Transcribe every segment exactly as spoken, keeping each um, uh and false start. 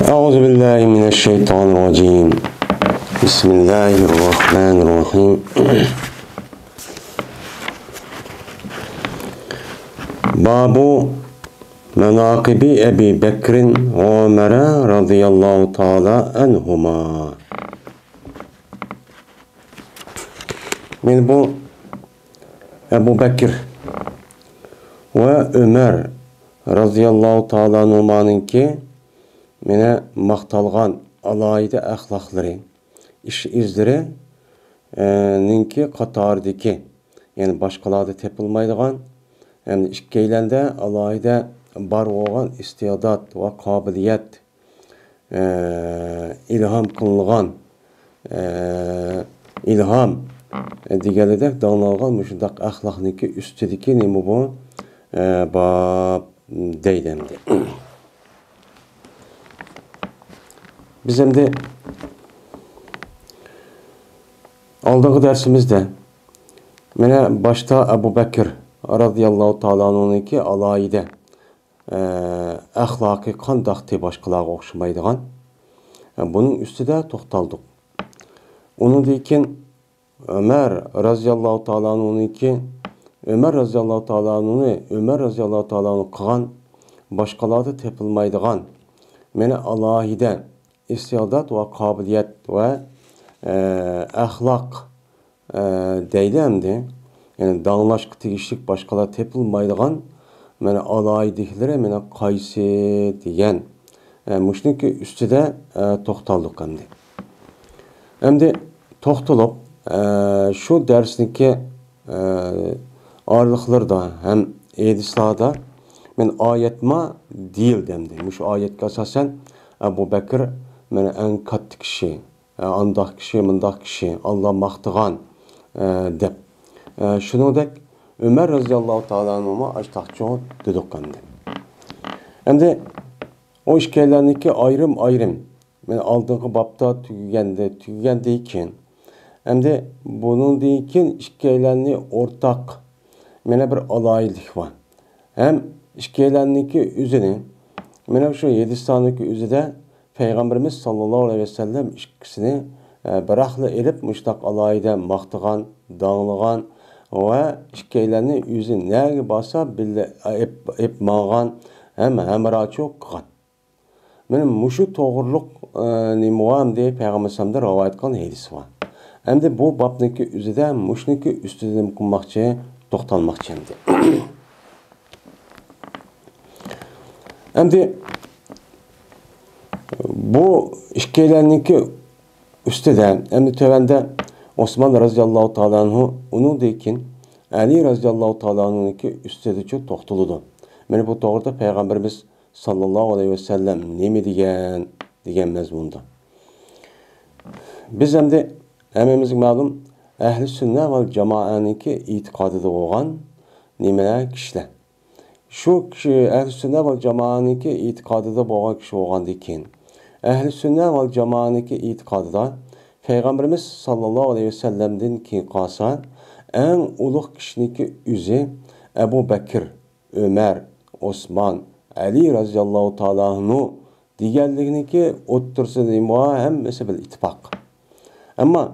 أعوذ بالله من الشيطان الرجيم. بسم الله الرحمن الرحيم. باب مناقب أبي بكر وعمر رضي الله تعالى عنهما. مانا بۇ ئەبۇ بەكىر ۋە ئۆمەر رەزىياللاھۇ تائالا ئەنھۇمانىڭكى مانا ماختالغان ئالاھىدە ئەخلاقلىرى، ئىش ئىزلىرى، ئە، نىڭكى قاتارىدىكى، يەنى باشقىلاردا تېپىلمايدىغان، ھەمدە ئىككىيلەندە ئالاھىدە بار بولغان ئىستېئداد ۋە قابىلىيەت، ئە، ئىلھام قىلىنغان، ئە، ئىلھام دېگەنلىدەك داڭلانغان مۇشۇنداق ئەخلاقنىڭكى ئۈستىدىكى نېمە بۇ؟ ئە، باب دەيدۇ ئەمدى. بىز ئەمدى ئالدىنقى دەرسىمىزدە مانا باشتا ئەبۇ بەكىر رەزىياللاھۇ تائالا ئەنھۇنىڭكى ئالاھىدە، ئە، ئەخلاقى قانداقتى باشقىلارغا ئوخشىمايدىغان، ئە، بۇنىڭ ئۈستىدە توختالدۇق. ئۇنىڭدىن كېيىن ئۆمەر رەزىياللاھۇ تائالا ئەنھۇنىڭكى، ئۆمەر رەزىياللاھۇ تائالا ئەنھۇنى، ئۆمەر رەزىياللاھۇ تائالا ئەنھۇ قىلغان باشقىلاردا تېپىلمايدىغان مانا ئالاھىدە ئىستېئداد ۋە قابىلىيەت ۋە، ئە، ئەخلاق، ئە، دەيلى ئەمدى. يەنى داڭلاشقا تېگىشلىك باشقىلار تېپىلمايدىغان مانا ئالاھىدىلىكلىرى مانا قايسى دېگەن، ئە، مۇشۇنىڭكى ئۈستىدە، ئە، توختالدۇق ئەمدى. ئەمدى توختىلىپ، ئە، شۇ دەرسنىڭكى، ئە، ئارىلىقلىرىدا ھەم ھەدىسلاردا مانا ئايەتمۇ دېيىلدى ئەمدى. مۇشۇ ئايەتكە ئاساسەن، ئەبۇ بەكىر مانا ئەڭ كاتتا كىشى، ئە، ئانداق كىشى، مۇنداق كىشى، ئاللا ماختىغان، ئە، دەپ. ئە، شۇنىڭدەك ئۆمەر رەزىياللاھۇ تائالا ئەنھۇمۇ ئاشتاقچۇ دېدۇق ئەمدى. ئەمدى ئۇ ئىككىيلەننىڭكى ئايرىم-ئايرىم، مانا ئالدىنقى بابتا تۈگىگەندە، تۈگىگەندىن كېيىن، ئەمدى بۇنىڭدىن كېيىن ئىككىيلەننى ئورتاق مانا بىر ئالاھىدىلىك بار. ھەم ئىككىيلەننىڭكى ئۆزىنى، مانا شۇ ھەدىسلەرنىڭكى ئۆزىدە پەيغەمبىرىمىز ساللاللاھۇ ئەلەيھى ۋەسەللەم ئىككىسىنى، ئە، بىراقلا ئېلىپ مۇشۇنداق ئالاھىدە ماختىغان، داڭلىغان ۋە ئىككىيلەننى ئۆزى نەگە بارسا بىللە ئېپ، ئېپ ماڭغان ھەم ھەمراھچىلىق قىلغان. مانا مۇشۇ توغرۇلۇق، ئە، نېمە بار ئەمدى پەيغەمبەر ئەلەيھىسسالامدىن رىۋايەت قىلغان ھەدىس بار. ئەمدى بۇ بابنىڭكى ئۆزىدە مۇشۇنىڭكى ئۈستىدە نېمە قىلماقچى، توختالماقچى ئەمدى. ئەمدى بۇ ئىككىيلەننىڭكى ئۈستىدە، ئەمدى تۆۋەندە ئوسمان رەزىياللاھۇ تائالا ئەنھۇ، ئۇنىڭدىن كېيىن ئەلى رەزىياللاھۇ تائالا ئەنھۇنىڭكى ئۈستىدىچۇ توختىلىدۇ. مانا بۇ توغرىدا پەيغەمبىرىمىز ساللاللاھۇ ئەلەيھى ۋەسەللەم نېمە دېگەن، دېگەن مەزمۇندا. بىز ئەمدى ھەممىمىزگە مەلۇم، ئەھلى سۈننە ۋەل جامائەنىڭكى ئېتىقادىدا بولغان نېمىلەر، كىشىلەر. شۇ كىشى ئەھلى سۈننە ۋەل جامائەنىڭكى ئېتىقادىدا بولغان كىشى بولغاندىن كېيىن، ئەھلى سۈننە ۋەل جامائەنىڭكى ئېتىقادىدا پەيغەمبىرىمىز ساللاللاھۇ ئەلەيھى ۋەسەللەمدىن كېيىن قالسا، ئەڭ ئۇلۇغ كىشىنىڭكى ئۆزى ئەبۇ بەكىر، ئۆمەر، ئوسمان، ئەلى رەزىياللاھۇ تائالا ئەنھۇ دېگەنلىكنىڭكى ئوتتۇرىسىدا نېمە بار؟ ھەممىسى بىر ئىتتىپاق. ئەمما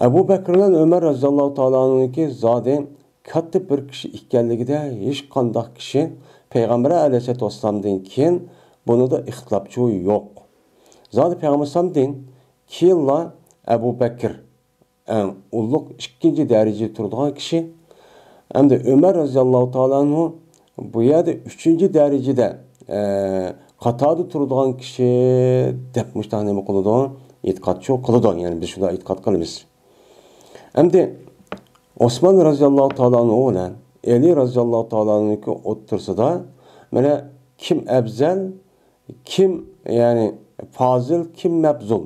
ئەبۇ بەكىر بىلەن ئۆمەر رەزىياللاھۇ تائالا ئەنھۇنىڭكى زادى كاتتا بىر كىشى ئىكەنلىكىدە ھېچقانداق كىشى پەيغەمبەر ئەلەيھىسسالاتۇ ۋەسسالامدىن كېيىن بۇنىڭدا ئىختىلاپچۇ يوق. زادى پەيغەمبەر ئەلەيھىسسالامدىن كېيىنلا ئەبۇ بەكىر ئەڭ ئۇلۇغ ئىككىنچى دەرىجىدە تۇرىدىغان كىشى. ئەمدى ئۆمەر رەزىياللاھۇ تائالا ئەنھۇ بۇ يەردە ئۈچىنچى دەرىجىدە، ئە، قاتاردا تۇرىدىغان كىشى دەپ مۇشۇنداق نېمە قىلىدۇ؟ ئېتىقادچۇ قىلىدۇ. يەنى بىز شۇنداق ئېتىقاد قىلىمىز. ئەمدى ئوسمان رەزىياللاھۇ تائالا ئەنھۇ بىلەن ئەلى رەزىياللاھۇ تائالا ئەنھۇنىڭكى ئوتتۇرىسىدا مانا كىم ئەۋزەل، كىم، يەنى، پازىل، كىم مەپزۇل؟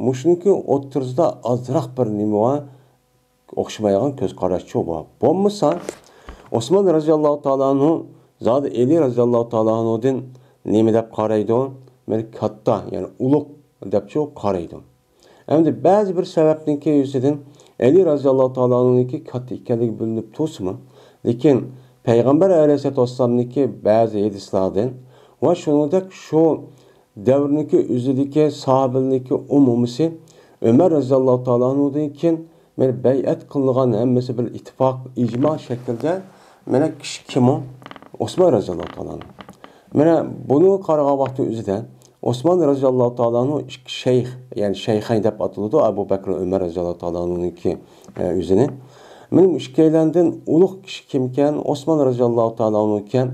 مۇشۇنىڭكى ئوتتۇرىسىدا ئازراق بىر نېمە بار؟ ئوخشىمايدىغان كۆز قاراشچۇ بار. بولمىسا، ئوسمان رەزىياللاھۇ تائالا ئەنھۇ زادى ئەلى رەزىياللاھۇ تائالا ئەنھۇدىن نېمە دەپ قارايدۇ؟ مانا كاتتا، يەنى ئۇلۇغ دەپچۇ قارايدۇ. ئەمدى بەزى بىر سەۋەبنىڭكى يۈزىدىن ئەلى رەزىياللاھۇ تائالا ئەنھۇنىڭكى كاتتا ئىكەنلىكى بىلىنىپ تۇرسىمۇ، لېكىن پەيغەمبەر ئەلەيھىسسالاتۇ ۋەسسالامنىڭكى بەزى ھەدىسلاردىن ۋە شۇنىڭدەك شۇ دەۋرنىڭكى ئۆزىدىكى ساھابىلىرنىڭكى ئومۇمىسى ئۆمەر رەزىياللاھۇ تائالا ئەنھۇدىن كېيىن مانا بەيئەت قىلىنغان ھەممىسى بىر ئىتتىپاق، ئىجما شەكلىدە مانا كىشى كىمۇ؟ ئوسمان رەزىياللاھۇ تائالا ئەنھۇ. مانا بۇنى قارىغان ۋاقتى ئۆزىدە ئوسمان رەزىياللاھۇ تائالا ئەنھۇ ئىككى شەيخ، يەنى شەيخەين دەپ ئاتىلىدۇ، ئەبۇ بەكرى ئۆمەر رەزىياللاھۇ تائالا ئەنھۇنىڭكى، ئە، ئۆزىنى. مانا ئىككىيلەندىن ئۇلۇغ كىشى كىمكەن؟ ئوسمان رەزىياللاھۇ تائالا ئەنھۇكەن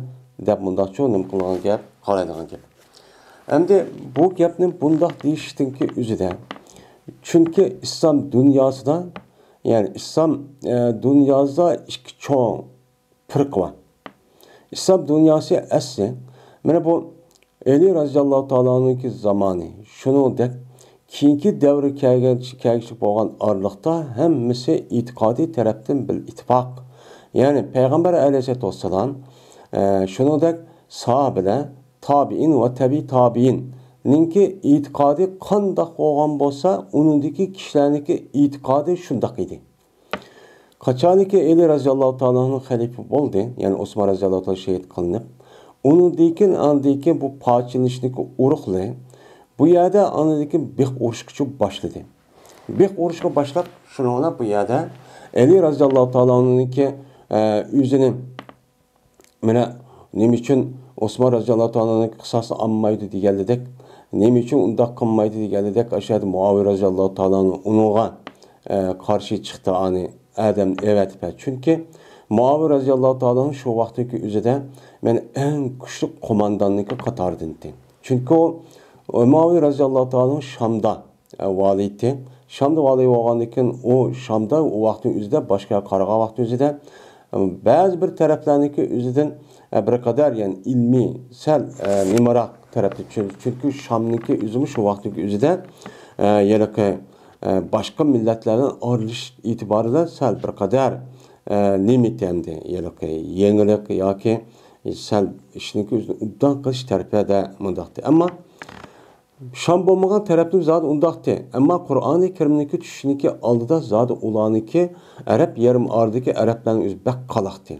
دەپ مۇنداقچۇ نېمە قىلغان گەپ، قارايدىغان گەپ. ئەمدى بۇ گەپنى بۇنداق دېيىشتىنكى ئۆزىدە، چۈنكى ئىسلام دۇنياسىدا، يەنى ئىسلام، ئە، دۇنياسىدا ئىككى چوڭ پىرقە بار. ئىسلام دۇنياسى ئەسلى، مانا بۇ ئەلى رەزىياللاھۇ تائالانىڭكى زامانى، شۇنىڭدەك كېيىنكى دەۋرگە كەلگەن، كەلگۈچە بولغان ئارىلىقتا ھەممىسى ئېتىقادىي تەرەپتىن بىر ئىتتىپاق. يەنى پەيغەمبەر ئەلەيھىسسالاتۇ ۋەسسالام، ئە، شۇنىڭدەك ساھابىلەر، تابىئىن ۋە تەبىئىي تابىئىننىڭكى ئېتىقادى قانداق بولغان بولسا، ئۇنىڭدىكى كىشىلەرنىڭكى ئېتىقادى شۇنداق ئىدى. قاچانكى ئەلى رەزىياللاھۇ تائالانىڭ خەلىپە بولدى، يەنى ئوسمان رەزىياللاھۇ تائالا شېھىت قىلىنىپ، ئۇنىڭدىن كېيىن، ئاندىن كېيىن بۇ پارچىلىنىشنىڭكى ئۇرۇقلىرى بۇ يەردە ئاندىن كېيىن بىخ ئۇرۇشقىچە باشلىدى. بىخ ئۇرۇشقا باشلاپ، شۇنىڭ بىلەن بۇ يەردە ئەلى رەزىياللاھۇ تائالانىڭكى، ئە، ئۆزىنى مانا نېمە ئۈچۈن ئوسمان رەزىياللاھۇ تائالانىڭ قىساسىنى ئالمايدۇ دېگەنلىدەك، نېمە ئۈچۈن ئۇنداق قىلمايدۇ دېگەنلىدەك، ئاشۇ يەردە مۇئاۋىيە رەزىياللاھۇ تائالانىڭ ئۇنىڭغا، ئە، قارشى چىقتى، ئانى ئادەم ئەۋەتىپ. چۈنكى مۇئاۋىيە رەزىياللاھۇ تائالانىڭ شۇ ۋاقىتتىكى ئۆزىدە مەن ئەڭ كۈچلۈك قومانداننىڭكى قاتارىدىن ئىدى. چۈنكى ئۇ مۇئاۋىيە رەزىياللاھۇ تائالانىڭ شامدا ئە، ۋالىيتى. شامدا ۋالىي بولغاندىن كېيىن، ئۇ شامدا ئۇ ۋاقىتنىڭ ئۆزىدە، باشقا يەرگە قارىغان ۋاقىتنىڭ ئۆزىدە، ئە، بەزى بىر تەرەپلەرنىڭكى ئۆزىدىن، ئە، بىر قەدەر، يەنى ئىلمىي سەل، ئە، نېمىراق تەرەپتە. چۈن-، چۈنكى شامنىڭكى ئۆزىمۇ شۇ ۋاقىتنىڭكى ئۆزىدە، ئە، ھېلىقى، ئە، باشقا مىللەتلەر بىلەن ئارىلىشىش ئېتىبارى بىلەن سەل بىر قەدەر، ئە، نېمە ئىدى ئەمدى، ھېلىقى يېڭىلىق ياكى سەل ئىشنىڭكى ئۆزىنى ئوبدان قىلىش تەرىپىدە مۇنداقتى. ئەمما شام بولمىغان تەرەپتىن زادى ئۇنداقتى. ئەمما قۇرئانى كەرىمنىڭكى چۈشۈشىنىڭكى ئالدىدا زادى ئۇلارنىڭكى ئەرەب يېرىم ئارىدىكى ئەرەبلەرنىڭ ئۆزى بەك قالاقتى.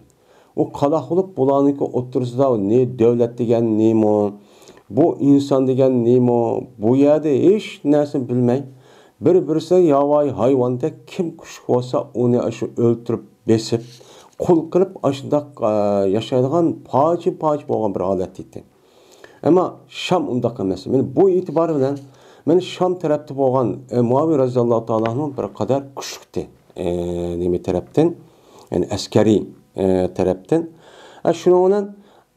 ئۇ قالاق بولۇپ، بۇلارنىڭكى ئوتتۇرىسىدا نى دۆلەت دېگەن نېمە، بۇ ئىنسان دېگەن نېمە، بۇ يەردە ھېچ نەرسىنى بىلمەي، بىر-بىرسىگە ياۋايى ھايۋاندەك كىم كۈچلۈك بولسا، ئۇنى ئاشۇ ئۆلتۈرۈپ، بېسىپ، قۇل قىلىپ، ئاشۇنداق، ئە، ياشايدىغان پارچە-پارچە بولغان بىر ھالەتتە ئىدى. ئەمما شام ئۇنداق ئەمەس. مانا بۇ ئېتىبار بىلەن مانا شام تەرەپتە بولغان، ئە، مۇئاۋىيە رەزىياللاھۇ تائالانىڭ بىر قەدەر كۈچلۈكتى. ئە، نېمە تەرەپتىن؟ يەنى ئەسكەرىي، ئە، تەرەپتىن. ئە، شۇنىڭ بىلەن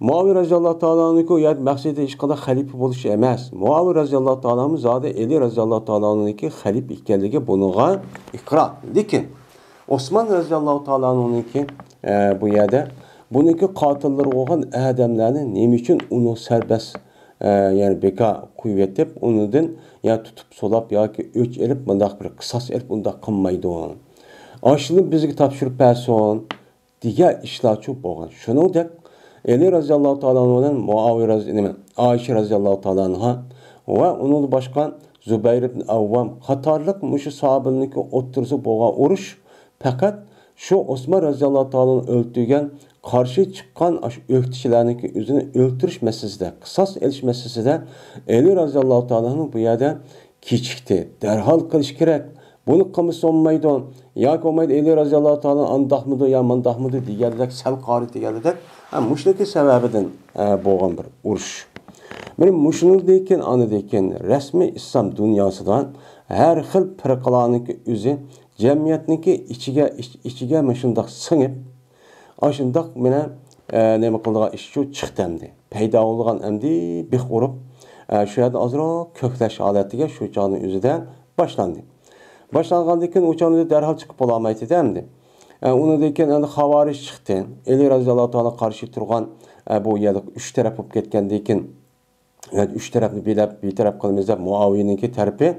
مۇئاۋىيە رەزىياللاھۇ تائالانىڭكى ئۇ يەردە مەقسىتى ھېچقانداق خەلىپە بولۇش ئەمەس. مۇئاۋىيە رەزىياللاھۇ تائالامۇ زادى ئەلى رەزىياللاھۇ تائالانىڭكى خەلىپە ئىكەنلىكى بۇنىڭغا ئىقرار. لېكىن ئوسمان رەزىياللاھۇ تائالانىڭكى، ئە، بۇ يەردە بۇنىڭكى قاتىللىرى بولغان ئادەملەرنى نېمە ئۈچۈن ئۇنى سەربەست، ئە، يەنى بىكار قويۇۋېتىپ، ئۇنىڭدىن يا تۇتۇپ سولاپ ياكى ئۆچ ئېلىپ، مۇنداق بىر قىساس ئېلىپ، ئۇنداق قىلمايدۇ؟ ئاشۇنى بىزگە تاپشۇرۇپ بەرسۇن دېگەن ئىشلارچۇ بولغان. شۇنىڭدەك ئەلى رەزىياللاھۇ تائالا ئەنھۇ بىلەن مۇئاۋىيە رەزى-، نېمە، ئائىشە رەزىياللاھۇ تائالا ئەنھا ۋە ئۇنىڭدىن باشقا زۇبەير ئىبن ئەۋۋام قاتارلىق مۇشۇ ساھابىلەرنىڭكى ئوتتۇرىسىدا بولغان ئۇرۇش پەقەت شۇ ئوسمان رەزىياللاھۇ تائالا ئەنھۇنى ئۆلتۈرگەن، قارشى چىققان ئاشۇ ئۆكتىچىلەرنىڭكى ئۆزىنى ئۆلتۈرۈش مەسىلىسىدە، قىساس ئېلىش مەسىلىسىدە ئەلى رەزىياللاھۇ تائالا ئەنھۇ بۇ يەردە كېچىكتى، دەرھال قىلىش كېرەك، بۇنى قىلمىسا بولمايدۇ، ياكى بولمايدۇ ئەلى رەزىياللاھۇ تائالا ئانداقمىدۇ يا مانداقمىدۇ دېگەندەك، سەل قارا دېگەندەك، ھە، مۇشۇنىڭكى سەۋەبىدىن، ھە، بولغان بىر ئۇرۇش. مانا مۇشۇنىڭدىن كېيىن، ئاندىن كېيىن رەسمىي ئىسلام دۇنياسىدا ھەر خىل پىرقىلارنىڭكى ئۆزى جەمئىيەتنىڭكى ئىچىگە، ئىچ-، ئىچىگە مۇشۇنداق سىڭىپ، ئاشۇنداق مانا، ئە، نېمە قىلىدىغان ئىشچۇ چىقتى ئەمدى. پەيدا بولىدىغان ئەمدى بىخ ئۇرۇپ، ئە، شۇ يەردە ئازراق كۆكلەش ھالەتىگە شۇ چاغنىڭ ئۆزىدە باشلاندى. باشلانغاندىن كېيىن ئۇ چاغنىڭ ئۆزىدە دەرھال چىقىپ بولالمايتتى ئەمدى. ئە، ئۇنىڭدىن كېيىن ئەمدى خاۋارىج چىقتى. ئەلى رەزىياللاھۇ تائالا قارشى تۇرغان، ئە، بۇ يەردە ئۈچ تەرەپ بولۇپ كەتكەندىن كېيىن، يەنى ئۈچ تەرەپنى بىلەپ، بىتەرەپ قىلىمىز دەپ، مۇئاۋىيەنىڭكى تەرىپى،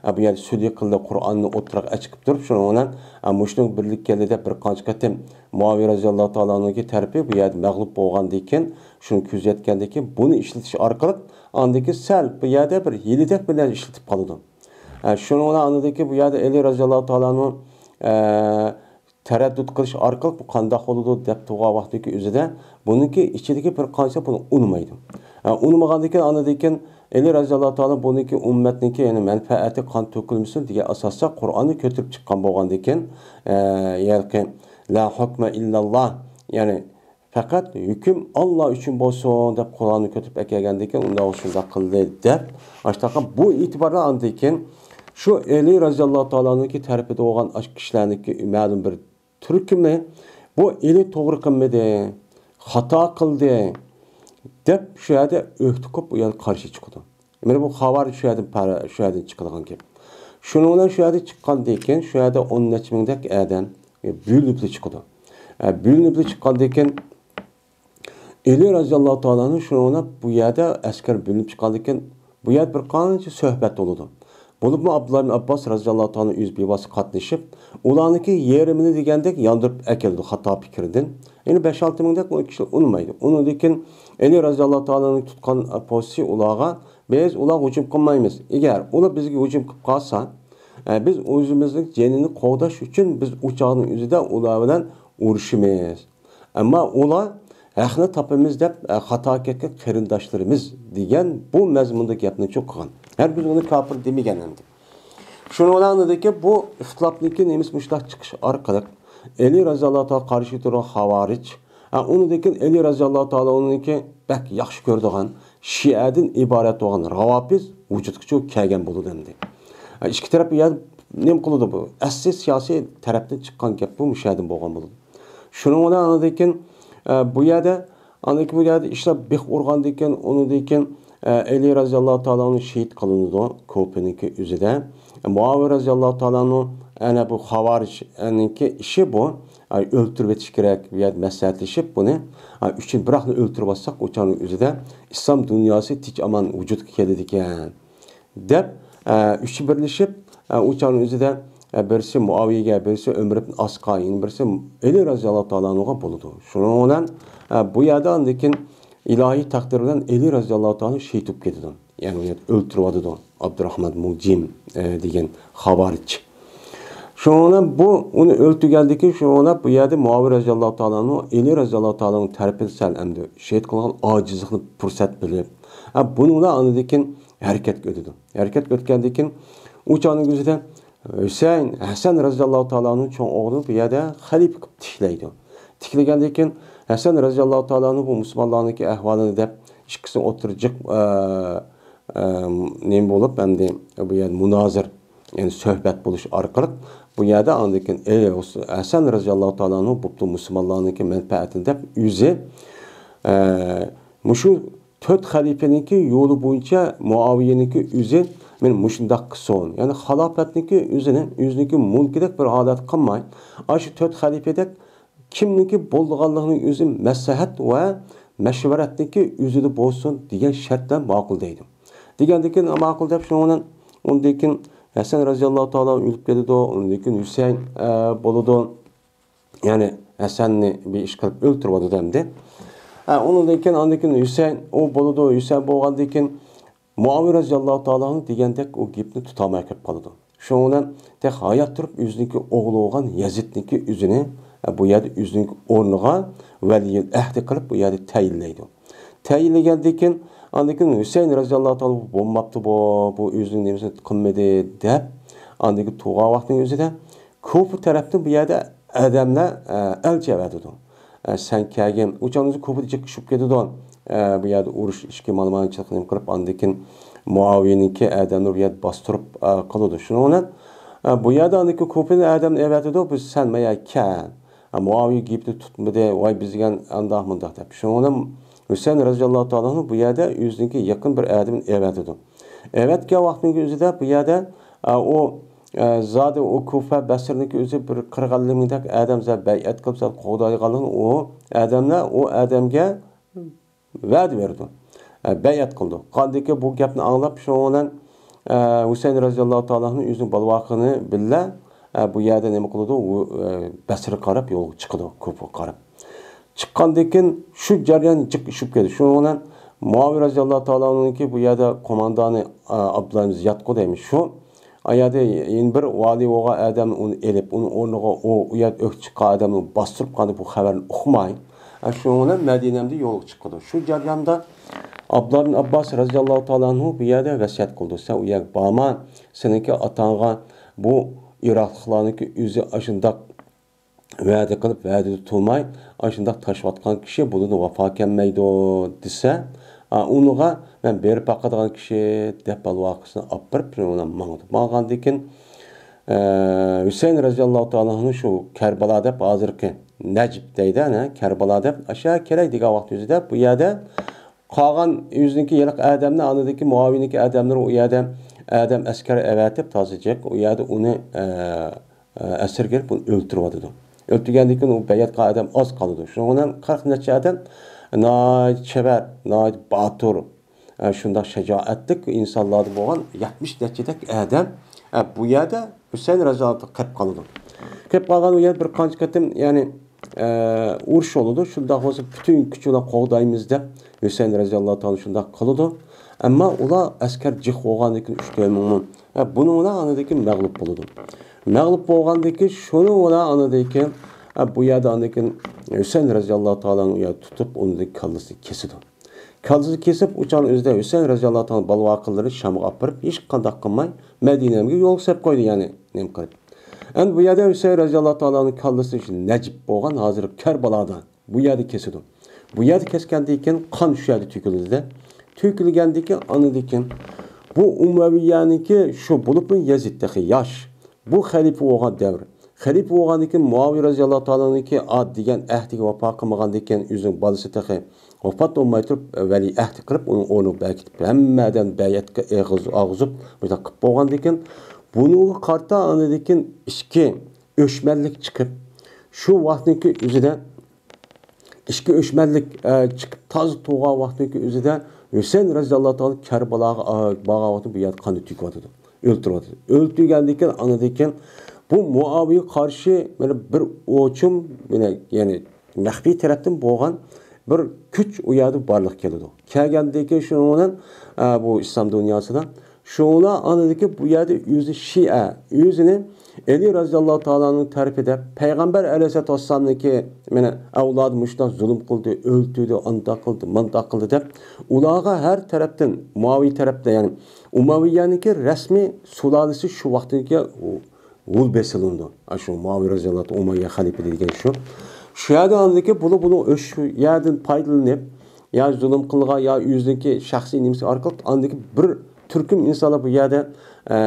ئە، بۇ يەردە سۈلھى قىلدى، قۇرئاننى ئوتتۇرىغا ئەچىقىپ تۇرۇپ، شۇنىڭ بىلەن، ئە، مۇشۇنىڭ بىرلىككە كەلدى دەپ بىر قانچە قېتىم مۇئاۋىيە رەزىياللاھۇ تائالانىڭكى تەرىپى بۇ يەردە مەغلۇپ بولغاندىن كېيىن، شۇنى كۆزەتكەندىن كېيىن، بۇنى ئىشلىتىش ئارقىلىق، ئاندىن كېيىن سەل بۇ يەردە بىر ھىيلىدەك بىر نەرسە ئىشلىتىپ قالىدۇ. ئە، شۇنىڭ بىلەن ئاندىن كېيىن بۇ يەردە ئەلى رەزىياللاھۇ تائالانىڭ، ئە، تەرەددۇت قىلىش ئارقىلىق بۇ قانداق بولىدۇ دەپ تۇرغان ۋاقتىدىكى ئۆزىدە بۇنىڭكى ئىچىدىكى بىر قانچە بۇنى ئۇنىمايدۇ. ئە، ئۇنىمىغاندىن كېيىن، ئاندىن كېيىن ئەلى رەزىياللاھۇ تائالا بۇنىڭكى ئۈممەتنىڭكى، يەنى مەنپەئەتى قان تۆكۈلمىسۇن دېگەن ئاساستا قۇرئاننى كۆتۈرۈپ چىققان بولغاندىكىن، ئە، يەنى لا ھۆكمە ئىللاللا، يەنى پەقەت ھۆكۈم ئاللا ئۈچۈن بولسۇن دەپ قۇرئاننى كۆتۈرۈپ ئەكەلگەندىكىن، ئۇنداق شۇنداق قىلدى دەپ، ئاشتاقا بۇ ئېتىباردا ئاندىن كېيىن شۇ ئەلى رەزىياللاھۇ تائالانىڭكى تەرىپىدە بولغان ئاشۇ كىشىلەرنىڭكى مەلۇم بىر تۈركۈمى بۇ ئەلى توغرا قىلمىدى، خاتا قىلدى دەپ شۇ يەردە ئۆكتە قوپ ئۇ يەرگە قارشى چىقىدۇ. مانا بۇ خاۋارىج شۇ يەردىن پارا-، شۇ يەردىن چىقىدىغان گەپ. شۇنىڭ بىلەن شۇ يەردىن چىققاندىن كېيىن شۇ يەردە ئون نەچچە مىڭدەك ئادەم، ئە، بۆلۈنۈپلا چىقىدۇ. ئە، بۆلۈنۈپلا چىققاندىن كېيىن ئەلى رەزىياللاھۇ تائالانىڭ شۇنىڭ بىلەن بۇ يەردە ئەسكەر بۆلۈنۈپ چىققاندىن كېيىن بۇ يەردە بىر قانچە سۆھبەت بولىدۇ. بولۇپمۇ ئابدۇللا ئىبن ئابباس رەزىياللاھۇ تائالا ئۆزى بىۋاسىتە قاتنىشىپ، ئۇلارنىڭكى يېرىمىنى دېگەندەك ياندۇرۇپ ئەكېلىدۇ خاتا پىكىردىن. يەنى بەش-ئالتە مىڭدەك ئۇ كىشىلەر ئۇنىمايدۇ. ئۇنىڭدىن كېيىن ئەلى رەزىياللاھۇ تائالانىڭ تۇتقان پوزىتسىيە ئۇلارغا، بىز ئۇلارغا ھۇجۇم قىلمايمىز. ئەگەر ئۇلار بىزگە ھۇجۇم قىلىپ قالسا، ئە، بىز ئۆزىمىزنىڭ جېنىنى قوغداش ئۈچۈن بىز ئۇ چاغنىڭ ئۆزىدە ئۇلار بىلەن ئۇرۇشىمىز. ئەمما ئۇلار ھەقنى تاپىمىز دەپ، ئە، خاتا كەتكەن قېرىنداشلىرىمىز دېگەن بۇ مەزمۇندا گەپنى چوق قىلغان. ھەرگىز ئۇنى كاپىر دېمىگەن ئەمدى. شۇنىڭ بىلەن ئاندىكى بۇ ئىختىلاپنىڭكى نېمىسى مۇشۇنداق چىقىش ئارقىلىق ئەلى رەزىياللاھۇ تائالا قارشى تۇرغان خاۋارىج، ھە، ئۇنىڭدىن كېيىن ئەلى رەزىياللاھۇ تائالا ئۇنىڭكى بەك ياخشى كۆرىدىغان شىئەدىن ئىبارەت بولغان راۋاپىز ۋۇجۇدقىچۇ كەلگەن بولىدۇ ئەمدى. ھە، ئىككى تەرەپ يا نېمە قىلىدۇ بۇ؟ ئەسلى سىياسىي تەرەپتىن چىققان گەپ بۇ، مۇشۇ يەردىن بولغان بولىدۇ. شۇنىڭ بىلەن ئاندىن كېيىن، ئە، بۇ يەردە، ئاندىن كېيىن بۇ يەردە ئىشلار بىخ ئۇرغاندىن كېيىن، ئۇنىڭدىن كېيىن، ئە، ئەلى رەزىياللاھۇ تائالا ئانھۇ شېھىت قىلىنىدۇ، كۇفىنىڭكى ئۆزىدە. مۇئاۋىيە رەزىياللاھۇ تائالا ئانھۇ ئەنە بۇ خاۋارىجنىڭكى ئىشى بۇ، ئە، ئۆلتۈرۈۋېتىش كېرەك، بۇ يەردە مەسلىھەتلىشىپ بۇنى، ئە، ئۈچىنچى بىراقنى ئۆلتۈرۈۋاتساق، ئۇ چاغنىڭ ئۆزىدە ئىسلام دۇنياسى تىنچ ئامان ۋۇجۇدقا كېلىدىكەن. دەپ، ئە، ئۈچى بىرلىشىپ، ئە، ئۇ چاغنىڭ ئۆزىدە، ئە، بىرسى مۇئاۋىيەگە، بىرسى ئۆمەر ئىبن ئاسقا، يەنە بىرسى ئەلى رەزىياللاھۇ تائالا ئانھۇغا بولىدۇ. شۇنىڭ بىلەن، ئە، بۇ يەردە ئاندىن كېيىن ئىلاھىي تەقدىر بىلەن ئەلى رەزىياللاھۇ تائالا ئانھۇ شېھىت بولۇپ كېتىدۇ. يەنى ئۇنى ئۆلتۈرۈۋاتىدۇ ئابدۇراخمان مۇلجىم، ئە، دېگەن خاۋارىج. شۇنىڭ بىلەن بۇ ئۇنى ئۆلتۈرگەندىن كېيىن، شۇنىڭ بىلەن بۇ يەردە مۇئاۋىيە رەزىياللاھۇ تائالا ئانھۇ ئەلى رەزىياللاھۇ تائالا ئانھۇ تەرىپىدىن سەل ئەمدى شېھىت قىلغان ئاجىزلىقنى پۇرسەت بىلىپ، ئە، بۇنىڭ بىلەن ئاندىن كېيىن ھەرىكەتكە ئۆتىدۇ. ھەرىكەتكە ئۆتكەندىن كېيىن، ئۇ چاغنىڭ ئۆزىدە ھۈسەيىن، ھەسەن رەزىياللاھۇ تائالا ئانھۇ چوڭ ئوغلىنى بۇ يەردە خەلىپە قىلىپ تىكلەيدۇ. تىكلىگەندىن كېيىن، ھەسەن رەزىياللاھۇ تائالا ئانھۇ بۇ مۇسۇلمانلارنىڭكى ئەھۋالىنى دەپ، ئىككىسىنىڭ ئوتتۇرىدا جىق، ئە، ئە، نېمە بولۇپ، ئەمدى بۇ يەردە مۇنازىرە، يەنى سۆھبەت بولۇش ئارقىلىق، بۇ يەردە ئاندىن كېيىن، ئەي، ھەسەن رەزىياللاھۇ تائالا ئانھۇ بوپتۇ مۇسۇلمانلارنىڭكى مەنپەئەتىنى دەپ، ئۆزى، ئە، مۇشۇ تۆت خەلىپىنىڭكى يولى بويىچە مۇئاۋىيەنىڭكى ئۆزى مېنى مۇشۇنداق قىلسۇن. يەنى خىلاپەتنىڭكى ئۆزىنى ئۆزىنىڭكى مۈلكىدەك بىر ھالەتتە قىلماي، ئاشۇ تۆت خەلىپىدەك كىمنىڭكى بولىدىغانلىقىنىڭ ئۆزى مەسلىھەت ۋە مەشۋەرەتنىڭكى ئۆزىدە بولسۇن دېگەن شەرت بىلەن ماقۇل دەيدۇ. دېگەندىن كېيىن ماقۇل دەپ شۇنىڭ بىلەن ئۇندىن كېيىن ھەسەن رەزىياللاھۇ تائالا ئۆلۈپ كېتىدۇ. ئۇندىن كېيىن ھۈسەيىن، ئە، بولىدۇ. يەنى ھەسەننى بىر ئىش قىلىپ ئۆلتۈرۈۋاتىدۇ ئەمدى. ھە، ئۇنىڭدىن كېيىن، ئاندىن كېيىن ھۈسەيىن، ئۇ بولىدۇ، ھۈسەيىن بولغاندىن كېيىن مۇئاۋىيە رەزىياللاھۇ تائالا ئەنھۇ دېگەندەك ئۇ گېپىنى تۇتالماي قېلىپ قالىدۇ. شۇنىڭ بىلەن تېخى ھايات تۇرۇپ ئۆزىنىڭكى ئوغلى بولغان يەزىدنىڭكى ئۆزىنى، ھە، بۇ يەردە ئۆزىنىڭكى ئورنىغا ۋەلىيۇل ئەھدى قىلىپ بۇ يەردە تەيىنلەيدۇ. تەيىنلىگەندىن كېيىن، ئاندىن كېيىن ھۈسەيىن رەزىياللاھۇ تائالا بولماپتۇ بۇ، بۇ ئۆزىنىڭ نېمىسىنى قىلمىدى دەپ، ئاندىن كېيىن تۇرغان ۋاقتىنىڭ ئۆزىدە كۇفا تەرەپتىن بۇ يەردە ئادەملەر، ئە، ئەلچى ئەۋەتىدۇ. ئە، سەن كەلگىن، ئۇ چاغدا كۇفىدا جىق ئىش بولۇپ كېتىدۇ. ئە، بۇ يەردە ئۇرۇش، ئىچكى مالىمانچىلىق نېمە قىلىپ، ئاندىن كېيىن مۇئاۋىيەنىڭكى ئادەملىرى بۇ يەردە باستۇرۇپ، ئە، قىلىدۇ. شۇنىڭ بىلەن، ئە، بۇ يەردە ئاندىن كېيىن كۇفىدىن ئادەمنى ئەۋەتىدۇ، بىز سەن مايا كەل. ئە، مۇئاۋىيە گېپىنى تۇتمىدى، ۋاي بىز دېگەن ئانداق مۇنداق دەپ. شۇنىڭ بىلەن ھۈسەيىن رەزىياللاھۇ تائالا ئەنھۇ بۇ يەردە ئۆزىنىڭكى يېقىن بىر ئادىمىنى ئەۋەتىدۇ. ئەۋەتكەن ۋاقتىنىڭ ئۆزىدە بۇ يەردە، ئە، ئۇ، ئە، زادى ئۇ كۇفە بەسرىنىڭكى ئۆزى بىر قىرىق ئەللىك مىڭدەك ئادەم زادى بەيئەت قىلىپ زادى قوغدايدىغانلىقىنى ئۇ ئادەملەر ئۇ ئادەمگە ۋەدە بېرىدۇ. ئە، بەيئەت قىلىدۇ. قاندىكى بۇ گەپنى ئاڭلاپ، شۇنىڭ بىلەن، ئە، ھۈسەيىن رەزىياللاھۇ تائالا ئەنھۇ ئۆزىنىڭ بالىۋاقىنى بىللە، ئە، بۇ يەردە نېمە قىلىدۇ؟ ئۇ، ئە، بەسرىگە قاراپ يولغا چىقىدۇ، كۇفىغا قاراپ. چىققاندىن كېيىن شۇ جەريان جىق ئىشىپ كەتتى. شۇنىڭ بىلەن مۇئاۋىيە رەزىياللاھۇ تائالا ئەنھۇنىڭكى بۇ يەردە قوماندانى، ئا، ئابدۇللا ئىبن زىيادقۇ دەيمىز. شۇ، ئا يەردە يەنە بىر ۋالىي بولغان ئادەمنى ئۇنى ئېلىپ، ئۇنىڭ ئورنىغا ئۇ، ئۇ يەردە ئۆكتە چىققان ئادەمنى باستۇرۇپ قالدى، بۇ خەۋەرنى ئۇقماي. ئا، شۇنىڭ بىلەن مەدىنەمدە يولغا چىقىدۇ. شۇ جەرياندا ئابدۇللا ئىبن ئابباس رەزىياللاھۇ تائالا ئەنھۇ بۇ يەردە ۋەسىيەت قىلىدۇ. سەن ئۇ يەرگە بارما، سېنىڭكى ئاتاڭغا بۇ ئىراقلىقلارنىڭكى ئۆزى ئاشۇنداق ۋەدە قىلىپ، ۋەدىدە تۇرماي، ئاشۇنداق تاشلاۋاتقان كىشى بۇنىڭدىن ۋاپا كەلمەيدۇ دېسە، ئا، ئۇنىڭغا مەن بېرىپ باقىدىغان كىشى دەپ بالىۋاقىسىنى ئاپىرىپ، شۇنىڭ بىلەن ماڭىدۇ. ماڭغاندىن كېيىن، ئە، ھۈسەيىن رەزىياللاھۇ تائالا ئەنھۇ شۇ كەربەلا دەپ، ھازىرقى نەجىپ دەيدۇ، ئەنە، كەربەلا دەپ، ئاشۇ كېرەي دېگەن ۋاقتى ئۆزىدە بۇ يەردە قالغان ئۆزىنىڭكى ھېلىقى ئادەمنى، ئاندىكى مۇئاۋىيىنىڭكى ئادەملىرى ئۇ يەردە ئادەم ئەسكەر ئەۋەتىپ، تازا جىق ئۇ يەردە ئۇنى، ئە، ئە، ئەسىرگە ئېلىپ ئۇنى ئۆلتۈرۈۋاتىدۇ. ئۆلتۈرگەندىن كېيىن ئۇ بەيئەت قىلغان ئادەم ئاز قالىدۇ. شۇنىڭ بىلەن قىرىق نەچچە ئادەم ناھايىتى چەۋەر، ناھايىتى باتۇر، ئە، شۇنداق شاجائەتلىك ئىنسانلاردىن بولغان يەتمىش نەچچىدەك ئادەم، ئە، بۇ يەردە ھۈسەيىن رەزىياللاھۇ تائالا قېلىپ قالىدۇ. قېلىپ قالغان ئۇ يەردە بىر قانچە قېتىم، يەنى، ئە، ئۇرۇش بولىدۇ. شۇنداق بولسا پۈتۈن كۈچ بىلەن قوغدايمىز دەپ ھۈسەيىن رەزىياللاھۇ تائالا شۇنداق قىلىدۇ. ئەمما ئۇلار ئەسكەر جىق بولغاندىن كېيىن ئۈچ تۆت مىڭ، ئە، بۇنىڭ بىلەن ئاندىن كېيىن مەغلۇپ بولىدۇ. مەغلۇپ بولغاندىن كېيىن شۇنىڭ بىلەن ئاندىن كېيىن، ئە، بۇ يەردە ئاندىن كېيىن ھۈسەيىن رەزىياللاھۇ تائالا ئۇ يەردە تۇتۇپ ئۇنىڭ كاللىسىنى كېسىدۇ. كاللىسىنى كېسىپ، ئۇ چاغنىڭ ئۆزىدە ھۈسەيىن رەزىياللاھۇ تائالا بالىۋاقىلىرى شامغا ئاپىرىپ، ھېچقانداق قىلماي مەدىنەگە يولغا سېلىپ قويدى، يەنى نېمە قىلىپ. ئەمدى بۇ يەردە ھۈسەيىن رەزىياللاھۇ تائالانىڭ كاللىسى شۇ نەجىپ بولغان، ھازىر كەربالادا، بۇ يەردە كېسىدۇ. بۇ يەردە كەسكەندىن كېيىن قان شۇ يەردە تۆكۈلىدۇ-دە. تۆكۈلگەندىن كېيىن، ئاندىن كېيىن بۇ ئۇمەۋىيەنىڭكى شۇ بولۇپمۇ يەزىد تېخى ياش. بۇ خەلىپە بولغان دەۋر. خەلىپە بولغاندىن كېيىن مۇئاۋىيە رەزىياللاھۇ تائالانىڭكى ئاد دېگەن ئەھدىگە ۋاپا قىلمىغاندىن كېيىن، ئۆزىنىڭ بالىسى تېخى ۋاپات بولماي تۇرۇپ، ۋەلىي ئەھد قىلىپ، ئۇنىڭ ئورنىغا بەركىتىپ، ھەممە ئادەم بەيئەتكە ئېغىز-، ئاغزۇپ، مۇشۇنداق قىلىپ بولغاندىن كېيىن، بۇنىڭغا قارىتا ئاندىن كېيىن ئىچكى ئۆچمەنلىك چىقىپ، شۇ ۋاقىتنىڭكى ئۆزىدە ئىچكى ئۆچمەنلىك، ئە، چىقىپ تازا تۇرغان ۋاقىتنىڭكى ئۆزىدە ھۈسەيىن رەزىياللاھۇ تائالا كەربالاغا، ئە، بارغان ۋاقتىدا بۇ يەردە قان تۆكۈۋاتىدۇ. ئۆلتۈرۈۋاتىدۇ. ئۆلتۈرگەندىن كېيىن، ئاندىن كېيىن بۇ مۇئاۋىيەگە قارشى مانا بىر ئوچۇم، مانا، يەنى مەخپىي تەرەپتىن بولغان بىر كۈچ ئۇ يەردە بارلىققا كېلىدۇ. كەلگەندىن كېيىن شۇنىڭ بىلەن، ئە، بۇ ئىسلام دۇنياسىدا شۇڭلار ئاندىكى بۇ يەردە ئۆزى شىئە، ئۆزىنى ئەلى رەزىياللاھۇ تائالانىڭ تەرىپى دەپ، پەيغەمبەر ئەلەيھىسسالاتۇ ۋەسسالامنىڭكى، مانا، ئەۋلادى مۇشۇنداق زۇلۇم قىلدى، ئۆلتۈردى، ئانداق قىلدى، مانداق قىلدى دەپ، ئۇلارغا ھەر تەرەپتىن، مۇئاۋىيە تەرەپتە، يەنى ئۇمەۋىيەنىڭكى رەسمىي سۇلالىسى شۇ ۋاقىتتىكى ھۇل بېسىلىنىدۇ. ئاشۇ مۇئاۋىيە رەزىياللاھۇ تائالا ئۇمەييە خەلىپە دېگەن شۇ. شۇ يەردە ئاندىكى بۇلار بۇنىڭ ئۆش يەردىن پايدىلىنىپ، يا زۇلۇم قىلغان، يا ئۆزىنىڭكى شەخسىي نېمىسى ئارقىلىق ئاندىكى بىر تۈركۈم ئىنسانلار بۇ يەردە، ئە،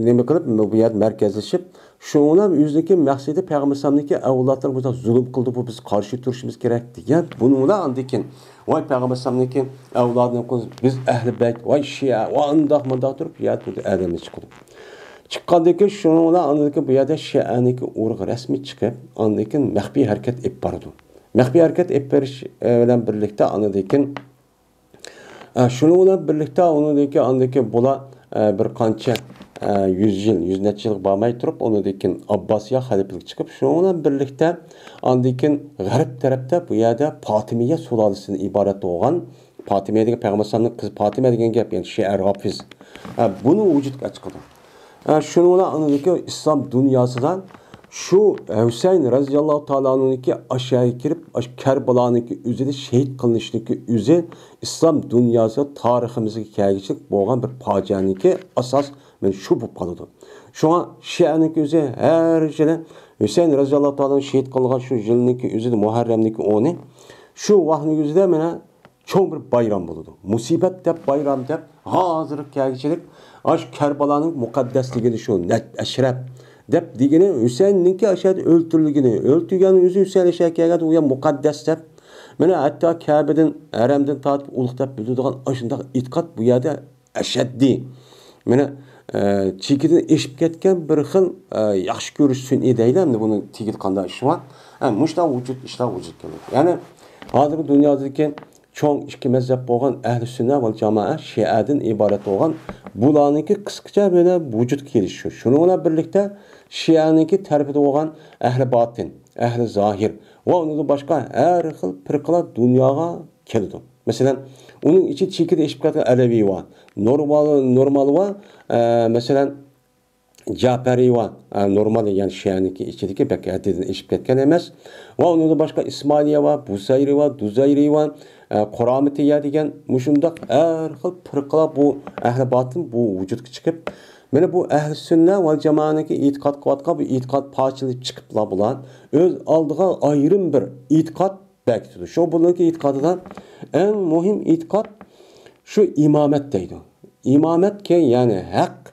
نېمە قىلىپ، بۇ يەردە مەركەزلىشىپ، شۇڭا ئۆزىنىڭكى مەقسىتى پەيغەمبەر ئەلەيھىسسالامنىڭكى ئەۋلادلىرى بۇنداق زۇلۇم قىلدى، بۇ بىز قارشى تۇرۇشىمىز كېرەك دېگەن. بۇنىڭ بىلەن ئاندىن كېيىن، ۋاي پەيغەمبەر ئەلەيھىسسالامنىڭكى ئەۋلادىنى قىلىمىز، بىز ئەھلى بەيت، ۋاي شىئە، ۋاي ئانداق مۇنداق تۇرۇپ، يا تۇردى ئادەملەر چىقىدۇ. چىققاندىن كېيىن شۇنىڭ بىلەن ئاندىن كېيىن بۇ يەردە شىئەنىڭكى ئۇرۇقى رەسمىي چىقىپ، ئاندىن كېيىن مەخپىي ھەرىكەت ئېلىپ بارىدۇ. مەخپىي ھەرىكەت ئېلىپ بېرىش، ئە، بىلەن بىرلىكتە ئاندىن كېيىن، ئە، شۇنىڭ بىلەن بىرلىكتە ئۇنىڭدىن كېيىن ئاندىن كېيىن بۇلار، ئە، بىر قانچە، ئە، يۈز يىل، يۈز نەچچە يىلغا بارماي تۇرۇپ، ئۇنىڭدىن كېيىن ئابباسىيە خەلىپىلىك چىقىپ، شۇنىڭ بىلەن بىرلىكتە ئاندىن كېيىن غەرب تەرەپتە بۇ يەردە پاتىمىيە سۇلالىسىدىن ئىبارەت بولغان، پاتىمىيە دېگەن پەيغەمبەر ئەلەيھىسسالامنىڭ قىزى پاتىمە دېگەن گەپ، يەنى شىئە رافىز. ئە، بۇنى ۋۇجۇدقا چىقىدۇ. ئە، شۇنىڭ بىلەن ئاندىن كېيىن ئىسلام دۇنياسىدا شۇ ھۈسەيىن رەزىياللاھۇ تائالا ئەنھۇنىڭكى ئاشۇ يەرگە كىرىپ، ئاشۇ كەربالانىڭكى ئۆزىدە شېھىت قىلىنىشىنىڭكى ئۆزى ئىسلام دۇنياسىدا تارىخىمىزغا كەلگۈچىلىك بولغان بىر پاجىئەنىڭكى ئاساس مانا شۇ بولۇپ قالىدۇ. شۇڭا شىئەنىڭكى ئۆزى ھەر يىلى ھۈسەيىن رەزىياللاھۇ تائالا ئەنھۇ شېھىت قىلىنغان شۇ يىلنىڭكى ئۆزىدە مۇھەررەمنىڭكى ئونى شۇ ۋاقىتنىڭ ئۆزىدە مانا چوڭ بىر بايرام بولىدۇ. مۇسىبەت دەپ بايرام دەپ، ھازىرغا كەلگۈچىلىك ئاشۇ كەربالانىڭ مۇقەددەسلىكىنى شۇ نەجىپ ئەشرەپ دەپ دېگىنى ھۈسەيىننىڭكى ئاشۇ يەردە ئۆلتۈرۈلگىنى، ئۆلتۈرگەن ئۆزى ھۈسەيىن ئاشۇ يەرگە كەلگەندە ئۇ يەر مۇقەددەس دەپ، مانا ھەتتا كەبىدىن، ھەرەمدىن تارتىپ ئۇلۇغ دەپ بىلىدىغان ئاشۇنداق ئېتىقاد بۇ يەردە ئەشەددىي. مانا، ئە، چېكىدىن ئېشىپ كەتكەن بىر خىل، ئە، ياخشى كۆرۈش سۈنئىي دەيلى، ئەمدى بۇنىڭ تېگىدە قانداق ئىش بار؟ ئە، مۇشۇنداق ۋۇجۇد، ئىشلار ۋۇجۇدقا كېلىدۇ. يەنى ھازىرقى دۇنيادىكى چوڭ ئىككى مەزھەپ بولغان ئەھلى سۈننە ۋەل جامائە، شىئەدىن ئىبارەت بولغان بۇلارنىڭكى قىسقىچە بىلەن ۋۇجۇدقا كېلىشى شۇ. شۇنىڭ بىلەن بىرلىكتە شىئەنىڭكى تەرىپىدە بولغان ئەھلى باتىن، ئەھلى زاھىر ۋە ئۇنىڭدىن باشقا ھەر خىل پىرقىلار دۇنياغا كېلىدۇ. مەسىلەن، ئۇنىڭ ئىچى چېكىدە ئېشىپ كەتكەن ئەلەۋى بار، نورمال، نورمال بار، ئە، مەسىلەن، جەپەرى بار، ئە، نورمال، يەنى شىئەنىڭكى ئىچىدىكى بەك ھەددىدىن ئېشىپ كەتكەن ئەمەس. ۋە ئۇنىڭدىن باشقا ئىسمائىلىيە بار، بۇسەيرى بار، دۇزەيرى بار، ئە، قۇرامىتىيە دېگەن مۇشۇنداق ھەر خىل پىرقىلار بۇ ئەھلى باتىل بۇ ۋۇجۇدقا چىقىپ، مانا بۇ ئەھلى سۈننە ۋەل جامائەنىڭكى ئېتىقاد قىلىۋاتقان بۇ ئېتىقاد پارچىلىنىپ چىقىپلا بۇلار ئۆز ئالدىغا ئايرىم بىر ئېتىقاد بەكىتىدۇ. شۇ بۇلارنىڭكى ئېتىقادىدا ئەڭ مۇھىم ئېتىقاد شۇ ئىمامەت دەيدۇ. ئىمامەت كەي، يەنى ھەق،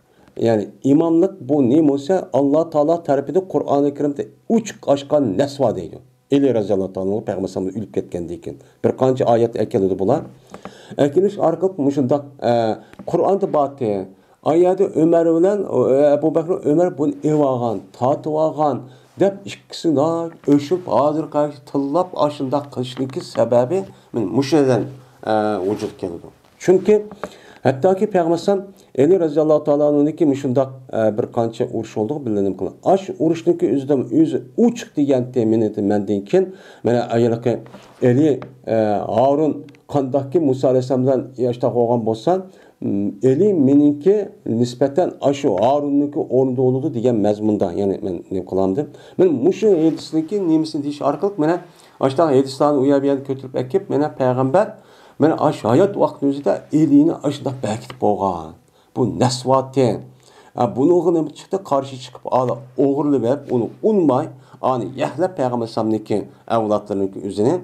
يەنى ئىماملىق بۇ نېمە بولسا، ئاللا تائالا تەرىپىدىن قۇرئانى كەرىمدە ئوچۇق ئاشكارا نەس بار دەيدۇ. ئەلى رەزىياللاھۇ تائالا پەيغەمبەر ئۆلۈپ كەتكەندىن كېيىن بىر قانچە ئايەت ئەكېلىدۇ بۇلار. ئەكېلىش ئارقىلىق مۇشۇنداق، ئە، قۇرئاندا بارتى. ئا يەردە ئۆمەر بىلەن، ئە، ئەبۇ بەكرى ئۆمەر بۇنى ئېۋالغان، تارتىۋالغان دەپ ئىككىسى ناھايىتى ئۆچۈپ، ھازىرقى تىللاپ ئاشۇنداق قىلىشنىڭكى سەۋەبى مانا مۇشۇ يەردىن، ئە، ۋۇجۇدقا كېلىدۇ. چۈنكى ھەتتاكى پەيغەمبەر ئەلەيھىسسالام ئەلى رەزىياللاھۇ تائالا ئەنھۇنىڭكى مۇشۇنداق، ئە، بىر قانچە ئۇرۇش بولدى، بىللە نېمە قىلغان. ئاش ئۇرۇشنىڭكى ئۆزىدە ئۆزى ئوچۇق دېگەنتى مېنى مەندىن كېيىن، مانا ئايالىقى ئەلى، ئە، ھارۇن قانداقكى مۇسا ئەلەيھىسسالام بىلەن ياشتاق بولغان بولسا، ئەلى مېنىڭكى نىسبەتەن ئاشۇ ھارۇننىڭكى ئورنىدا بولىدۇ دېگەن مەزمۇندا، يەنى مەن نېمە قىلامدىم؟ مەن مۇشۇ ھەدىسنىڭكى نېمىسىنى دېيىش ئارقىلىق مانا ئاشۇنداق ھەدىسلەرنى ئۇ يەر بۇ يەرگە كۆتۈرۈپ ئەكىپ، مانا پەيغەمبەر مانا ئاشۇ ھايات ۋاقتىنىڭ ئۆزىدە ئەلىنى ئاشۇنداق بەكىتىپ بولغان. بۇ نەسۋاتى. ھە، بۇنىڭغا نېمە چىقتى؟ قارشى چىقىپ، ئالا ئوغرىلىۋېلىپ، ئۇنى ئۇنماي، ئانى يەھلەپ پەيغەمبەر ئەلەيھىسسالامنىڭكى ئەۋلادلىرىنىڭكى ئۆزىنى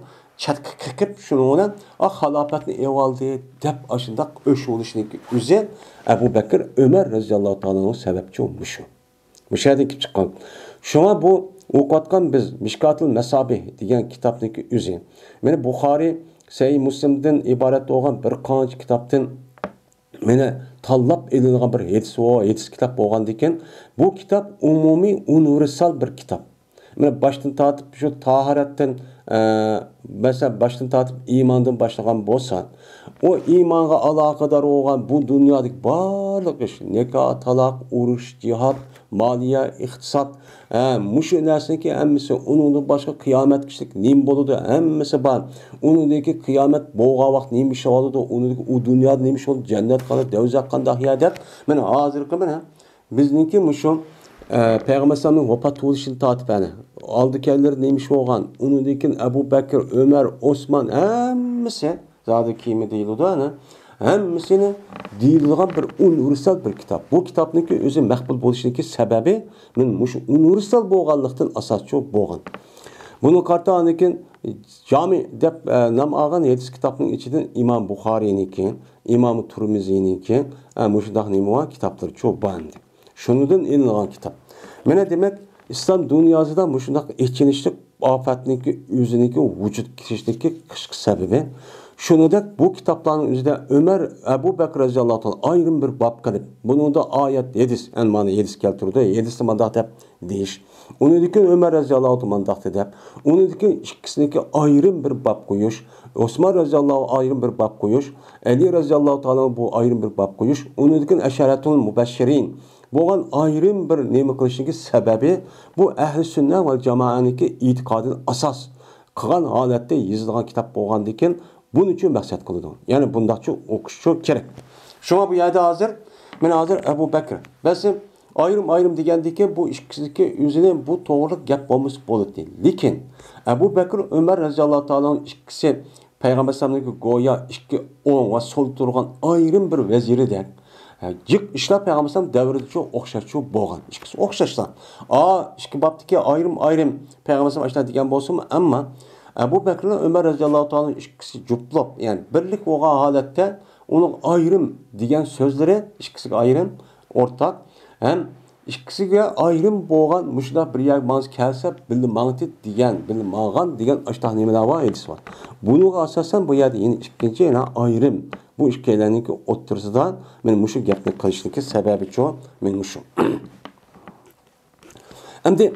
چەتكە قېقىپ، شۇنىڭ بىلەن، ئا، خالاپەتنى ئېۋالدى، دەپ ئاشۇنداق ئۆچ بولۇشنىڭكى ئۆزى ئەبۇ بەكىر ئۆمەر رەزىياللاھۇ تائالا ئەنھۇ سەۋەبچى مۇشۇ. مۇشۇ يەردىن كېلىپ چىققان. شۇڭا بۇ ئوقۇۋاتقان بىز مىشكاتۇل مەسابىھ دېگەن كىتابنىڭكى ئۆزى. مانا بۇخارىي، سەھىھ مۇسلىمدىن ئىبارەت بولغان بىر قانچە كىتابتىن مانا تاللاپ ئېلىنغان بىر ھەدىس، ھەدىس كىتاب بولغاندىكىن، بۇ كىتاب ئومۇمىي، ئۇنىۋېرسال بىر كىتاب. مانا باشتىن تارتىپ شۇ تاھارەتتىن، ئە، مەسىلەن، باشتىن تارتىپ ئىماندىن باشلىغان بولسا، ئۇ ئىمانغا ئالاقىدار بولغان بۇ دۇنيادىكى بارلىق ئىش، نىكاھ، تالاق، ئۇرۇش، جىھاد، مالىيە، ئىقتىساد، ھە، مۇشۇ نەرسىنىڭكى ھەممىسى، ئۇنىڭدىن باشقا قىيامەتكىچىلىك نېمە بولىدۇ، ھەممىسى بار. ئۇنىڭدىكى قىيامەت بولغان ۋاقىت نېمە ئىش بولىدۇ، ئۇنىڭدىكى ئۇ دۇنيادا نېمە ئىش بولىدۇ، جەننەت قانداق، دوزاخ قانداق يەر دەپ، مانا ھازىرقى مانا بىزنىڭكى مۇشۇ، ئە، پەيغەمبەر ئەلەيھىسسالامنىڭ ۋاپات بولۇشىدىن تارتىپ، يەنى ئالدى كەينىلىرى نېمە ئىش بولغان، ئۇنىڭدىن كېيىن ئەبۇ بەكىر، ئۆمەر، ئوسمان ھەممىسى زادى كىيىمى دېيىلىدۇ، ئەنە. ھەممىسىنى دېيىلىدىغان بىر ئۇنىۋېرسال بىر كىتاب. بۇ كىتابنىڭكى ئۆزى مەقبۇل بولۇشىنىڭكى سەۋەبى، مانا مۇشۇ ئۇنىۋېرسال بولغانلىقتىن ئاساسچۇ بولغان. بۇنى قارىتا ئاندىن كېيىن جامى دەپ، ئە، نام ئالغان ھەدىس كىتابنىڭ ئىچىدىن ئىمام بۇخارىينىڭكى، ئىمام تۇرمىزىينىڭكى، ئە، مۇشۇنداق نېمە بار، كىتابلىرىچۇ بار ئەمدى. شۇنىڭدىن ئېلىنغان كىتاب. مانا دېمەك، ئىسلام دۇنياسىدا مۇشۇنداق ئېچىنىشلىق ئاپەتنىڭكى ئۆزىنىڭكى ۋۇجۇدقا كېلىشىدىكى قىسقا سەۋەبى. شۇنىڭدەك بۇ كىتابلارنىڭ ئۆزىدە ئۆمەر، ئەبۇ بەكرى رەزىياللاھۇ تائالا ئايرىم بىر باب قىلىپ، بۇنىڭدا ئايەت، ھەدىس، ئەنە مانا ھەدىس كەلتۈرىدۇ، ھەدىستە مانداق دەپ دېيىش. ئۇنىڭدىن كېيىن ئۆمەر رەزىياللاھۇ تائالا مانداق دەپ، ئۇنىڭدىن كېيىن ئىككىسىنىڭكى ئايرىم بىر باب قويۇش، ئوسمان رەزىياللاھۇ ئايرىم بىر باب قويۇش، ئەلى رەزىياللاھۇ تائالا بۇ ئايرىم بىر باب قويۇش، ئۇنىڭدىن كېيىن ئەشەرەتۇل مۇبەششىرىن، بولغان ئايرىم بىر نېمە قىلىشنىڭكى سەۋەبى، بۇ ئەھلى سۈننە ۋەل جامائەنىڭكى ئېتىقادىنى ئاساس قىلغان ھالەتتە يېزىلغان كىتاب بولغاندىكىن، بۇنىچۇ مەقسەت قىلىدۇ. يەنى بۇنداقچۇ ئوقۇشچۇ كېرەك. شۇڭا بۇ يەردە ھازىر، مانا ھازىر ئەبۇ بەكرى، بەلكى ئايرىم-ئايرىم دېگەندىكىن، بۇ ئىككىسىدىكى ئۆزىنى بۇ توغرىلىق گەپ بولمىسا بولاتتى. لېكىن ئەبۇ بەكرى، ئۆمەر رەزىياللاھۇ تائالا ئىككىسى پەيغەمبەر ئەلەيھىسسالامنىڭكى گويا ئىككى ئوڭ ۋە سول تۇرغان ئايرىم بىر ۋەزىرىدەك، ھە، جىق ئىشلار پەيغەمبەر ئەلەيھىسسالام دەۋرىدىچۇ ئوخشاشچۇ بولغان. ئىككىسى ئوخشاشلا. ئا، ئىككى بابتىكى ئايرىم-ئايرىم پەيغەمبەر ئەلەيھىسسالام ئاشۇنداق دېگەن بولسىمۇ، ئەمما ئەبۇ بەكرى بىلەن ئۆمەر رەزىياللاھۇ تائالا ئىككىسى جۇپلاپ، يەنى بىرلىك بولغان ھالەتتە ئۇنىڭ ئايرىم دېگەن سۆزلىرى، ئىككىسىگە ئايرىم، ئورتاق، ھەم ئىككىسىگە ئايرىم بولغان مۇشۇنداق بىر يەرگە ماڭسا كەلسە بىللە ماڭتى دېگەن، بىللە ماڭغان دېگەن ئاشۇنداق نېمىلەر بار، ھەدىس بار. بۇنىڭغا ئاساسەن بۇ يەردە يەنە ئىككىنچى يەنە ئايرىم، بۇ ئىككىيلەننىڭكى ئوتتۇرىسىدا مانا مۇشۇ گەپنى قىلىشنىڭكى سەۋەبىچۇ مانا مۇشۇ. ئەمدى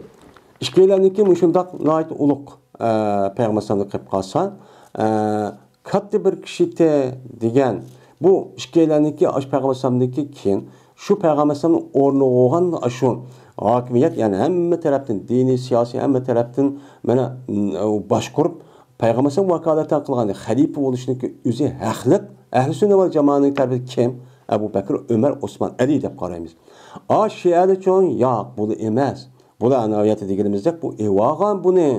ئىككىيلەننىڭكى مۇشۇنداق ناھايىتى ئۇلۇغ، ئە، پەيغەمبەر ئەلەيھىسسالامنى قىلىپ قالسا، ئە، كاتتا بىر كىشىتى دېگەن بۇ ئىككىيلەننىڭكى ئاشۇ پەيغەمبەر ئەلەيھىسسالامدىكى كېيىن شۇ پەيغەمبەر ئەلەيھىسسالامنىڭ ئورنىغا بولغان ئاشۇ ھاكىمىيەت، يەنى ھەممە تەرەپتىن، دىنىي، سىياسىي، ھەممە تەرەپتىن مانا، م، باشقۇرۇپ، پەيغەمبەر ئەلەيھىسسالام ۋاكالىتەن قىلغان خەلىپە بولۇشنىڭكى ئۆزى ھەقلىق. ئەھلى سۈننە ۋەل جامائەنىڭ تەرىپىدە كىم؟ ئەبۇ بەكرى، ئۆمەر، ئوسمان، ئەلى دەپ قارايمىز. ئا، شىئەلەرچۇ ياق، بۇلار ئەمەس. بۇلار ئەنە ئايەتتە دېگىنىمىزدەك، بۇ ئېۋالغان بۇنى.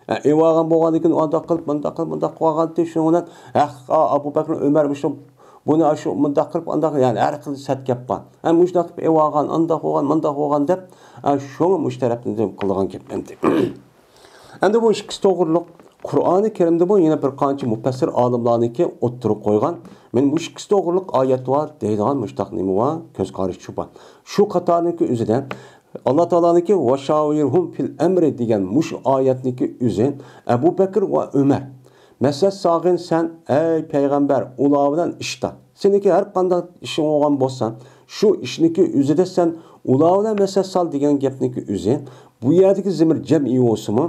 ئېۋالغان بولغاندىن كېيىن ئانداق قىلىپ، مۇنداق قىلىپ، مۇنداق قىلغانتى، شۇنىڭ بىلەن ھەق، ئابۇ بەكرى، ئۆمەر مۇشۇ، بۇنى شۇ مۇنداق قىلىپ، ئانداق، يەنى ھەر خىل سەت گەپ بار. ھە، مۇشۇنداق قىلىپ ئېۋالغان، ئانداق بولغان، مۇنداق بولغان دەپ، ھە، شۇڭا مۇشۇ تەرەپتىن قىلغان گەپ ئەمدى. ئەمدى بۇ ئىككىسى توغرۇلۇق قۇرئانى كەرىمدىمۇ يەنە بىر قانچە مۇپەسسىر ئالىملارنىڭكى ئوتتۇرىغا قويغان، مەن مۇشۇ ئىككىسى توغرۇلۇق ئايەت بار دەيدىغان مۇشتاق نېمە بار؟ كۆز قارىشى شۇ بار. شۇ قاتارنىڭكى ئۆزىدە ئاللا تائالانىڭكى «ۋاشاۋىرھۇم فىل ئەمرى» دېگەن مۇشۇ ئايەتنىڭكى ئۆزى ئەبۇ بەكىر ۋە ئۆمەر، مەسلىھەت سالغىن سەن، ئەي پەيغەمبەر، ئۇلار بىلەن ئىشتا. سېنىڭكى ھەر قانداق ئىشىڭ بولغان بولسا، شۇ ئىشنىڭكى ئۆزىدە سەن ئۇلار بىلەن مەسلىھەت سال دېگەن گەپنىڭكى ئۆزى، بۇ يەردىكى زېمىر جەمئىي بولسىمۇ،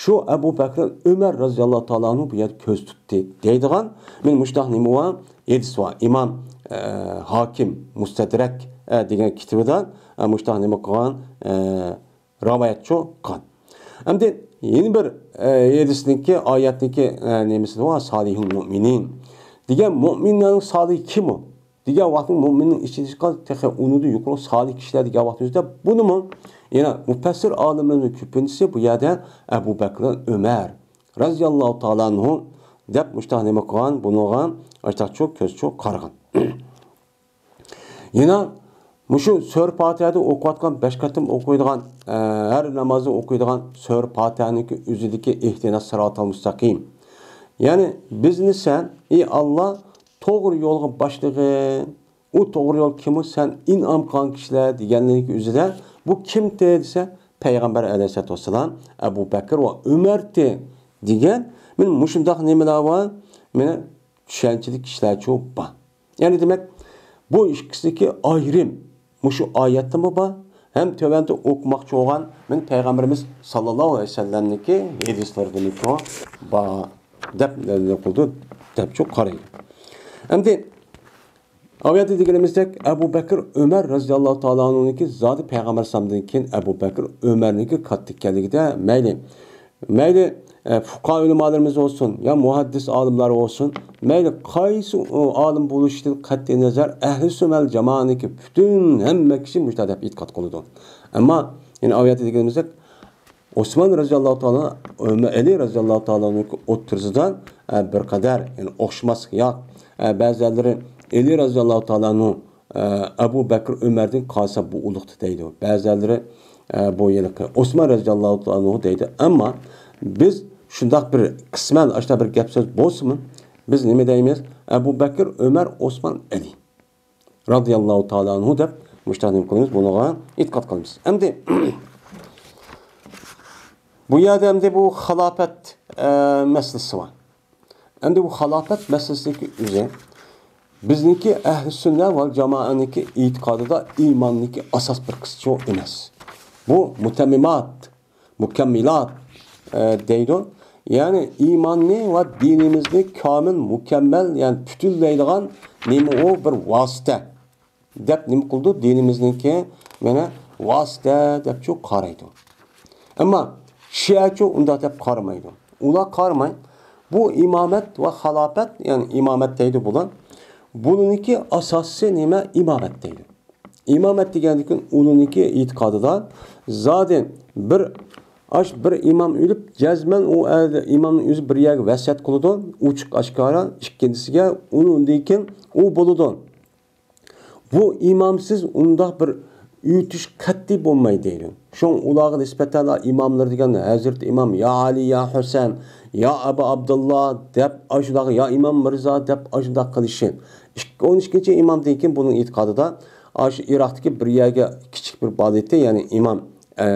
شۇ ئەبۇ بەكرى ئۆمەر رەزىياللاھۇ تائالا ئەنھۇ بۇ يەردە كۆز تۇتتى دەيدىغان، مەن مۇشۇنداق نېمە بار؟ ھەدىس بار. ئىمام، ئە، ھاكىم مۇستەدرەك، ئە، دېگەن كىتابىدا، ئە، مۇشۇنداق نېمە قىلغان، ئە، رىۋايەتچۇ قىلغان. ئەمدى يەنە بىر، ئە، ھەدىسنىڭكى، ئايەتنىڭكى، ئە، نېمىسىدە بار؟ سالىھۇل مۇئمىنىن دېگەن مۇئمىنلارنىڭ سالىھى كىم ئۇ؟ دېگەن ۋاقىتتا مۇئمىننىڭ ئىچىدىكى تېخى ئۇنىڭدىن يۇقىرى سالىھ كىشىلەر دېگەن ۋاقتىمىزدا بۇنىمۇ يەنە مۇپەسسىر ئالىملىرىمىزنىڭ كۆپىنچىسى بۇ يەردە ئەبۇ بەكرى ئۆمەر رەزىياللاھۇ تائالا ئەنھۇ دەپ مۇشتاق نېمە قىلغان، بۇنىڭغا ئاشتاقچۇ كۆزچۇ قارىغان. يەنە مۇشۇ سۈرە پاتىھەدە ئوقۇۋاتقان، بەش قېتىم ئوقۇيدىغان، ئە، ھەر نامازدا ئوقۇيدىغان سۈرە پاتىھەنىڭكى ئۆزىدىكى ئىھدىنەس سىراتال مۇستەقىم. يەنى بىزنى سەن، ئى ئاللا، توغرا يولغا باشلىغىن. ئۇ توغرا يول كىمۇ؟ سەن ئىنئام قىلغان كىشىلەر دېگەنلىكى ئۆزىدە بۇ كىمتى دېسە، پەيغەمبەر ئەلەيھىسسالاتۇ ۋەسسالام، ئەبۇ بەكىر ۋە ئۆمەرتى دېگەن. مەن مۇشۇنداق نېمىلەر بار، مېنى چۈشەنچىلىك كىشىلەرچۇ بار. يەنى دېمەك، بۇ ئىككىسىدىكى ئايرىم مۇشۇ ئايەتتىمۇ بار، ھەم تۆۋەندە ئوقۇماقچى بولغان مەن پەيغەمبىرىمىز ساللاللاھۇ ئەلەيھى ۋەسەللەمنىڭكى ھەدىسلىرىدىمۇ بار دەپ نېمە قىلىدۇ دەپچۇ قارايدۇ. ئەمدى ئايەتتە دېگىنىمىزدەك ئەبۇ بەكىر ئۆمەر رەزىياللاھۇ تائالا ئەنھۇنىڭكى زادى پەيغەمبەر ئەلەيھىسسالامدىن كېيىن ئەبۇ بەكىر ئۆمەرنىڭكى كاتتا ئىكەنلىكىدە مەيلى مەيلى، ئە، فۇقاھا ئۆلىمالىرىمىز بولسۇن، يا مۇھەددىس ئالىملار بولسۇن، مەيلى قايسى، ئۇ، ئالىم بولۇشىدىن قەتئىينەزەر، ئەھلى سۈننە ۋەل جامائەنىڭكى پۈتۈن ھەممە كىشى مۇشۇنداق دەپ ئېتىقاد قىلىدۇ. ئەمما يەنە ئايەتتە دېگىنىمىزدەك، ئوسمان رەزىياللاھۇ تائالا، ئەلى رەزىياللاھۇ تائالا ئوتتۇرىسىدا، ئە، بىر قەدەر، يەنى ئوخشىماسلىق ياق. ئە، بەزىلىرى ئەلى رەزىياللاھۇ تائالا ئەبۇ بەكرى ئۆمەردىن قالسا بۇ ئۇلۇغتى دەيدۇ. بەزىلىرى، ئە، بۇ ھېلىقى ئوسمان رەزىياللاھۇ تائالا ئەنھۇ دەيدۇ. ئەمما بىز شۇنداق بىر قىسمەن ئاشۇنداق بىر گەپ سۆز بولسىمۇ، بىز نېمە دەيمىز؟ ئەبۇ بەكرى، ئۆمەر، ئوسمان، ئەلى رەزىياللاھۇ تائالا ئەنھۇ دەپ مۇشۇنداق نېمە قىلىمىز؟ بۇنىڭغا ئېتىقاد قىلىمىز. ئەمدى بۇ يەردە ئەمدى بۇ خىلاپەت، ئە، مەسىلىسى بار. ئەمدى بۇ خىلاپەت مەسىلىسىدىكى ئۆزى بىزنىڭكى ئەھلى سۈننە ۋەل جامائەنىڭكى ئېتىقادىدا ئىماننىڭكى ئاساس بىر قىسمى ئەمەس. بۇ مۇتەممىمات، مۇكەممىلات، ئە، دەيدۇ. يەنى ئىماننى ۋە دىنىمىزنى كامىل، مۇكەممەل، يەنى پۈتۈنلەيدىغان نېمە ئۇ؟ بىر ۋاسىتە دەپ نېمە قىلىدۇ؟ دىنىمىزنىڭكى مانا ۋاسىتە دەپچۇ قارايدۇ. ئەمما شىئەچۇ ئۇنداق دەپ قارىمايدۇ. ئۇلار قارىماي، بۇ ئىمامەت ۋە خىلاپەت، يەنى ئىمامەت دەيدۇ بۇلار. بۇنىڭكى ئاساسى نېمە؟ ئىمامەت دەيدۇ. ئىمامەت دېگەندىكىن ئۇلارنىڭكى ئېتىقادىدا زادى بىر، ئاش بىر ئىمام ئۆلۈپ، جەزمەن ئۇ ئەر-، ئىمامنىڭ ئۆزى بىر يەرگە ۋەسىيەت قىلىدۇ، ئوچۇق ئاشكارا ئىككىنچىسىگە، ئۇنىڭدىن كېيىن ئۇ بولىدۇ. بۇ ئىمامسىز ئۇنداق بىر ئۆتۈش قەتئىي بولمايدۇ دەيدۇ. شۇڭا ئۇلارغا نىسبەتەن ئىماملار دېگەن ھەزرىتى ئىمام، يا ئەلى، يا ھۈسەن، يا ئەبا ئابدۇللا دەپ ئاشۇنداق، يا ئىمام مىرزا دەپ ئاشۇنداق قىلىشى. ئىككى، ئون ئىككىنچى ئىمامدىن كېيىن بۇنىڭ ئېتىقادىدا ئاشۇ ئىراقتىكى بىر يەرگە كىچىك بىر بالا ئىدى، يەنى ئىمام ئە،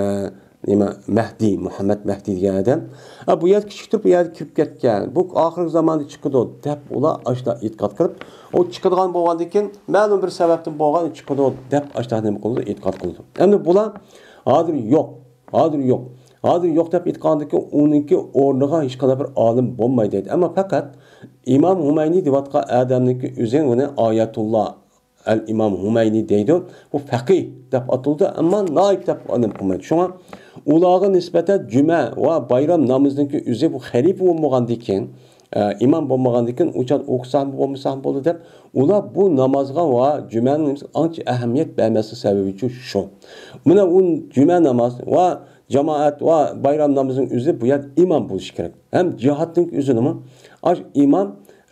نېمە، مەھدى، مۇھەممەد مەھدى دېگەن ئادەم. ئە، بۇ يەردە كىچىك تۇرۇپ، بۇ يەردە كىرىپ كەتكەن. بۇ ئاخىرقى زاماندا چىقىدۇ، دەپ ئۇلار ئاشۇنداق ئېتىقاد قىلىپ، ئۇ چىقىدىغان بولغاندىن كېيىن، مەلۇم بىر سەۋەبتىن بولغان چىقىدۇ، دەپ ئاشۇنداق نېمە قىلىدۇ، ئېتىقاد قىلىدۇ. ئەمدى بۇلار ھازىر يوق، ھازىر يوق، ھازىر يوق دەپ ئېيتقاندىن كېيىن، ئۇنىڭكى ئورنىغا ھېچقانداق بىر ئالىم بولمايدۇ دەيدۇ. ئەمما پەقەت ئىمام ھۇمەينى دەۋاتقان ئادەمنىڭكى ئۆزى ئۇنى ئايەتۇللا ئەل ئىمام ھۇمەينى دەيدۇ. بۇ فەقىھ دەپ ئاتىلىدۇ، ئەمما نائىب دەپ ئاتىلىپ قالمايدۇ. شۇڭا ئۇلارغا نىسبەتەن جۈمە ۋە بايرام نامىزىنىڭكى ئۆزى بۇ خەلىپە بولمىغاندىن كېيىن، ئە، ئىمام بولمىغاندىن كېيىن ئۇ چاغ ئوقۇساقمۇ بولمىساقمۇ بولىدۇ دەپ، ئۇلار بۇ نامازغا ۋە جۈمەنىڭ نېمىسىگە ئانچە ئەھمىيەت بەرمەسلىك سەۋەبى شۇ. مانا ئۇ جۈمە ناماز ۋە جامائەت ۋە بايرام نامىزىنىڭ ئۆزى بۇ يەردە ئىمام بولۇشى كېرەك. ھەم جىھادنىڭ ئۆزىنىمۇ ئاش ئىمام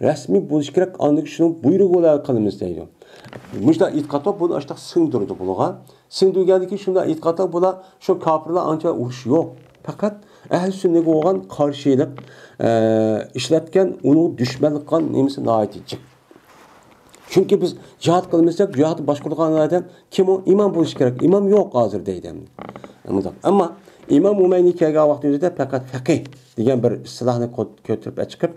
رەسمىي بولۇشى كېرەك، ئاندىن كېيىن شۇنىڭ بۇيرۇقى بىلەن قىلىمىز دەيدۇ. مۇشۇنداق ئېتىقاد بار، بۇنى ئاشتاق سىڭدۈرىدۇ بۇلارغا. سىڭدۈرگەندىن كېيىن شۇنداق ئېتىقاد بار، بۇلار شۇ كاپىرلار ئانچە ئۇرۇش يوق. پەقەت ئەھلى سۈننىگە بولغان قارشىلىق، ئە، ئىشلەتكەن، ئۇنىڭ دۈشمەنلىك قىلغان نېمىسى ناھايىتى جىق. چۈنكى بىز جىھاد قىلىمىز دەپ، جىھادنى باشقۇرىدىغان ئادەم كىم ئۇ؟ ئىمام بولۇشى كېرەك. ئىمام يوق ھازىر دەيدۇ ئەمدى. ئەمدى، ئەمما ئىمام خۇمەينى كەلگەن ۋاقتىمىزدا پەقەت فەقىھ دېگەن بىر ئىستىلاھنى كۆ-، كۆتۈرۈپ چىقىپ،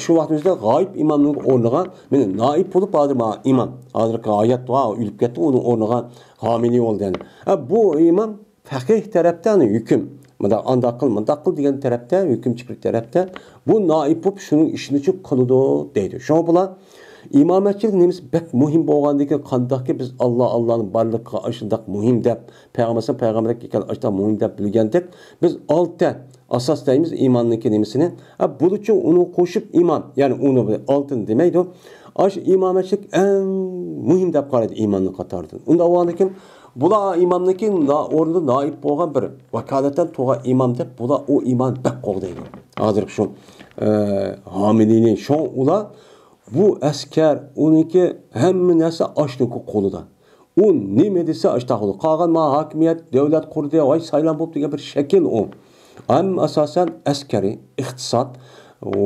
شۇ ۋاقتىمىزدا غايىب ئىمامنىڭ ئورنىغا مېنى نائىب بولۇپ ھازىر مانا ئىمام، ھازىرقى ھايات ۋە ئۆلۈپ كەتتى، ئۇنىڭ ئورنىغا خامىنى بولدى. ھە، بۇ ئىمام فەقىھ تەرەپتە، يەنى ھۆكۈم، مۇنداق، ئانداق قىل، مۇنداق قىل دېگەن تەرەپتە، ھۆكۈم چىقىرىش تەرەپتە، بۇ نائىب بولۇپ شۇنىڭ ئىشىنى قىلىدۇ دەيدۇ. شۇڭا بۇلار ئىمامەتچىلىك نېمىسى بەك مۇھىم بولغاندىكىن، قانداقكى بىز ئاللا، ئاللانىڭ بارلىقىغا ئاشۇنداق مۇھىم دەپ، پەيغەمبەر پەيغەمبەرلىك ئىكەن ئاشۇنداق مۇھىم دەپ بىلگەندەك، بىز ئالتە ئاساس دەيمىز ئىماننىڭكى نېمىسىنى. ھە، بۇلىچۇ ئۇنى قوشۇپ ئىمان، يەنى ئۇنى ئالتىنى دېمەيدۇ. ئاشۇ ئىمامەتچىلىك ئەڭ مۇھىم دەپ قارايدۇ ئىماننىڭ قاتارىدىن. ئۇنداق بولغاندىكىن، بۇلار ئىمامنىڭكى نا-، ئورنىدا نائىب بولغان بىر ۋاكالەتەن تۇرغان ئىمام دەپ، بۇلار ئۇ ئىمان بەك قوغدايدۇ. ھازىرقى شۇ، ئە، خامىنىنى، شۇڭا ئۇلار بۇ ئەسكەر، ئۇنىڭكى ھەممە نەرسە ئاشۇنىڭكى قولىدا. ئۇ نېمە دېسە، ئاشۇنداق بولىدۇ. قالغان ما ھاكىمىيەت، دۆلەت قۇردى، ۋاي سايلام بوپتۇ دېگەن بىر شەكىل ئۇ. ئەمما ئاساسەن ئەسكەرىي، ئىقتىساد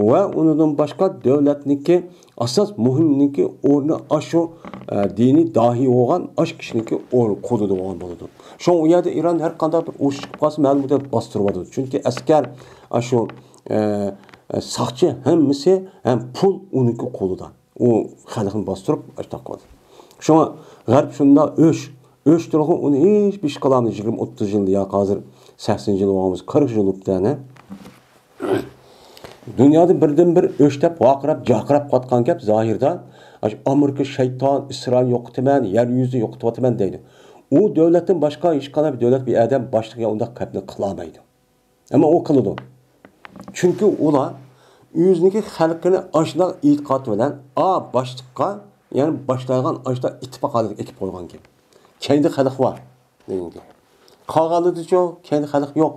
ۋە ئۇنىڭدىن باشقا دۆلەتنىڭكى ئاساس مۇھىمنىڭكى ئورنى ئاشۇ، ئە، دىنىي داھىي بولغان ئاش كىشىنىڭكى ئور-، قولىدا بولغان بولىدۇ. شۇڭا ئۇ يەردە ئىران ھەر قانداق بىر ئۇرۇش چىقىپ قالسا، مەلۇم مۇددەت باستۇرۇۋاتىدۇ. چۈنكى ئەسكەر، ئاشۇ، ئە، ئە، ساقچى ھەممىسى ھەم پۇل ئۇنىڭكى قولىدا. ئۇ خەلقنى باستۇرۇپ ئاشۇنداق قىلدى. شۇڭا غەرب شۇنداق ئۆچ، ئۆچ تۇرغۇن، ئۇنى ھېچ بىر ئىش قىلالمىدى. يىگىرمە ئوتتۇز يىل ياكى ھازىر سەكسەن يىل بولغان بولسا، قىرىق يىل بوپتۇ ئەنە. دۇنيادا بىردىنبىر ئۆچ دەپ ۋارقىراپ، جارقىراپ قاتقان گەپ زاھىردا، ئاشۇ ئامېرىكا شەيتان، ئىسرائىل يوقىتىمەن، يەر يۈزىنى يوقىتىۋاتىمەن دەيدۇ. ئۇ دۆلەتتىن باشقا ھېچقانداق بىر دۆلەت، بىر ئادەم باشلىقىغا ئۇنداق گەپنى قىلالمايدۇ. ئەمما ئۇ قىلىدۇ. چۈنكى ئۇلار ئۆزىنىڭكى خەلقىنى ئاشۇنداق ئېتىقاد بىلەن ئا باشلىققا، يەنى باشلايدىغان ئاشۇنداق ئىتتىپاق ھالەتكە ئېلىپ قويغان گەپ. كەينىدە خەلق بار دېگەن گەپ. قالغانلىرىدىچۇ كەينىدە خەلق يوق.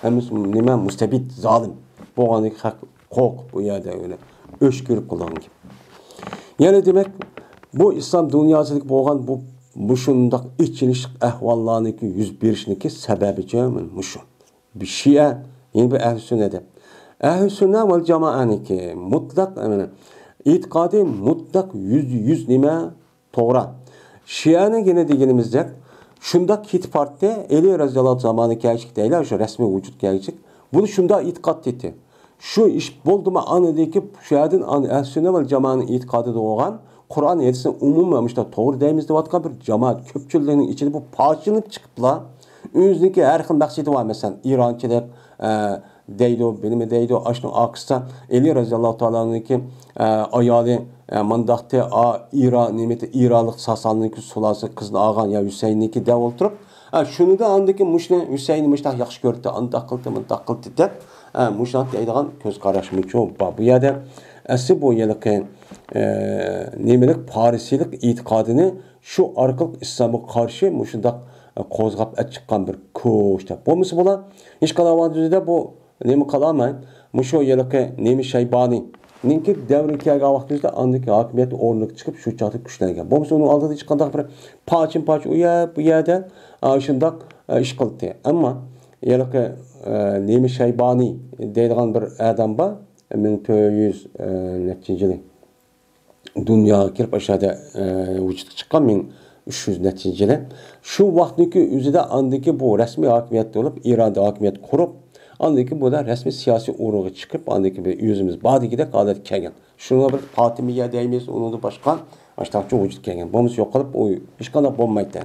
ھەممىسى نېمە، مۇستەبىت، زالىم بولغاندىكىن خەلق قورقۇپ بۇ يەردە ئۆلە ئۆچ كۆرۈپ قىلىدىغان گەپ. يەنى دېمەك، بۇ ئىسلام دۇنياسىدىكى بولغان بۇ، مۇشۇنداق ئېچىنىشلىق ئەھۋاللارنىڭكى يۈز بېرىشىنىڭكى سەۋەبىچۇ مۇشۇ. بىر شىئە، يەنە بىر ئەھلى سۈننە دەپ. ئەھلى سۈننە ۋەل جامائەنىڭكى مۇتلەق، مانا، ئېتىقادى مۇتلەق يۈزدە يۈز نېمە؟ توغرا. شىئەنىڭ يەنە دېگىنىمىزدەك، شۇنداق كېتىپ بارتتى، ئەلى رەزىياللاھۇ زامانى كەلگۈچىلىك دەيلى، شۇ رەسمىي ۋۇجۇدقا كەلگۈچىلىك. بۇنى شۇنداق ئېتىقاد ئېتىتتى. شۇ ئىش بولدىمۇ، ئاندىن كېيىن شۇ يەردىن ئەھلى سۈننە ۋەل جامائەنىڭ ئېتىقادىدا بولغان قۇرئان ھەدىسنى ئومۇمەن مۇشۇنداق توغرا دەيمىز دەۋاتقان بىر جامائەت كۆپچىلىكنىڭ ئىچىدە بۇ پارچىلىنىپ چىقىپلا، ئۆزىنىڭكى ھەر خىل مەقسىتى بار، مەسىلەن، ئىرانچىلىق، ئە، دەيدۇ، بىلىمى دەيدۇ، ئاشۇنىڭ ئارقىسىدا ئەلى رەزىياللاھۇ تائالانىڭكى، ئە، ئايالى، ئە، مۇنداقتى، ئا، ئىران، نېمىتى، ئىرانلىق ساساننىڭكى سۇلالىسى قىزىنى ئالغان يا ھۈسەيىننىڭكى دەپ ئولتۇرۇپ، ئە، شۇنىدا ئاندىكى مۇشۇنى ھۈسەيىننى مۇشۇنداق ياخشى كۆرۈپتۇ، ئانداق قىلدى، مۇنداق قىلدى دەپ، ئە، مۇشۇنداق دەيدىغان كۆز قاراشمۇچۇ بار. بۇ يەردە ئەسلى بۇ ھېلىقى، ئە، نېمىلىك پارسىيلىق ئېتىقادىنى شۇ ئارقىلىق ئىسلامغا قارشى مۇشۇنداق، ئە، قوزغاپ ئەچىققان بىر كۈچ دەپ. بولمىسا بۇلار ھېچقانداق ۋاقىتتا بۇ نېمە قىلالماي، مۇشۇ ھېلىقى نېمە شەيبانىنىڭكى دەۋرىگە كەلگەن ۋاقتىمىزدا ئاندىكى ھاكىمىيەت ئورنىغا چىقىپ، شۇ چاغدا كۈچلەنگەن. بولمىسا ئۇنىڭ ئالدىدا ھېچقانداق بىر پارچىمۇ پارچە ئۇ يەر، بۇ يەردە، ئا، شۇنداق، ئا، ئىش قىلدى. ئەمما ھېلىقى، ئا، نېمە شەيبانى دەيدىغان بىر ئادەم بار، مىڭ تۆت يۈز، ئا، نەچچىنچى يىلى دۇنياغا كىرىپ، ئاشۇ يەردە، ئە، ۋۇجۇدقا چىققان مىڭ ئۈچ يۈز نەچچىنچى يىلى. شۇ ۋاقىتنىڭكى ئۆزىدە ئاندىكى بۇ رەسمىي ھاكىمىيەتتە بولۇپ، ئىراندا ھاكىمىيەت قۇرۇپ، ئاندىكى بۇ رەسمىي سىياسىي ئورۇنغا چىقىپ، ئاندىكى بىر ئۆزىمىز بار دېگۈدەك ھالەتكە كەلگەن. شۇنىڭغا بىر پاتىمىيە دەيمىز، ئۇنىڭدىن باشقا ئاشۇنداقچە ۋۇجۇدقا كەلگەن. بولمىسا يوقىلىپ، ئۇ ھېچقانداق بولمايتتى.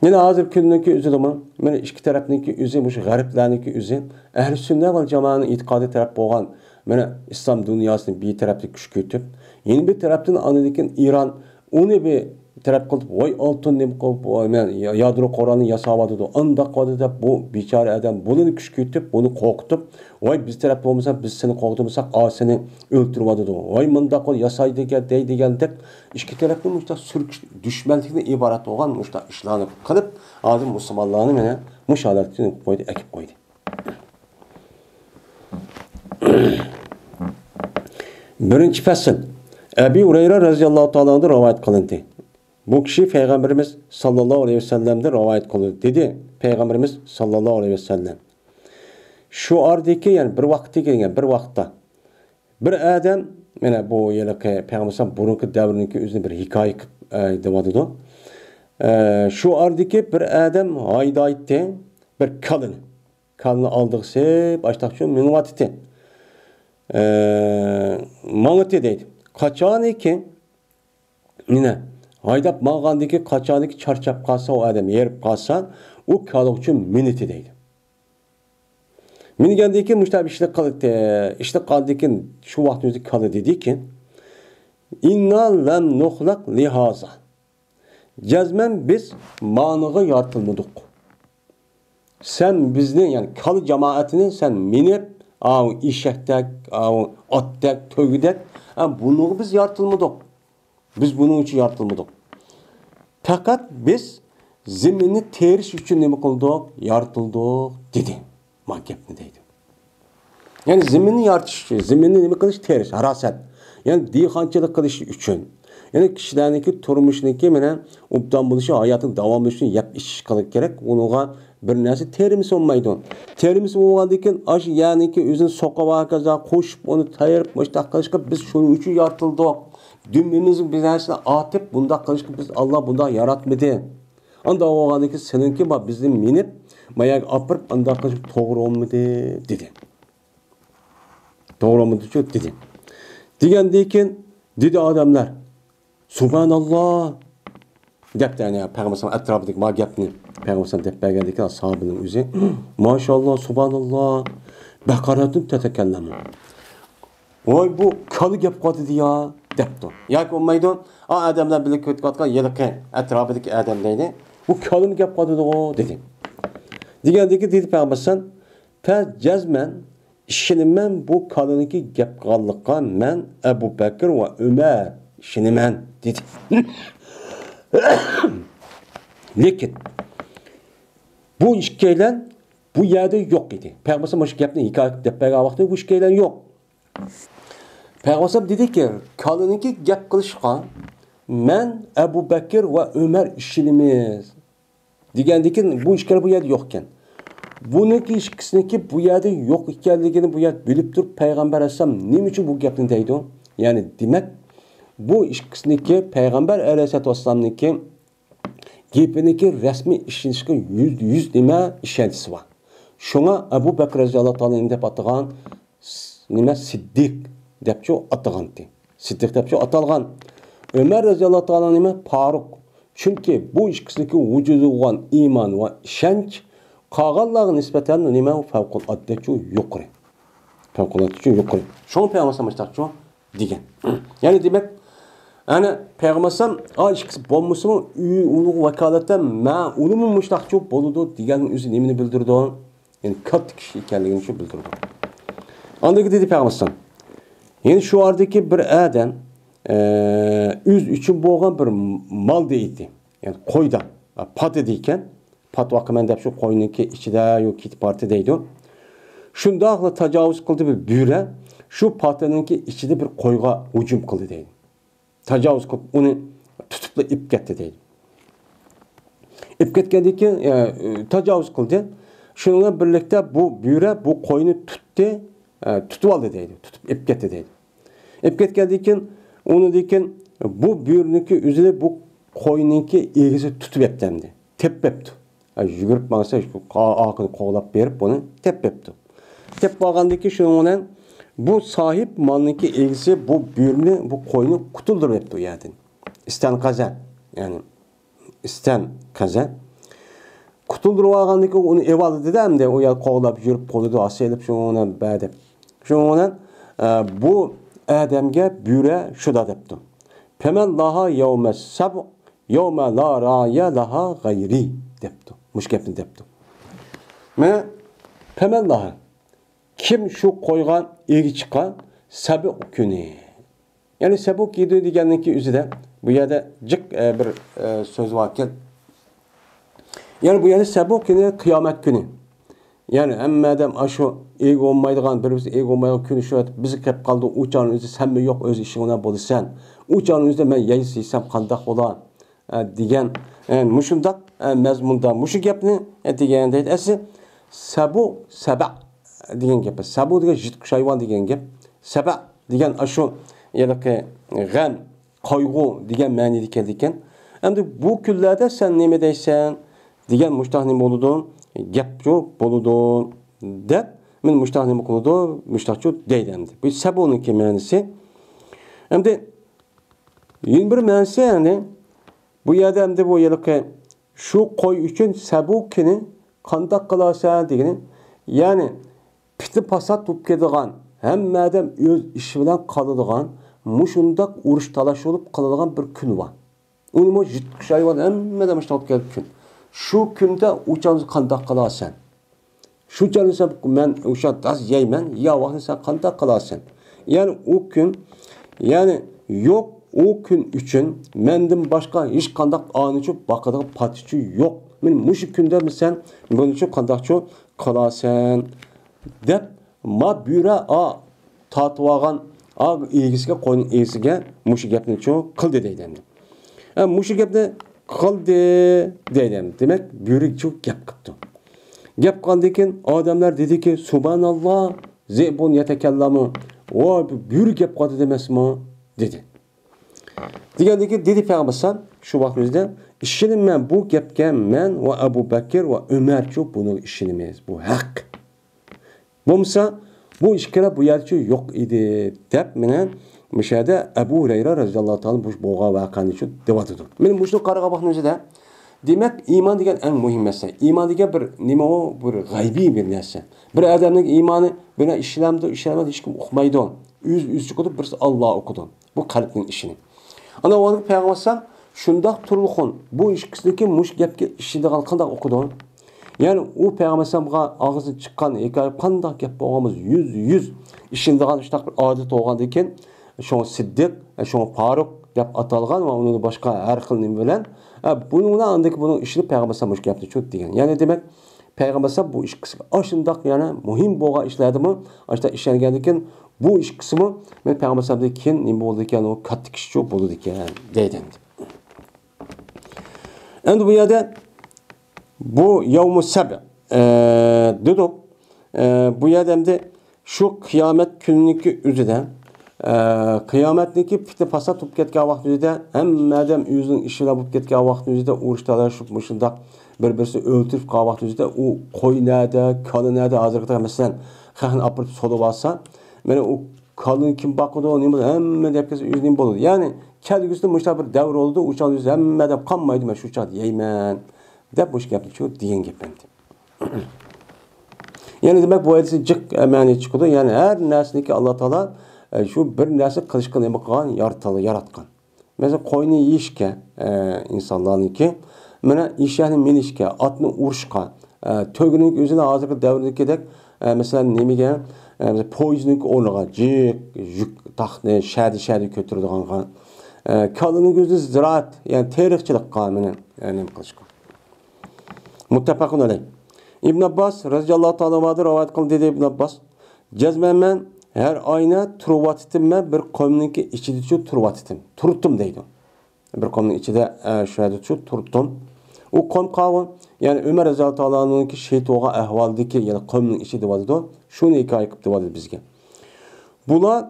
يەنە ھازىر كۈننىڭكى ئۆزىدىمۇ، مانا ئىككى تەرەپنىڭكى ئۆزى، مۇشۇ غەربلەرنىڭكى ئۆزى، ئەھلى سۈننە ۋەل جامائەنىڭ ئېتىقادى تەرەپ بولغان، مانا ئىسلام دۇنياسىنى بىر تەرەپتىن كۈچ كۆتۈپ، يەنە بىر تەرەپتىن ئاندىن كېيىن ئىران ئۇنى بىر تەرەپ قىلىپ، ۋاي ئالتۇن نېمە قىلىپ، ۋاي مەن يادرو قورالنى ياساۋاتىدۇ، ئانداق قىلىۋاتىدۇ دەپ، بۇ بىچارە ئادەم بۇنى كۈچكە يېتىپ، بۇنى قورقۇتۇپ، ۋاي بىز تەرەپ بولمىسا، بىز سېنى قورقۇتمىساق، ئا سېنى ئۆلتۈرۈۋاتىدۇ، ۋاي مۇنداق قىل ياسايدىكەن دەيدىغاندەك، ئىككى تەرەپنى مۇشۇنداق سۈركۈش، دۈشمەنلىكتىن ئىبارەت بولغان مۇشۇنداق ئىشلارنى قىلىپ، ھازىر مۇسۇلمانلارنى مانا مۇشۇ ھالەتكە قويدى، ئەكىپ قويدى. بىرىنچى پەسىل. ئەبى ھۇرەيرە رەزىياللاھۇ تائالا ئەنھۇدىن رىۋايەت قىلىندى. بۇ كىشى پەيغەمبىرىمىز ساللاللاھۇ ئەلەيھى ۋەسەللەمدىن رىۋايەت قىلدى، دېدى پەيغەمبىرىمىز ساللاللاھۇ ئەلەيھى ۋەسەللەم. شۇ ئارىدىكى، يەنى بىر ۋاقىت دېگەن، بىر ۋاقىتتا بىر ئادەم، مانا بۇ ھېلىقى پەيغەمبەر بۇرۇنقى دەۋرنىڭكى ئۆزىنى بىر ھېكايە قىلىپ، ئە، دەۋاتىدۇ. ئە، شۇ ئارىدىكى بىر ئادەم ھايدايتتى، بىر كالىنى. كالىنى ئالدىغا سېلىپ، ئاشتاقچۇ مېڭىۋاتىتتى. ئە، ماڭىتى دەيدۇ. قاچانكى، مانا، ھايداپ ماڭغاندىكى، قاچانكى چارچاپ قالسا، ئۇ ئادەم ھېرىپ قالسا، ئۇ كالىغىچۇ مىنىتى دەيدۇ. مىنگەندىن كېيىن مۇشۇنداق ئىشنى قىلدى. ئىشنى قىلغاندىن كېيىن شۇ ۋاقىتنىڭ ئۆزىدە كالا دېدىكى، «ئىننا لەم نۇخلەق لىھازا.» جەزمەن بىز مانىغا يارىتىلمىدۇق. سەن بىزنى، يەنى كالا جامائەتنى سەن مىنىپ، ئاۋۇ ئېشەكتەك، ئاۋۇ ئاتتەك، تۆگىدەك، ھە، بۇنىڭغا بىز يارىتىلمىدۇق. بىز بۇنىڭ ئۈچۈن يارىتىلمىدۇق. پەقەت بىز زېمىننى تېرىش ئۈچۈن نېمە قىلدۇق؟ يارىتىلدۇق، دېدى. ما گەپنى دەيدۇ. يەنى زېمىننى يارىتىش ئۈچۈن، زېمىننى نېمە قىلىش؟ تېرىش، ھاراسەت. يەنى دېھقانچىلىق قىلىش ئۈچۈن. يەنى كىشىلەرنىڭكى تۇرمۇشىنىڭكى مانا ئوبدان بولۇشى، ھاياتىنىڭ داۋاملىشىشى، يەپ ئىچىش قىلىش كېرەك. ئۇنىڭغا بىر نەرسە تېرىمىسا بولمايدۇ. تېرىمىسا بولغاندىن كېيىن، ئاشۇ يەرنىڭكى ئۆزىنى سوقۇپ، ھاكازا قوشۇپ، ئۇنى تېرىپ، مۇشۇنداق قىلىشقا بىز شۇنىڭ ئۈچۈن يارىتىلدۇق. دۈمبىمىزگە بىر نەرسىنى ئاتىپ، بۇنداق قىلىشقا بىز، ئاللا بۇنداق ياراتمىدى. ئانداق بولغاندىن كېيىن، سېنىڭكى بار، بىزنى مىنىپ، ما يەرگە ئاپىرىپ، ئانداق قىلىش توغرا بولمىدى، دېدى. توغرا بولمىدىچۇ، دېدى. دېگەندىن كېيىن، دېدى ئادەملەر، سۇبھاناللا! دەپتۇ، يەنى پەيغەمبەر ئەتراپىدىكى ما گەپنى پەيغەمبەر دەپ بەرگەندىكىن، ساھابىنىڭ ئۆزى، ماشائاللا، سۇبھاناللا، بەقەرەتۇن تەتەكەللەمۇ. ۋاي، بۇ كالا گەپ قىلىۋاتىدۇ يا، دەپتۇ. ياكى بولمايدۇ، ئا ئادەملەر بىللە كېتىۋاتقان ھېلىقى ئەتراپىدىكى ئادەم دەيدۇ، بۇ كالىمۇ گەپ قىلىۋاتىدىغۇ، دېدى. دېگەندىكىن دېدى پەيغەمبەر، پە جەزمەن ئىشىنىمەن، بۇ كالىنىڭكى گەپ قىلغانلىقىغا مەن ئەبۇ بەكىر ۋە ئۆمەر ئىشىنىمەن، دېدى. لېكىن بۇ ئىككىيلەن بۇ يەردە يوق ئىدى. پەيغەمبەر مۇشۇ گەپنى ھېكايە قىلىپ دەپ بەرگەن ۋاقتىدا بۇ ئىككىيلەن يوق. پەيغەمبەر دېدىكى، كالىنىڭكى گەپ قىلىشىغا مەن ئەبۇ بەكىر ۋە ئۆمەر ئىشىنىمىز. دېگەندىكىن بۇ ئىككىلەن بۇ يەردە يوق ئىكەن. بۇنىڭكى ئىككىسىنىڭكى بۇ يەردە يوق ئىكەنلىكىنى بۇ يەردە بىلىپ تۇرۇپ پەيغەمبەر ئەلەيھىسسالام نېمە ئۈچۈن بۇ گەپنى دەيدۇ؟ يەنى دېمەك، بۇ ئىككىسىنىڭكى پەيغەمبەر ئەلەيھىسسالاتۇ ۋەسسالامنىڭكى گېپىنىڭكى رەسمىي ئىشىنىشكە يۈزدە يۈز نېمە ئىشەنچىسى بار. شۇڭا ئەبۇ بەكرى رەزىياللاھۇ تائالا نېمە دەپ ئاتىغان؟ س-، نېمە، سىددىق دەپچۇ ئاتىغانتى. سىددىق دەپچۇ ئاتالغان. ئۆمەر رەزىياللاھۇ تائالا نېمە، پاروق. چۈنكى بۇ ئىككىسىدىكى ۋۇجۇدى بولغان ئىمان ۋە ئىشەنچ قالغانلارغا نىسبەتەن نېمە، فەۋقۇلئاددەچۇ يۇقىرى. پەۋقۇلئاددىچۇ يۇقىرى. شۇڭا پەيغەمبەر ئەلەيھىسسالام مۇشتاقچۇ دېگەن. يەنى دېمەك، ئەنە پەيغەمبەر ئەلەيھىسسالام، ئا ئىككىسى بولمىسىمۇ، ئۇ-، ئۇلۇغ ۋاكالەتتە مەن ئۇلىمۇ مۇشتاقچۇ بولىدۇ دېگەننىڭ ئۆزى نېمىنى بىلدۈرىدۇ؟ يەنى كاتتا كىشى ئىكەنلىكىنى شۇ بىلدۈرىدۇ. ئاندىن كېيىن دېدى پەيغەمبەر ئەلەيھىسسالام، يەنى شۇ ئارىدىكى بىر ئادەم، ئە، ئۆزى ئۈچۈن بولغان بىر مال دەيدۇ. يەنى قويدا، پات ئىدى ئىكەن. پات ۋاقىمەن دەپ شۇ قوينىڭكى ئىچىدە يو كېتىپ بارتى دەيدۇ. شۇنداقلا تاجاۋۇز قىلدى بىر بۆرە، شۇ پاتىنىڭكى ئىچىدە بىر قويغا ھۇجۇم قىلدى دەيدۇ. تاجاۋۇز قىلىپ ئۇنى تۇتۇپلا ئېلىپ كەتتى دەيدۇ. ئېلىپ كەتكەندىن كېيىن، ئە، تاجاۋۇز قىلدى. شۇنىڭ بىلەن بىرلىكتە بۇ بۆرە بۇ قوينى تۇتتى، ئە، تۇتۇۋالدى دەيدۇ. تۇتۇپ ئېلىپ كەتتى دەيدۇ. ئېلىپ كەتكەندىن كېيىن، ئۇنىڭدىن كېيىن بۇ بۆرىنىڭكى ئۆزىنى بۇ قوينىڭكى ئىگىسى تۇتۇپ ئەپتى ئەمدى. تېپىپ ئەپتۇ. ھە، يۈگۈرۈپ ماڭسا، شۇ قا-، ئارقىدىن قوغلاپ بېرىپ، بۇنى تېپىپ ئەپتۇ. تېپىپ ئالغاندىن كېيىن، شۇنىڭ بىلەن بۇ ساھىب مالنىڭكى ئىگىسى بۇ بۆرىنى، بۇ قوينى قۇتۇلدۇرۇپ ئەپتۇ يەردىن. ئىستەنقەزە، يەنى ئىستەنقەزە. قۇتۇلدۇرۇپ ئالغاندىن كېيىن ئۇنى ئېۋالدى-دە، ئەمدى ئۇ يەر قوغلاپ يۈرۈپ قالىدۇ، ھاسىلىپ شۇنى بەردى. شۇنىڭ بىلەن، ئە، بۇ ئادەمگە بۆرە شۇدا دەپتۇ. پەمەن لاھا يەۋمە سەب يوم لا راعي لها غيري دەپتۇ. مۇشۇ گەپنى دەپتۇ. مانا، فمن لها، كىم شۇ قويغا ئىگە چىققان سەبۇ كۈنى. يەنى سەبۇ كۈنى دېگەننىڭكى ئۆزىدە بۇ يەردە جىق، ئە، بىر، ئە، سۆز باركەن. يەنى بۇ يەردە سەبۇ كۈنى قىيامەت كۈنى. يەنى ھەممە ئادەم ئاشۇ ئىگە بولمايدىغان، بىر-بىرسى ئىگە بولمايدىغان كۈن شۇ بىزگە كەپ قالدى. ئۇ چاغنىڭ ئۆزىدە سەنمۇ يوق، ئۆز ئىشىڭ بىلەن بولىسەن. ئۇ چاغنىڭ ئۆزىدە مەن يەيسە يېسەم قانداق بولا؟ ئە، دېگەن، ئە، مۇشۇنداق، ئە، مەزمۇندا مۇشۇ گەپنى، ئە، دېگەن دەيدۇ. ئەسلى سەبۇ، سەبە دېگەن گەپ. سەبۇ دېگەن يىرتقۇچ ھايۋان دېگەن گەپ. سەبە دېگەن ئاشۇ ھېلىقى غەم، قايغۇ دېگەن مەنىدە كېلىدىكەن. ئەمدى بۇ كۈنلەردە سەن نېمە دەيسەن دېگەن مۇشتاق نېمە بولىدۇ؟ گەپچۇ بولىدۇ دەپ، مەن مۇشتاق نېمە قىلىدۇ؟ مۇشتاقچۇ دەيدۇ ئەمدى. بۇ سەبۇنىڭكى مەنىسى. ئەمدى يەنە بىر مەنىسى، يەنى بۇ يەردە ئەمدى بۇ ھېلىقى شۇ قوي ئۈچۈن سەبۇ كۈنى قانداق قىلارسەن دېگىنى، يەنى پىتنە پاسات بولۇپ كېتىدىغان، ھەممە ئادەم ئۆز ئىشى بىلەن قالىدىغان، مۇشۇنداق ئۇرۇش تالاش بولۇپ قالىدىغان بىر كۈن بار. ئۇنىمۇ يىرتقۇچ ھايۋان ھەممە ئادەم مۇشۇنداق بولۇپ كەلگەن كۈن. شۇ كۈندە ئۇ چاغدا قانداق قىلارسەن؟ شۇ چاغدا سەن مەن ئوشاق تاز يەيمەن، يا ۋاقىتنى سەن قانداق قىلارسەن؟ يەنى ئۇ كۈن، يەنى يوق ئۇ كۈن ئۈچۈن مەندىن باشقا ھېچقانداق ئانىچۇ باقىدىغان پاتىچۇ يوق. مەن مۇشۇ كۈندە سەن بۇنىچۇ قانداقچۇ قىلارسەن؟ دەپ ما بۆرە ئا تارتىۋالغان ئا ئىگىسىگە، قوينىڭ ئىگىسىگە مۇشۇ گەپنىچۇ قىلدى دەيدۇ ئەمدى. ئە، مۇشۇ گەپنى قىلدى دەيدۇ ئەمدى. دېمەك، بۆرە شۇ گەپ قىپتۇ. گەپ قىلغاندىن كېيىن ئادەملەر دېدىكى، سۇبھاناللا، زىئبۇن يەتەكەللەمۇ. ۋاي، بۇ بۆرە گەپ قىلدى دېمەسمۇ؟ دېدى. دېگەندىن كېيىن دېدى پەيغەمبەر ئەلەيھىسسالام، شۇ ۋاقىت ئۆزىدە، ئىشىنىمەن بۇ گەپكە مەن ۋە ئەبۇ بەكىر ۋە ئۆمەرچۇ بۇنىڭغا ئىشىنىمىز. بۇ ھەق. بولمىسا، بۇ ئىككىلەن بۇ يەردىچۇ يوق ئىدى، دەپ مانا مۇشۇ يەردە ئەبۇ ھۇرەيرە رەزىياللاھۇ تائالا بولغان ۋەقەنىچۇ دەۋاتىدۇ. مانا مۇشۇنى قارىغان ۋاقتىمىزدا، دېمەك، ئىمان دېگەن ئەڭ مۇھىم مەسىلە. ئىمان دېگەن بىر نېمە ئۇ؟ بىر غەيبىي بىر نەرسە. بىر ئادەمنىڭ ئىمانى بىر ئىشلەمدۇ، ئىشلەنمەيدۇ، ھېچكىم ئۇقمايدۇ. ئۆز ئۆزى ئۇقىدۇ، بىرسى ئاللا ئۇقىدۇ. بۇ قەلبنىڭ ئىشىنى. ئانا ۋاقىتتا پەيغەمبەر ئەلەيھىسسالام شۇنداق تۇرغۇن، بۇ ئىككىسىنىڭكى مۇشۇ گەپكە ئىشىنىدىغان قانداق ئۇقىدۇ؟ يەنى ئۇ پەيغەمبەر ئەلەيھىسسالامغا ئاغزىدىن چىققان ھېكايە قانداق گەپ بولغان بولسا، يۈز، يۈز ئىشىنىدىغان شۇنداق بىر ئادەت بولغاندىكىن، شۇڭا سىددىق، شۇڭا فاروق دەپ ئاتالغان ۋە ئۇنىڭدىن باشقا ھەر خىل نېمە بىلەن، ئە، بۇنىڭ بىلەن ئاندىكى بۇنىڭ ئىشىنى پەيغەمبەر ئەلەيھىسسالام مۇشۇ گەپنى چۈشۈردى دېگەن. يەنى دېمەك، پەيغەمبەر ئەلەيھىسسالام بۇ ئىككىسى ئاشۇنداق يەنە مۇھىم بولغان ئىشلاردىمۇ ئاشۇنداق ئىشەنگەندىكىن، بۇ ئىككىسىمۇ مەن پەيغەمبەر ئەلەيھىسسالامدىن كېيىن نېمە بولىدىكەن، ئۇ كاتتا كىشىچۇ بولىدىكەن دەيدۇ ئەمدى. ئەمدى بۇ يەردە بۇ يەۋمۇ سەب، ئە، دېدۇق. ئە، بۇ يەردە ئەمدى شۇ قىيامەت كۈنىنىڭكى ئۆزىدە، ئە، قىيامەتنىڭكى پىتنە پاسات بولۇپ كەتكەن ۋاقىت ئۆزىدە، ھەممە ئادەم ئۆزىنىڭ ئىشى بىلەن بولۇپ كەتكەن ۋاقىت ئۆزىدە، ئۇرۇش تالاشىپ مۇشۇنداق بىر-بىرسىنى ئۆلتۈرۈپ قالغان ۋاقىت ئۆزىدە، ئۇ قوي نەدە، كالا نەدە، ھازىرقى مەسىلەن، خەقنى ئاپىرىپ سولىۋالسا، مانا ئۇ كالىنى كىم باقىدۇ، نېمە بولىدۇ، ھەممە دەپ كەتسە ئۆزى نېمە بولىدۇ. يەنى كەلگۈسىدە مۇشۇنداق بىر دەۋر بولىدۇ، ئۇ چاغدا ئۆزى ھەممە ئادەم قالمايدۇ، مەن شۇ چاغدا يەيمەن دەپ مۇشۇ گەپنى شۇ دېگەن گەپ ئەمدى. يەنى دېمەك، بۇ ئايەتتىن جىق مەنە چىقىدۇ. يەنى ھەر نەرسىنىكى ئاللا تائالا، ئە، شۇ بىر نەرسە قىلىشقا نېمە قىلغان؟ يارىتىلغان، ياراتقان. مەسىلەن، قوينى يېيىشكە، ئە، ئىنسانلارنىڭكى، مانا، ئېشەكنى مىنىشكە، ئاتنى ئۇرۇشقا، ئە، تۆگىنىڭ ئۆزىنى ھازىرقى دەۋردىكىدەك، ئە، مەسىلەن، نېمىگە، ئە، مەسىلەن، پويىزنىڭكى ئورنىغا جىق يۈك تاقنى شەدە-شەدە كۆتۈرىدىغانغا، ئە، كالىنىڭ ئۆزىنى زىرائەت، يەنى تېرىقچىلىققا، مانا، ئە، نېمە قىلىشقا. مۇتتەپەقۇن ئەلەيھ. ئىبن ئابباس رەزىياللاھۇ تائالا ئەنھۇدىن رىۋايەت قىلدى، دېدى ئىبن ئابباس، جەزمەن مەن ھەر ئاينى تۇرۇۋاتىتىم، مەن بىر قومنىڭكى ئىچىدىچۇ تۇرۇۋاتىتىم، تۇرتتۇم دەيدۇ. بىر قومنىڭ ئىچىدە، ئە، شۇ يەردىچۇ تۇرتتۇم. ئۇ قوم قاۋۇ، يەنى ئۆمەر رەزىياللاھۇ تائالا ئەنھۇنىڭكى شېھىت بولغان ئەھۋالىدىكى، يەنى قومنىڭ ئىچى دېۋاتىدۇ، شۇنى ھېكايە قىلىپ دېۋاتىدۇ بىزگە. بۇلار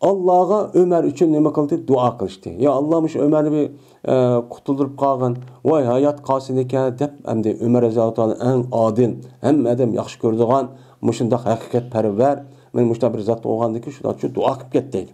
ئاللاغا ئۆمەر ئۈچۈن نېمە قىلدى؟ دۇئا قىلىشتى. يا ئاللا، مۇشۇ ئۆمەرنى بىر، ئە، قۇتۇلدۇرۇپ قالغىن، ۋاي ھايات قالسىنىكەن دەپ، ئەمدى ئۆمەر رەزىياللاھۇ تائالا ئەڭ ئادىل، ھەممە ئادەم ياخشى كۆرىدىغان، مۇشۇنداق ھەقىقەتپەرۋەر، مانا مۇشۇنداق بىر زات بولغاندىكىن شۇنداقچۇ دۇئا قىلىپ كەتتى دەيدۇ.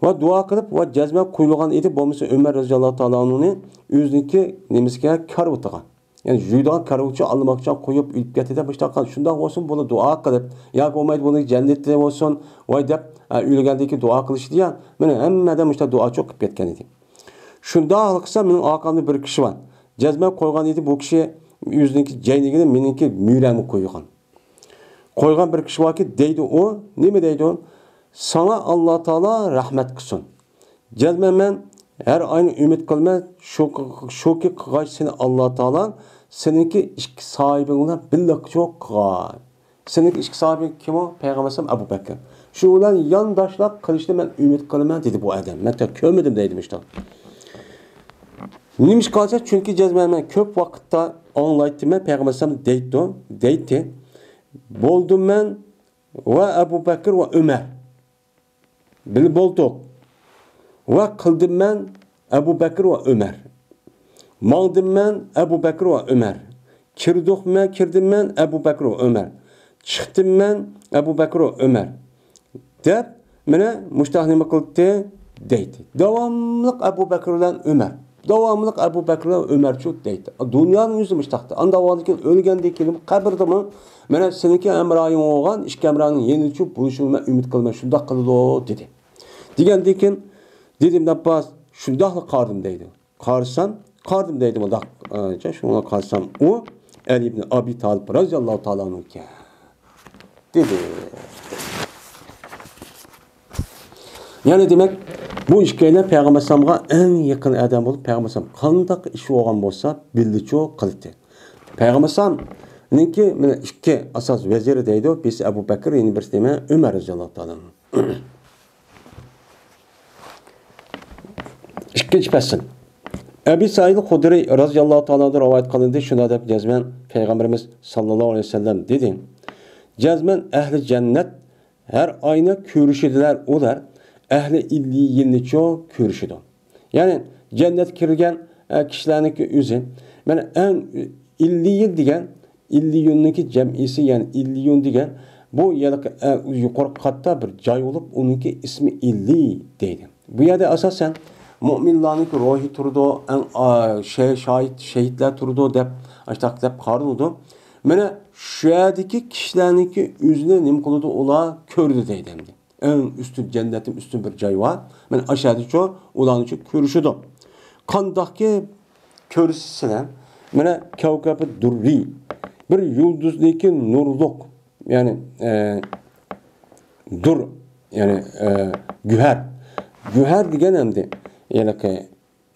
ۋە دۇئا قىلىپ، ۋە جەزمەن قويۇلغان ئىدى، بولمىسا ئۆمەر رەزىياللاھۇ تائالا ئەنھۇنى ئۆزىنىڭكى نېمىسىگە، كارىۋىتىغا. يەنى يۇيىدىغان كارىۋىتىچۇ ئالماقچىغا قويۇپ ئۆلۈپ كەتتى دەپ مۇشۇنداق قىلغان. شۇنداق بولسۇن، بۇنى دۇئا قىلىپ، ياكى بولمايدۇ، بۇنى جەننەتتە بولسۇن، ۋاي دەپ، ئە، ئۆلگەندىن كېيىن دۇئا قىلىشتى يا. مانا ھەممە ئادەم مۇشۇنداق دۇئاچۇ قىلىپ كەتكەن ئىدى. شۇنداق قىلسا، مېنىڭ ئارقامدا بىر كىشى بار. جەزمەن قويغان ئىدى، بۇ كىشى ئۆزىنىڭكى جەينىگىنى، مېنىڭكى مۈرەمگە قويغان. قويغان بىر كىشى باركى، دەيدۇ ئۇ، نېمە دەيدۇ؟ ساڭا ئاللا تائالا رەھمەت قىلسۇن. جەزمەن مەن ھەر ئاينى ئۈمىد قىلىمەن، شۇ، شۇكى قىلغاچ سېنى ئاللا تائالا سېنىڭكى ئىككى ساھىبىڭ بىلەن بىللە قىلغاي. سېنىڭكى ئىككى ساھىبىڭ كىم ئۇ؟ پەيغەمبەر ئەلەيھىسسالام، ئەبۇ بەكىر. شۇ بىلەن يانداشلىق قىلىشنى مەن ئۈمىد قىلىمەن، دېدى بۇ ئادەم. مەن تېخى كۆرمىدىم، دەيدۇ مۇشۇنداق. نېمىشقا دېسە، چۈنكى جەزمەن مەن كۆپ ۋاقىتتا ئاڭلايتتىم، مەن پەيغەمبەر ئەلەيھىسسالام دەيتتۇ، دەيتتى. بولدۇم مەن ۋە ئەبۇ بەكر ۋە ئۆمەر. بىللە بولدۇق. ۋە قىلدىم مەن ئەبۇ بەكر ۋە ئۆمەر. ماڭدىم مەن ئەبۇ بەكر ۋە ئۆمەر. كىردۇق مەن، كىردىم مەن ئەبۇ بەكر ۋە ئۆمەر. چىقتىم مەن ئەبۇ بەكر ۋە ئۆمەر. دەپ، مانا مۇشتاق نېمە قىلدى؟ دەيدۇ. داۋاملىق ئەبۇ بەكر بىلەن ئۆمەر. داۋاملىق ئەبۇ بەكر بىلەن ئۆمەرچۇ دەيدۇ. دۇنيانىڭ يۈزى مۇشتاقتا. ئانداق بولغاندىن كېيىن، ئۆلگەندىن كېيىن قەبرىدىمۇ، مانا سېنىڭكى ھەمراھىڭ بولغان ئىككى ھەمراھنىڭ يېنىدىچۇ بولۇشىنى مەن ئۈمىد قىلىمەن، شۇنداق قىلىدۇ، دېدى. دېگەندىن كېيىن، دېدى ئىبن ئابباس، شۇنداقلا قارىدىم، دەيدۇ. قارىسام، قارىدىم، دەيدۇ مۇنداق. ئە، شۇڭا قارىسام، ئۇ ئەلى ئىبن ئابى تالىپ رازىياللاھۇ تائالا ئەنھۇ ئىكەن، دېدى. يەنى دېمەك، بۇ ئىككىيلەن پەيغەمبەر ئەلەيھىسسالامغا ئەڭ يېقىن ئادەم بولۇپ، پەيغەمبەر ئەلەيھىسسالام قانداق ئىش بولغان بولسا، بىللىچۇ قىلاتتى. پەيغەمبەر ئەلەيھىسسالامنىڭكى مانا ئىككى ئاساس ۋەزىرى دەيدۇ، بىرسى ئەبۇ بەكىر، يەنە بىرسى نېمە؟ ئۆمەر رازىياللاھۇ تائالا ئەنھۇ. ئىككىنچى پەسىل. ئەبى سەئىد خۇدرىي رازىياللاھۇ تائالا ئەنھۇدىن رىۋايەت قىلىندى، شۇنداق دەپ جەزمەن پەيغەمبىرىمىز ساللاللاھۇ ئەلەيھى ۋەسەللەم دېدى، جەزمەن ئەھلى جەننەت ھەر ئاينى كۆرۈشىدىلەر، ئۇلار ئەھلى ئىللىيىننىچۇ كۆرۈشىدۇ. يەنى جەننەتكە كىرگەن، ئە، كىشىلەرنىڭكى ئۆزى. مانا ئەڭ ئىللىيىن دېگەن، ئىللىيۇننىڭكى جەمئىسى، يەنى ئىللىيۇن دېگەن بۇ ھېلىقى، ئە، يۇقىرى قاتتا بىر جاي بولۇپ، ئۇنىڭكى ئىسمى ئىللىي دەيدۇ. بۇ يەردە ئاساسەن مۇئمىنلارنىڭكى روھى تۇرىدۇ، ئەڭ، ئا، شە-، شاھىت، شېھىتلەر تۇرىدۇ دەپ، ئاشۇنداق دەپ قارىلىدۇ. مانا شۇ يەردىكى كىشىلەرنىڭكى ئۆزىنى نېمە قىلىدۇ، ئۇلار كۆرىدۇ دەيدۇ ئەمدى. ئەڭ ئۈستۈن، جەننەتتىن ئۈستۈن بىر جاي بار. مانا ئاشۇ يەردىچۇ، ئۇلارنىچۇ كۆرۈشىدۇ. قانداقكى كۆرسىلە، مانا كەۋكەبى دۇررى، بىر يۇلدۇزنىڭكى نۇرلۇق، يەنى، ئە، دۇر، يەنى، ئە، گۆھەر. گۆھەر دېگەن ئەمدى، يەنى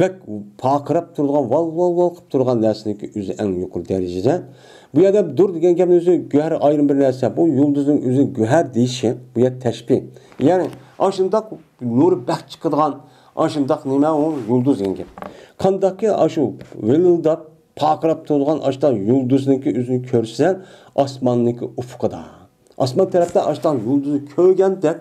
بەك پارقىراپ تۇرىدىغان، ۋال، ۋال، ۋال قىلىپ تۇرىدىغان نەرسىنىڭكى ئۆزى ئەڭ يۇقىرى دەرىجىدە. بۇ يەردە دۇر دېگەن گەپنىڭ ئۆزى گۆھەر ئايرىم بىر نەرسە. بۇ يۇلدۇزنىڭ ئۆزى گۆھەر دېيىشى، بۇ يەر تەشبىھ. يەنى ئاشۇنداق نۇرى بەك چىقىدىغان، ئاشۇنداق نېمە ئۇ يۇلدۇز دېگەن گەپ. قانداقكى ئاشۇ ۋىلىلداپ، پارقىراپ تۇرىدىغان ئاشۇنداق يۇلدۇزنىڭكى ئۆزىنى كۆرسە، ئاسماننىڭكى ئۇپۇقىدا. ئاسمان تەرەپتە ئاشۇنداق يۇلدۇزنى كۆرگەندەك،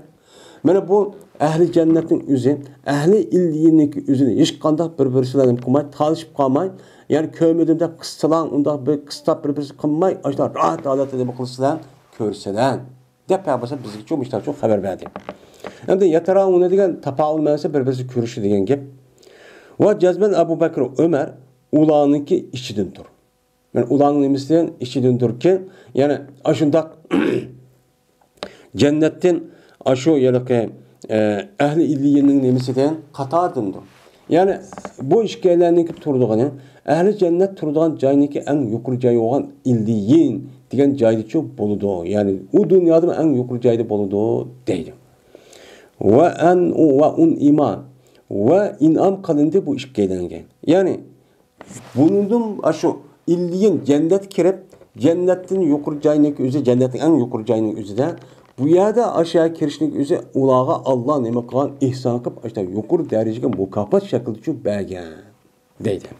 مانا بۇ ئەھلى جەننەتنىڭ ئۆزى، ئەھلى ئىللىيىننىڭكى ئۆزىنى ھېچقانداق بىر-بىرسى بىلەن نېمە قىلماي، تالىشىپ قالماي، يەنى كۆرمىدىم دەپ قىستىلاڭ، ئۇنداق بىر قىستاپ بىر-بىرسى قىلماي، ئاشۇنداق راھەت ھالەتتە نېمە قىلسىلەر، كۆرسىلەر، دەپ پەيغەمبەر بىزگىچۇ مۇشۇنداقچۇ خەۋەر بەردى. ئەمدى يەتەراۋۇنە دېگەن تاپاۋۇل مەنىسى بىر-بىرسى كۆرۈشى دېگەن گەپ. ۋە جەزمەن ئەبۇ بەكرى ئۆمەر ئۇلارنىڭكى ئىچىدىن تۇر. يەنى ئۇلارنىڭ نېمىسىدىن، ئىچىدىندۇركى، يەنى ئاشۇنداق جەننەتتىن ئاشۇ ھېلىقى، ئە، ئەھلى ئىللىيىننىڭ نېمىسىدىن، قاتارىدىندۇر. يەنى بۇ ئىككىيلەننىڭكى تۇرىدىغىنى، ئەھلى جەننەت تۇرىدىغان جاينىڭكى ئەڭ يۇقىرى جاي بولغان ئىللىيىن دېگەن جايدىچۇ بولىدۇ. يەنى ئۇ دۇنيادىمۇ ئەڭ يۇقىرى جايدا بولىدۇ دەيدۇ. ۋە ئەن، ۋە ئۇنئىما، ۋە ئىنئام قىلىندى بۇ ئىككىيلەنگە. يەنى بۇنىڭدىن ئاشۇ ئىللىيىن جەننەتكە كىرىپ، جەننەتتىن يۇقىرى جاينىڭ ئۆزى، جەننەتنىڭ ئەڭ يۇقىرى جاينىڭ ئۆزىدە، بۇ يەردە ئاشۇ يەرگە كىرىشنىڭ ئۆزى ئۇلارغا ئاللا نېمە قىلغان، ئېھسان قىلىپ، ئاشۇنداق يۇقىرى دەرىجىگە مۇكاپات شەكلىدىچۇ بەرگەن دەيدۇ.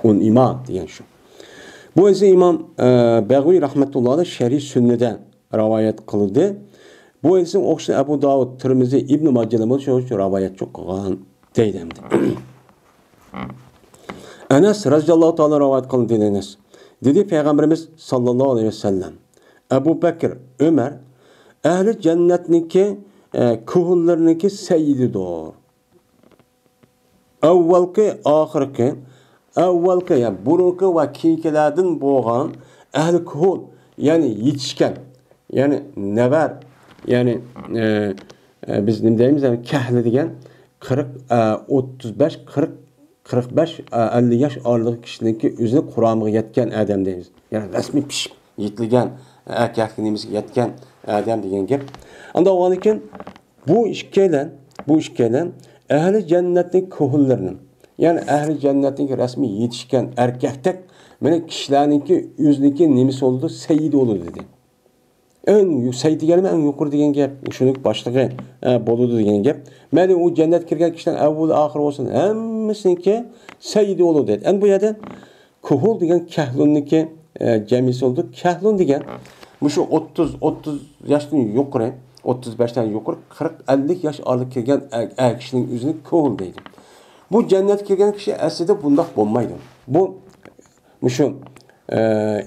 ئۇنئىما دېگەن شۇ. بۇ ھەدىسنى ئىمام، ئە، بەغۋى رەھمەتۇللاھى شەرھى سۈننىدە رىۋايەت قىلدى. بۇ ھەدىسنىڭ ئوخشىشىنى ئەبۇ داۋۇد، تىرمىزى، ئىبنى ماجەلەرمۇ شۇ، شۇ رىۋايەتچۇ قىلغان دەيدۇ ئەمدى. ئەنەس رەزىياللاھۇ تائالا رىۋايەت قىلدى، دېدى ئەنەس. دېدى پەيغەمبىرىمىز ساللاللاھۇ ئەلەيھى ۋەسەللەم، ئەبۇ بەكىر، ئۆمەر ئەھلى جەننەتنىڭكى، ئە، كوھۇنلىرىنىڭكى سەييىدىدۇر. ئەۋۋەلقى، ئاخىرقى، ئەۋۋەلقى، يەنى بۇرۇنقى ۋە كېيىنكىلەردىن بولغان ئەھلى كوھۇل، يەنى يېتىشكەن، يەنى نەۋەر، يەنى، ئە، ئە، بىز نېمە دەيمىز، يەنى كەھلى دېگەن قىرىق، ئە، ئوتتۇز بەش، قىرىق، قىرىق بەش، ئەللىك ياش ئارىلىقى كىشىنىڭكى ئۆزىنىڭ قۇرامىغا يەتكەن ئادەم دەيمىز. يەنى رەسمىي پىشىپ يېتىلگەن، ئەركەكلىك نېمىسىگە يەتكەن ئادەم دېگەن گەپ. ئانداق بولغاندىكىن، بۇ ئىككىيلەن، بۇ ئىككىيلەن ئەھلى جەننەتنىڭ كوھۇللىرىنىڭ، يەنى ئەھلى جەننەتنىڭكى رەسمىي يېتىشكەن ئەركەكتەك، مانا كىشىلەرنىڭكى ئۆزىنىڭكى نېمىسى بولىدۇ، سەييىدى بولىدۇ دېدى. ئەڭ يۇ-، سەييىد دېگەنمۇ ئەڭ يۇقىرى دېگەن گەپ، شۇنىڭ باشلىقى، ئە، بولىدۇ دېگەن گەپ. مەيلى ئۇ جەننەتكە كىرگەن كىشىلەر ئەۋۋىلى ئاخىرى بولسۇن، ھەممىسىنىڭكى سەييىدى بولىدۇ دېدى. ئەمدى بۇ يەردە كوھۇل دېگەن كەھلۇننىڭكى، ئە، جەمئىسى بولىدۇ. كەھلۇن دېگەن مۇشۇ ئوتتۇز، ئوتتۇز ياشتىن يۇقىرى، ئوتتۇز بەشتىن يۇقىرى، قىرىق، ئەللىك ياش ئارىلىقى كىرگەن ئەر، ئەر كىشىنىڭ ئۆزىنى كوھۇل دەيدۇ. بۇ جەننەتكە كىرگەن كىشى ئەسلىدە بۇنداق بولمايدۇ. بۇ مۇشۇ، ئە،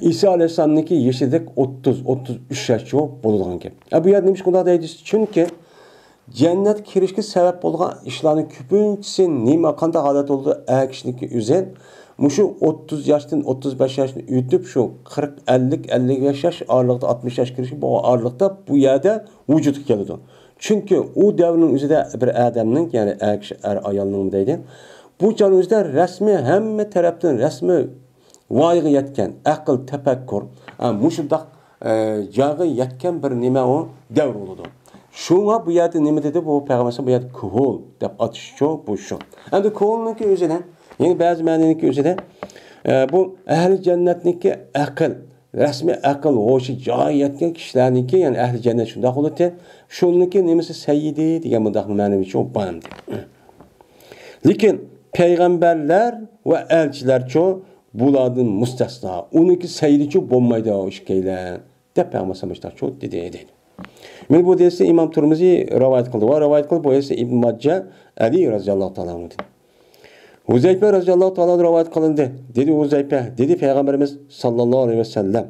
ئىسا ئەلەيھىسسالامنىڭكى يېشىدەك ئوتتۇز، ئوتتۇز ئۈچ ياشچە بولىدىغان گەپ. ئە، بۇ يەردە نېمىشقا ئۇنداق دەيدۇ؟ چۈنكى جەننەتكە كىرىشكە سەۋەب بولغان ئىشلارنىڭ كۆپىنچىسى نېمە، قانداق ھالەت بولىدۇ؟ ئەر كىشىنىڭكى ئۆزى مۇشۇ ئوتتۇز ياشتىن، ئوتتۇز بەش ياشتىن ئۆتۈپ، شۇ قىرىق، ئەللىك، ئەللىك بەش ياش ئارىلىقتا، ئاتمىش ياش كىرىشكە بولغان ئارىلىقتا بۇ يەردە ۋۇجۇدقا كېلىدۇ. چۈنكى ئۇ دەۋرنىڭ ئۆزىدە بىر ئادەمنىڭ، يەنى ئەر كىشى، ئەر ئايالنىڭ دەيدۇ، بۇ چاغنىڭ ئۆزىدە رەسمىي، ھەممە تەرەپتىن رەسمىي ۋايىغا يەتكەن، ئەقىل، تەپەككۇر، ئە، مۇشۇنداق، ئە، جايغا يەتكەن بىر نېمە ئۇ دەۋر بولىدۇ. شۇڭا بۇ يەردە نېمە دېدى؟ بۇ پەيغەمبەر بۇ يەردە كوھۇل دەپ ئاتىشىچۇ بۇ شۇ. ئەمدى كوھۇلنىڭكى ئۆزىدە، يەنى بەزى مەنىنىڭكى ئۆزىدە، ئە، بۇ ئەھلى جەننەتنىڭكى ئەقىل، رەسمىي ئەقىل ھوشى جايىغا يەتكەن كىشىلەرنىڭكى، يەنى ئەھلى جەننەت شۇنداق بولىدۇ. شۇنىڭكى نېمىسى سەييىدى دېگەن مۇنداق مەنىۋىچۇ بار ئەمدى. لېكىن پەيغەمبەرلەر ۋە ئەلچىلەرچۇ بۇلاردىن مۇستەسنا. ئۇنىڭكى سەييىدىچۇ بولمايدۇ ئۇ ئىككىيلەن، دەپ پەيغەمبەر ئەلەيھىسسالام مۇشۇنداق دېدى، دەيدۇ. مانا بۇ ھەدىسنى ئىمام تۇرمۇزى رىۋايەت قىلدى. ۋە رىۋايەت قىلىپ، بۇ ھەدىسنى ئىبن ماججا، ئەلى رەزىياللاھۇ تائالا ئەنھۇدىن. ھۇزەيپە رەزىياللاھۇ تائالا ئەنھۇدىن رىۋايەت قىلىندى. دېدى ھۇزەيپە، دېدى پەيغەمبىرىمىز ساللاللاھۇ ئەلەيھى ۋەسەللەم،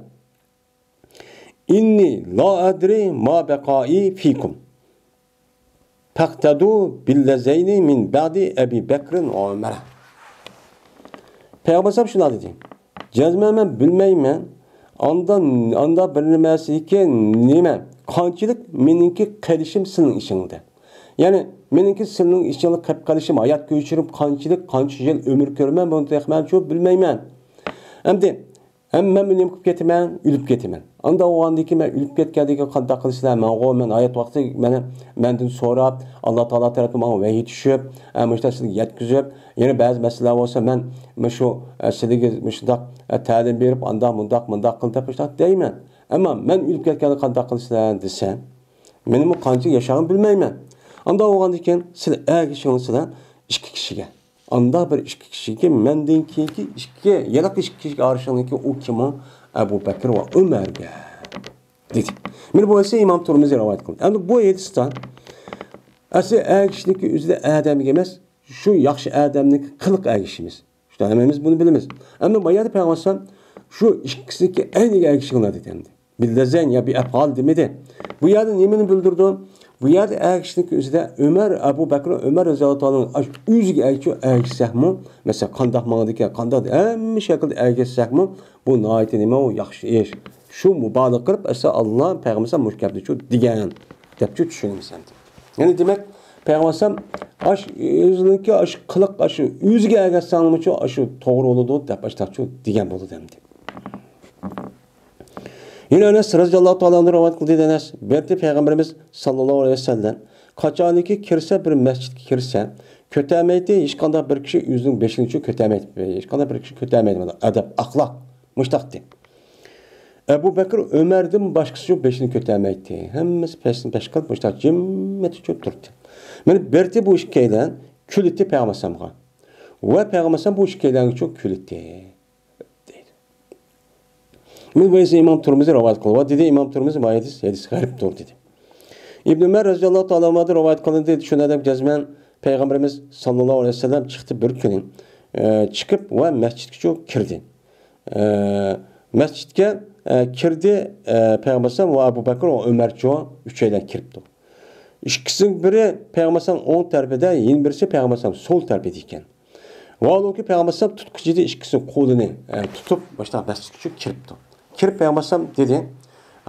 «ئىننى لا ئەدرى ما بەقائى فىكۇم.» «فەقتەدۇ بىللەزەينى مىن بەئدى ئەبى بەكرىن ۋە ئۆمەر.» پەيغەمبەر ئەلەيھىسسالام شۇنداق دېدى، جەزمەن مەن بىلمەيمەن، ئاندا، ئاندا بىر نېمەسىكى نېمە، قانچىلىك مېنىڭكى قېلىشىم سىلىنىڭ ئىچىڭدە. يەنى مېنىڭكى سىلىنىڭ ئىچىڭدە قېلىپ قېلىشىم، ھايات كۆچۈرۈپ قانچىلىك، قانچە يىل ئۆمۈر كۆرىمەن، بۇنى تېخى مەن شۇ بىلمەيمەن. ئەمدى ھەم مەن نېمە قىلىپ كېتىمەن؟ ئۆلۈپ كېتىمەن. ئانداق بولغاندىن كېيىن مەن ئۆلۈپ كەتكەندىن كېيىن قانداق قىلىسىلەر؟ ماڭغۇ، مەن ھايات ۋاقتى مانا مەندىن سوراپ، ئاللا تائالا تەرەپتىن ماڭا ۋەھىي چۈشۈپ، ئە، مۇشۇنداق سىزگە يەتكۈزۈپ، يەنە بەزى مەسىلىلەر بولسا مەن مۇشۇ، ئە، سىلىگە مۇشۇنداق، ئە، تەلىم بېرىپ، ئانداق مۇنداق، مۇنداق قىل دەپ مۇشۇنداق دەيمەن. ئەمما مەن ئۆلۈپ كەتكەندە قانداق قىلىسىلەر دېسە، مېنىمۇ قانچە ياشاغىنىمنى بىلمەيمەن. ئانداق بولغاندىن كېيىن سىلەر ئەگىشىڭلار سىلەر ئىككى كىشىگە. ئانداق بىر ئىككى كىشىگە، مەندىن كېيىنكى ئىككى، يەنە ئىككى كىشىگە ئارىشىڭلىكى ئۇ كىمۇ؟ ئەبۇ بەكرى ۋە ئۆمەرگە، دېدى. مانا بۇ ھەدىسنى ئىمام تۇرمۇزى رىۋايەت قىلدى. ئەمدى بۇ ھەدىستە ئەسلى ئەگىشىشنىكى ئۆزىدە ئادەمگە ئەمەس، شۇ ياخشى ئادەمنىڭكى قىلىق ئەگىشىمىز. شۇ ھەممىمىز بۇنى بىلىمىز. ئەمما بۇ يەردە پەيغەمبەر ئەلەيھىسسالام شۇ ئىككىسىنىڭكى ئەينىگە ئەگىشىڭلار دېدى ئەمدى. بىللەزەين يا بىئەفئال دېمىدى. بۇ يەردە نېمىنى بىلدۈرىدۇ؟ بۇ يەردە ئەگىشىشنىڭكى ئۆزىدە ئۆمەر، ئەبۇ بەكرى، ئۆمەر رەزىياللاھۇ تائالا ئەنھۇ ئۆزىگە ئەگىشىپ ئەگىشسەكمۇ، مەسىلەن، قانداق ماڭىدىكەن، قانداق، ھەممە شەكىلدە ئەگىشسەكمۇ، بۇ ناھايىتى نېمە، ئۇ ياخشى ئىش. شۇ مۇبالىغە قىلىپ، ئەسلى ئاللا پەيغەمبەر مۇشۇ گەپنى شۇ دېگەن دەپچۇ چۈشىنىمىز ئەمدى. يەنى دېمەك، پەيغەمبەر ئەلەيھىسسالام ئاش، ئۆزىنىڭكى ئاش قىلىق، ئاش ئۆزىگە ئەگەشسەڭمۇ شۇ، ئاش توغرا بولىدۇ دەپ ئاشتاقچۇ دېگەن بولىدۇ ئەمدى. يەنە ئەنەس رەزىياللاھۇ تائالا ئەنھۇ رىۋايەت قىلدى، ئەنەس بەرتى پەيغەمبىرىمىز ساللاللاھۇ ئەلەيھى ۋەسەللەم قاچانكى كىرسە، بىر مەسچىتكە كىرسە، كۆتەرمەيتتى، ھېچقانداق بىر كىشى ئۆزىنىڭ بېشىنى شۇ كۆتەرمەيتتى، ھېچقانداق بىر كىشى كۆتەرمەيتتى، ئەدەپ، ئەخلاق مۇشتاقتى. ئەبۇ بەكرى ئۆمەردىن باشقىسى شۇ بېشىنى كۆتەرمەيتتى، ھەممىسى پەسنى پەش قىلىپ مۇشتاق جىممىتى شۇ تۇرتتى. مانا بەرتى بۇ ئىككىيلەن كۈلۈتتى پەيغەمبەر ئەلەيھىسسالامغا ۋە پەيغەمبەر ئەلەيھىسسالام بۇ ئىككىيلەنگە شۇ كۈلۈتتى. دەيدۇ. بۇنى بولسا ئىمام تۇرمۇزى رىۋايەت قىلىۋاتىدۇ، دېدى ئىمام تۇرمۇزى، بۇ ھەدىس، ھەدىس غەرىبتۇر، دېدى. ئىبن ئۆمەر رەزىياللاھۇ تائالا ئەنھۇدىن رىۋايەت قىلىندى، شۇنىڭدەك جەزمەن پەيغەمبىرىمىز ساللاللاھۇ ئەلەيھى ۋەسەللەم چىقتى بىر كۈنى، ئە، چىقىپ ۋە مەسچىتكىچۇ كىردى. ئە، مەسچىتكە، ئە، كىردى، ئە، پەيغەمبەر ئەلەيھىسسالام ۋە ئەبۇ بەكرى ۋە ئۆمەرچۇ ئۈچەيلەن كىرىپتۇ. ئىككىسىنىڭ بىرى پەيغەمبەر ئەلەيھىسسالام ئوڭ تەرىپىدە، يەنە بىرسى پەيغەمبەر ئەلەيھىسسالام سول تەرىپىدە ئىكەن. ۋاھالۇكى، پەيغەمبەر ئەلەيھىسسالام تۇتقۇچىدى ئىككىسىنىڭ قولىنى، ئە، تۇتۇپ، مۇشۇنداق مەسچىتكىچۇ كىرىپتۇ. كىرىپ پەيغەمبەر ئەلەيھىسسالام دېدى،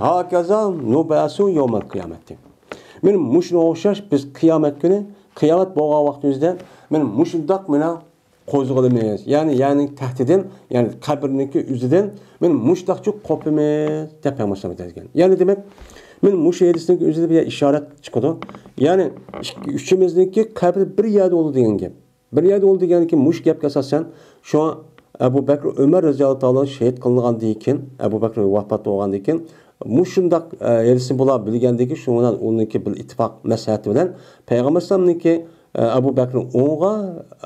«ھاكازا نۇبئەسۇ يەۋمەل قىيامەتى.» مانا مۇشۇنىڭغا ئوخشاش بىز قىيامەت كۈنى، قىيامەت بولغان ۋاقتىمىزدا مانا مۇشۇنداق مانا قوزغىلىمىز. يەنى، يەنى تەھدىدىن، يەنى قەبرىنىڭكى ئۆزىدىن، مانا مۇشۇنداقچە قوپىمىز، دەپ پەيغەمبەر ئەلەيھىسسالام دېگەن. يەنى دېمەك، مانا مۇشۇ ھەدىسنىڭكى ئۆزىدە بىر ئىشارەت چىقىدۇ. يەنى ئىككى، ئۈچىمىزنىڭكى قەبرى بىر يەردە بولىدۇ دېگەن گەپ. بىر يەردە بولىدۇ دېگەندىن كېيىن مۇشۇ گەپكە ئاساسەن، شۇڭا ئەبۇ بەكرى ئۆمەر رەزىياللاھۇ تائالا شېھىت قىلىنغاندىن كېيىن، ئەبۇ بەكرى ۋاپات بولغاندىن كېيىن، مۇشۇنداق، ئە، ھەدىسنى بۇلار بىلگەندىن كېيىن، شۇنىڭ بىلەن ئۇنىڭكى بىر ئىتتىپاق مەسلىھەتى بىلەن پەيغەمبەر ئەلەيھىسسالامنىڭكى، ئە، ئەبۇ بەكرى ئوڭىغا،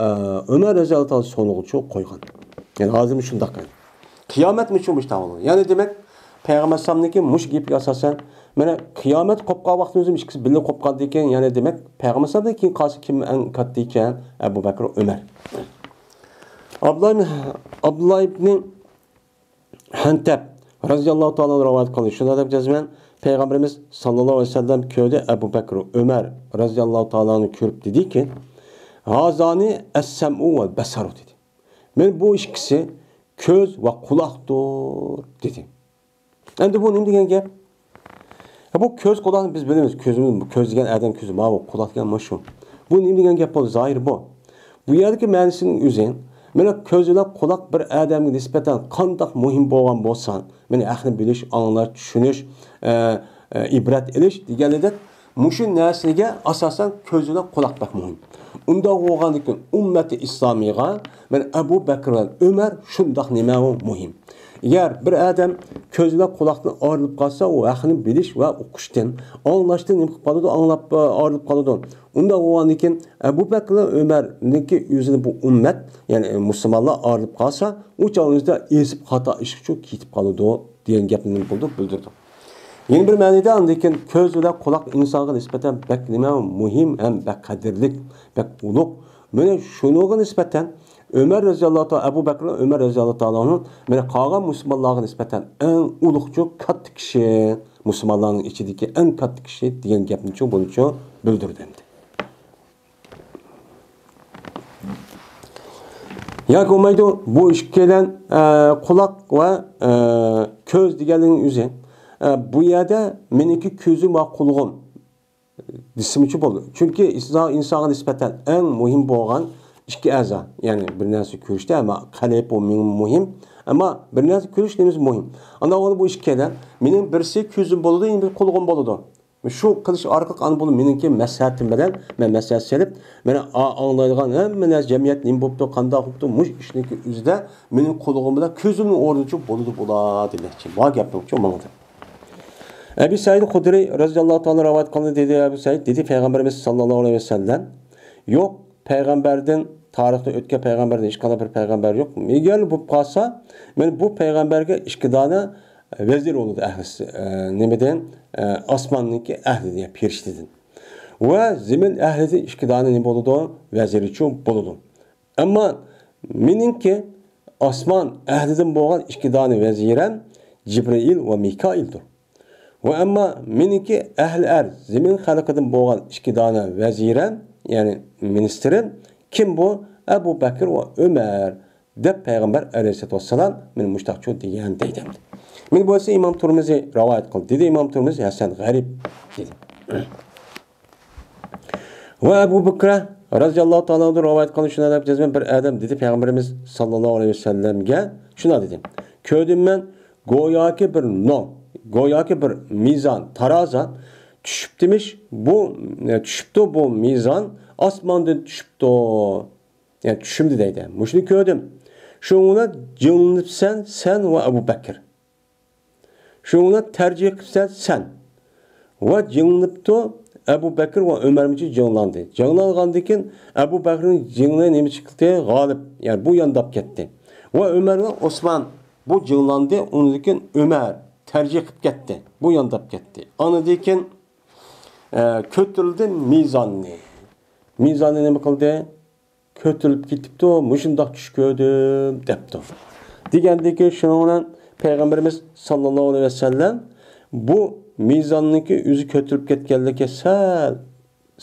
ئە، ئۆمەر رەزىياللاھۇ تائالا سولغىچە قويغان. يەنى ھازىرمۇ شۇنداق. قىيامەتمۇ شۇ مۇشۇنداق بولىدۇ. يەنى دېمەك، پەيغەمبەر ئەلەيھىسسالامنىڭكى مۇشۇ گېپىگە ئاساسەن، مانا قىيامەت قوپقان ۋاقتىمىزدا ئىككىسى بىللە قوپقاندىن كېيىن، يەنى دېمەك، پەيغەمبەر ئەلەيھىسسالامدىن كېيىن قالسا كىم ئەڭ كاتتا ئىكەن؟ ئەبۇ بەكرى ئۆمەر. ئابدۇللا ئىبن، ئابدۇللا ئىبنى ھەنتەب رەزىياللاھۇ تائالا ئەنھۇ رىۋايەت قىلدى. شۇنداق دەپ جەزمەن پەيغەمبىرىمىز ساللاللاھۇ ئەلەيھى ۋەسەللەم كۆردى، ئەبۇ بەكرى ئۆمەر رەزىياللاھۇ تائالا ئەنھۇ كۆرۈپ دېدىكى، ھازانى ئەسسەمئۇ ۋەل بەسەرۇ دېدى. مانا بۇ ئىككىسى كۆز ۋە قۇلاقتۇر دېدى. ئەمدى بۇ نېمە دېگەن گەپ؟ ھە، بۇ كۆز قۇلاقنى بىز بىلىمىز. كۆزىمىز، كۆز دېگەن ئادەم كۆزى، ماۋۇ قۇلاق دېگەن مۇشۇ. بۇ نېمە دېگەن گەپ بولدى؟ زاھىر بۇ. بۇ يەردىكى مەنىسىنىڭ ئۆزى، مانا كۆز بىلەن قۇلاق بىر ئادەمگە نىسبەتەن قانداق مۇھىم بولغان بولسا، مانا ھەقنى بىلىش، ئاڭلاش، چۈشىنىش، ئە، ئە، ئىبرەت ئېلىش دېگەنلىدەك، مۇشۇ نەرسىگە ئاساسەن كۆز بىلەن قۇلاق بەك مۇھىم. ئۇنداق بولغاندىكىن ئۈممەتى ئىسلامىيغا مانا ئەبۇ بەكرى بىلەن ئۆمەر شۇنداق نېمە ئۇ مۇھىم. ئەگەر بىر ئادەم كۆز بىلەن قۇلاقتىن ئايرىلىپ قالسا، ئۇ ھەقنى بىلىش ۋە ئوقۇشتىن، ئاڭلاشتىن نېمە قىلىپ قالىدۇ؟ ئاڭلاپ، ئايرىلىپ قالىدۇ. ئۇنداق بولغاندىكىن ئەبۇ بەكرى بىلەن ئۆمەرنىڭكى ئۆزىنى بۇ ئۈممەت، يەنى مۇسۇلمانلار ئايرىلىپ قالسا، ئۇ چاغنىڭىزدا ئېزىپ خاتا ئىشقا كېتىپ قالىدۇ دېگەن گەپنى نېمە بولدى؟ بىلدۈردى. يەنە بىر مەنىدە ئاندىن كېيىن كۆز بىلەن قۇلاق ئىنسانغا نىسبەتەن بەك نېمە مۇھىم ھەم بەك قەدىرلىك، بەك ئۇلۇغ. مانا شۇنىڭغا نىسبەتەن ئۆمەر رەزىياللاھۇ تائالا، ئەبۇ بەكرى ئۆمەر رەزىياللاھۇ تائالا ئەنھۇ، مانا قالغان مۇسۇلمانلارغا نىسبەتەن ئەڭ ئۇلۇغچۇ كاتتا كىشى، مۇسۇلمانلارنىڭ ئىچىدىكى ئەڭ كاتتا كىشى دېگەن گەپنىچۇ بۇنىچۇ بىلدۈردى ئەمدى. ياكى بولمايدۇ، بۇ ئىككىلەن، ئە، قۇلاق ۋە، ئە، كۆز دېگەنلىكنىڭ ئۆزى. ئە، بۇ يەردە مېنىڭكى كۆزۈم ۋە قۇلىقىم دېسىمچۇ بولىدۇ. چۈنكى ئىنسان، ئىنسانغا نىسبەتەن ئەڭ مۇھىم بولغان ئىككى ئەزا، يەنى بىر نەرسە كۆرۈشتە، ئەمما قەلب ئۇ مۇھىم. ئەمما بىر نەرسە كۆرۈش نېمىسى مۇھىم؟ ئانداق بولغاندا بۇ ئىككىلەن، مېنىڭ بىرسى كۆزۈم بولىدۇ، يەنە بىر قۇلىقىم بولىدۇ. شۇ قىلىش ئارقىلىق ئانا بولۇپ مېنىڭكى مەسلىھەتىم بىلەن مەن مەسلىھەت سېلىپ، مانا ئا-، ئاڭلايدىغان ھەممە نەرسە، جەمئىيەت نېمە بوپتۇ، قانداق بوپتۇ، مۇشۇ ئىشنىڭكى ئۆزىدە مېنىڭ قۇلىقىم بىلەن كۆزۈمنىڭ ئورنىچۇ بولىدۇ بۇلار دېمەكچى. ما گەپنىڭچۇ ماڭىدۇ. ئەبى سەئىد خۇدرى رەزىياللاھۇ تائالا رىۋايەت قىلدى دېدى، ئەبۇ سەئىد دېدى، پەيغەمبىرىمىز ساللاللاھۇ ئەلەيھى ۋەسەللەم، يوق، پەيغەمبەردىن، تارىختا ئۆتكەن پەيغەمبەردىن ھېچقانداق بىر پەيغەمبەر يوق. ئەگەر بولۇپ قالسا، مانا بۇ پەيغەمبەرگە ئىككى دانە ۋەزىر بولىدۇ ئەھلىسى، ئە، نېمىدىن، ئە، ئاسماننىڭكى ئەھلىدىن، يەنى پېرىشتىدىن. ۋە زېمىن ئەھلىدىن ئىككى دانە نېمە بولىدۇ؟ ۋەزىرىچۇ بولىدۇ. ئەمما مېنىڭكى ئاسمان ئەھلىدىن بولغان ئىككى دانە ۋەزىرەم جىبرىئىل ۋە مىكائىلدۇر. ۋە ئەمما مېنىڭكى ئەھلى ئەرز، زېمىن خەلقىدىن بولغان ئىككى دانە ۋەزىرەم، يەنى مىنىستىرىم، كىم بۇ؟ ئەبۇ بەكىر ۋە ئۆمەر، دەپ پەيغەمبەر ئەلەيھىسسالاتۇ ۋەسسالام مېنى مۇشتاقچۇ دېگەن دەيدۇ. مېنى بولسا ئىمام تۇرمۇزى رىۋايەت قىلدى. دېدى ئىمام تۇرمۇزى، ھەسەن غەرىب دېدى. ۋە ئەبۇ بەكرە رەزىياللاھۇ تائالا ئەنھۇ رىۋايەت قىلدى، شۇنداق دەپ جەزمەن بىر ئادەم دېدى، پەيغەمبىرىمىز ساللاللاھۇ ئەلەيھى ۋەسەللەمگە شۇنداق دېدى، كۆردۈم مەن گوياكى بىر نوڭ، گوياكى بىر مىزان، تارازا چۈشۈپتىمىش، بۇ، چۈشۈپتۇ، بۇ مىزان ئاسماندىن چۈشۈپتۇ. يەنى چۈشۈمدە دەيدۇ. مۇشۇنى كۆردۈم. شۇنىڭ بىلەن جىڭلىنىپسەن سەن ۋە ئەبۇ بەكىر. شۇنىڭ بىلەن تەرجىھ قىپسەن سەن. ۋە جىڭلىنىپتۇ ئەبۇ بەكىر ۋە ئۆمەرمۇچۇ جىڭلاندى. جىڭلانغاندىن كېيىن ئەبۇ بەكرىنىڭ جىڭى نېمە چىقتى؟ غالىب. يەنى بۇ يانداپ كەتتى. ۋە ئۆمەر ۋە ئوسمان بۇ جىڭلاندى. ئۇنىڭدىن كېيىن ئۆمەر تەرجىھ قىپ كەتتى. بۇ يانداپ كەتتى. ئاندىن كېيىن، ئە، كۆتۈرۈلدى مىزاننى. مىزاننى نېمە قىلدى؟ كۆتۈرۈلۈپ كېتىپتۇ، مۇشۇنداق چۈش كۆردۈم دەپتۇ. دېگەندىكى شۇنىڭ بىلەن پەيغەمبىرىمىز ساللاللاھۇ ئەلەيھى ۋەسەللەم بۇ مىزاننىڭكى ئۆزى كۆتۈرۈلۈپ كەتكەنلىكى سەل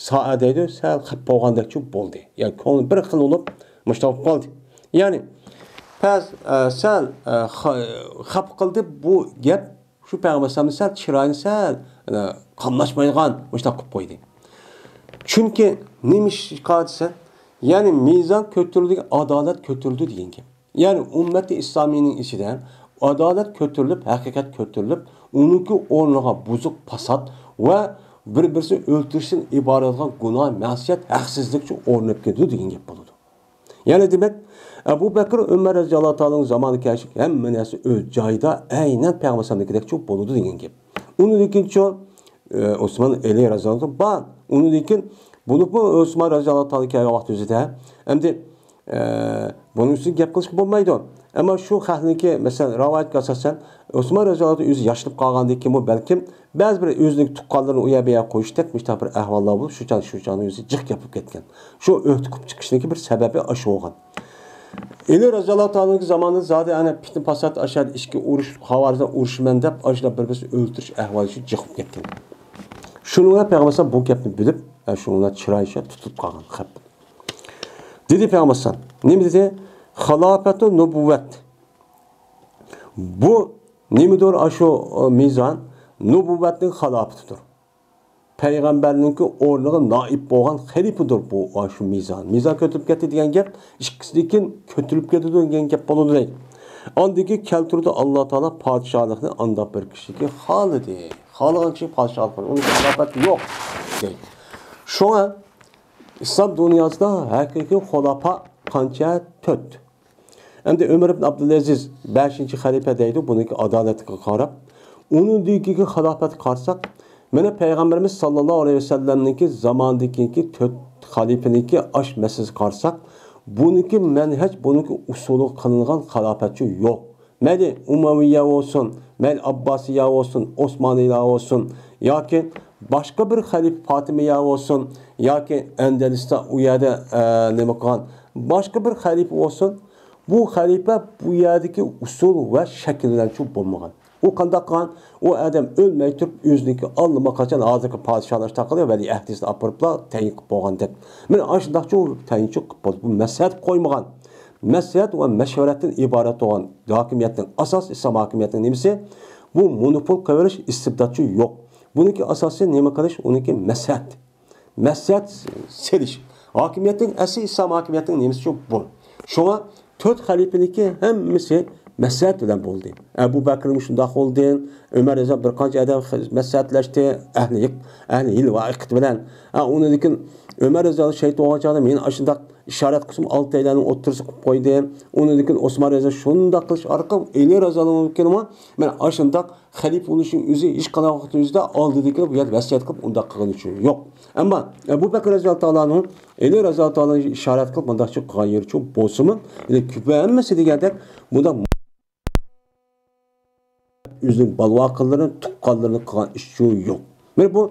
سائە دەيدۇ، سەل خەپ بولغاندەكچۇ بولدى. يەنى كۆڭلى بىر خىل بولۇپ مۇشۇنداق بولۇپ قالدى. يەنى پەس، ئە، سەل، ئە، خا-، خەپ قىلدى بۇ گەپ. شۇ پەيغەمبەر ئەلەيھىسسالامنى سەل چىرايىنى سەل، ئە، قاملاشمايدىغان مۇشۇنداق قىلىپ قويدى. چۈنكى نېمە ئىش دېسە، يەنى مىزان كۆتۈرۈلدى، ئادالەت كۆتۈرۈلدى دېگەن گەپ. يەنى ئۈممەتى ئىسلامىينىڭ ئىچىدە ئادالەت كۆتۈرۈلۈپ، ھەقىقەت كۆتۈرۈلۈپ، ئۇنىڭكى ئورنىغا بۇزۇق، پاسات ۋە بىر-بىرسىنى ئۆلتۈرۈشتىن ئىبارەت بولغان گۇناھ، مەسىيەت، ھەقسىزلىكچۇ ئورناپ كېتىدۇ دېگەن گەپ بولىدۇ. يەنى دېمەك، ئەبۇ بەكرى، ئۆمەر رەزىياللاھۇ تائالا زامانى كەلگەچ ھەممە نەرسە ئۆز جايىدا، ئەينەن پەيغەمبەر ئەلەيھىسسالامدىكىدەكچۇ بولىدۇ دېگەن گەپ. ئۇنىڭدىن كېيىنچۇ، ئە، ئوسمان، ئەلى رەزىياللاھۇ بار. ئۇنىڭدىن كېيىن بولۇپمۇ ئوسمان رەزىياللاھۇ تائالا كەلگەن ۋاقىت ئۆزىدە، ئەمدى، ئە، بۇنىڭ ئۈستىگە گەپ قىلىشقا بولمايدۇ. ئەمما شۇ خەقنىڭكى، مەسىلەن، رىۋايەتكە ئاساسەن، ئوسمان رەزىياللاھۇ تائالا ئۆزى ياشىنىپ قالغاندىن كېيىنمۇ بەلكىم بەزى بىر ئۆزىنىڭ تۇغقانلىرىنى ئۇ يەر بۇ يەرگە قويۇشتەك مۇشۇنداق بىر ئەھۋاللار بولۇپ، شۇ چاغ، شۇ چاغنىڭ ئۆزى جىق گەپ بولۇپ كەتكەن. شۇ ئۆھدە قوپۇپ چىقىشنىڭكى بىر سەۋەبى ئاشۇ بولغان. ئەلى رەزىياللاھۇ تائالانىڭ زامانىدا زادى ئەنە پىتنە پاسات ئاشۇ ئىچكى ئۇرۇش، خاۋارىجلار ئۇرۇشىمەن دەپ، ئاشۇنداق بىر-بىرسىنى ئۆلتۈرۈش ئەھۋالى شۇ جىق بولۇپ كەتكەن. شۇنىڭ بىلەن پەيغەمبەر بۇ گەپنى بىلىپ، ئە، شۇنىڭ بىلەن چىرايى شۇ تۇتۇلۇپ قالغان خەپ. دېدى پەيغەمبەر، نېمە دېدى؟ خىلاپەتۇ نۇبۇۋۋەت. بۇ نېمىدۇر؟ ئاشۇ، ئە، مىزان نۇبۇۋۋەتنىڭ خىلاپىتىدۇر. پەيغەمبەرنىڭكى ئورنىغا نائىب بولغان خەلىپىدۇر بۇ، ئاشۇ مىزان. مىزان كۆتۈرۈپ كەتتى دېگەن گەپ، ئىككىسىدىن كېيىن كۆتۈرۈلۈپ كېتىدۇ دېگەن گەپ بولىدۇ دەيدۇ. ئاندىن كېيىن كەلتۈرىدۇ، ئاللا تائالا پادىشاھلىقنى ئانداق بىر كىشىگە خالىدى. خالىغان كىشىگە پادىشاھلىق بېرىدۇ. ئۇنىڭ خىلاپەتى يوق دەيدۇ. شۇڭا ئىسلام دۇنياسىدا ھەقىقىي خۇلاپا قانچە؟ تۆت. ئەمدى ئۆمەر ئىبن ئابدۇلئەزىز بەشىنچى خەلىپە دەيدۇ، بۇنىڭكى ئادالەتلىكىگە قاراپ. ئۇنىڭدىن كېيىنكى خىلاپەتكە قارىساق، مانا پەيغەمبىرىمىز ساللاللاھۇ ئەلەيھى ۋەسەللەمنىڭكى زامانىدىن كېيىنكى تۆت خەلىپىنىڭكى ئاش مەسىلىسىگە قارىساق، بۇنىڭكى مەنھەج، بۇنىڭكى ئۇسۇلىغا قىلىنغان خىلاپەتچۇ يوق. مەيلى ئۇمەۋىيە بولسۇن، مەيلى ئابباسىيە بولسۇن، ئوسمانىيلار بولسۇن، ياكى باشقا بىر خەلىپە پاتىمىيە بولسۇن، ياكى ئەندەلۇستا ئۇ يەردە، ئە، نېمە قىلغان، باشقا بىر خەلىپە بولسۇن، بۇ خەلىپە بۇ يەردىكى ئۇسۇل ۋە شەكىل بىلەن چۇ بولمىغان. ئۇ قانداق قىلغان؟ ئۇ ئادەم ئۆلمەي تۇرۇپ ئۆزىنىڭكى ئاللىماقاچان ھازىرقى پادىشاھلار تاقىلى ۋەلى ئەھدىسىنى ئاپىرىپلا تەيىن قىلىپ بولغاندەك. مانا ئاشۇنداقچۇ تەيىنچۇ قىلىپ بولدى. بۇ مەسلىھەت قويمىغان. مەسلىھەت ۋە مەشۋەرەتتىن ئىبارەت بولغان ھاكىمىيەتنىڭ ئاساسى، ئىسلام ھاكىمىيەتنىڭ نېمىسى؟ بۇ مونوپول قىلىۋېلىش، ئىستىبداتچۇ يوق. بۇنىڭكى ئاساسى نېمە قىلىش؟ ئۇنىڭكى مەسلىھەت. مەسلىھەت سېلىش. ھاكىمىيەتنىڭ ئەسلى ئىسلام ھاكىمىيەتنىڭ نېمىسى شۇ بۇ. شۇڭا تۆت خەلىپىنىڭكى ھەممىسى مەسلىھەت بىلەن بولدى. ئەبۇ بەكرىمۇ شۇنداق بولدى. ئۆمەر رەزىياللاھۇ بىر قانچە ئادەم مەسلىھەتلەشتى. ئەھلى ھىق-، ئەھلى ھىل ۋە ئىقىت بىلەن. ھە، ئۇنىڭدىن كېيىن ئۆمەر رەزىياللاھۇ شېھىت بولغان چاغدا مېنى ئاشۇنداق ئىشارەت قىلسىمۇ ئالتەيلەننى ئوتتۇرىسىغا قويۇپ قويدى. ئۇنىڭدىن كېيىن ئوسمان رەزىياللاھۇ شۇنداق قىلىش ئارقىلىق ئەلى رەزىياللاھۇ كېيىنمۇ مانا ئاشۇنداق خەلىپە بولۇشنىڭ ئۆزى ھېچقانداق ۋاقىتنىڭ ئۆزىدە ئالدىدىكى بۇ يەردە ۋەسىيەت قىلىپ ئۇنداق قىلغىنى ئۈچۈن يوق. ئەمما ئەبۇ بەكرى رەزىياللاھۇ تائالا ئەنھۇ، ئەلى رەزىياللاھۇ تائالا ئىشارەت قىلىپ مۇنداقچە قىلغان يېرى ئۈچۈن بولسىمۇ، يەنى كۆپ ھەممىسى دېگەندەك بۇنداق ئۆزىنىڭ بالىۋاقىنلىرىنى، تۇغقانلىرىنى قىلغان ئىش ئۈچۈن يوق. مانا بۇ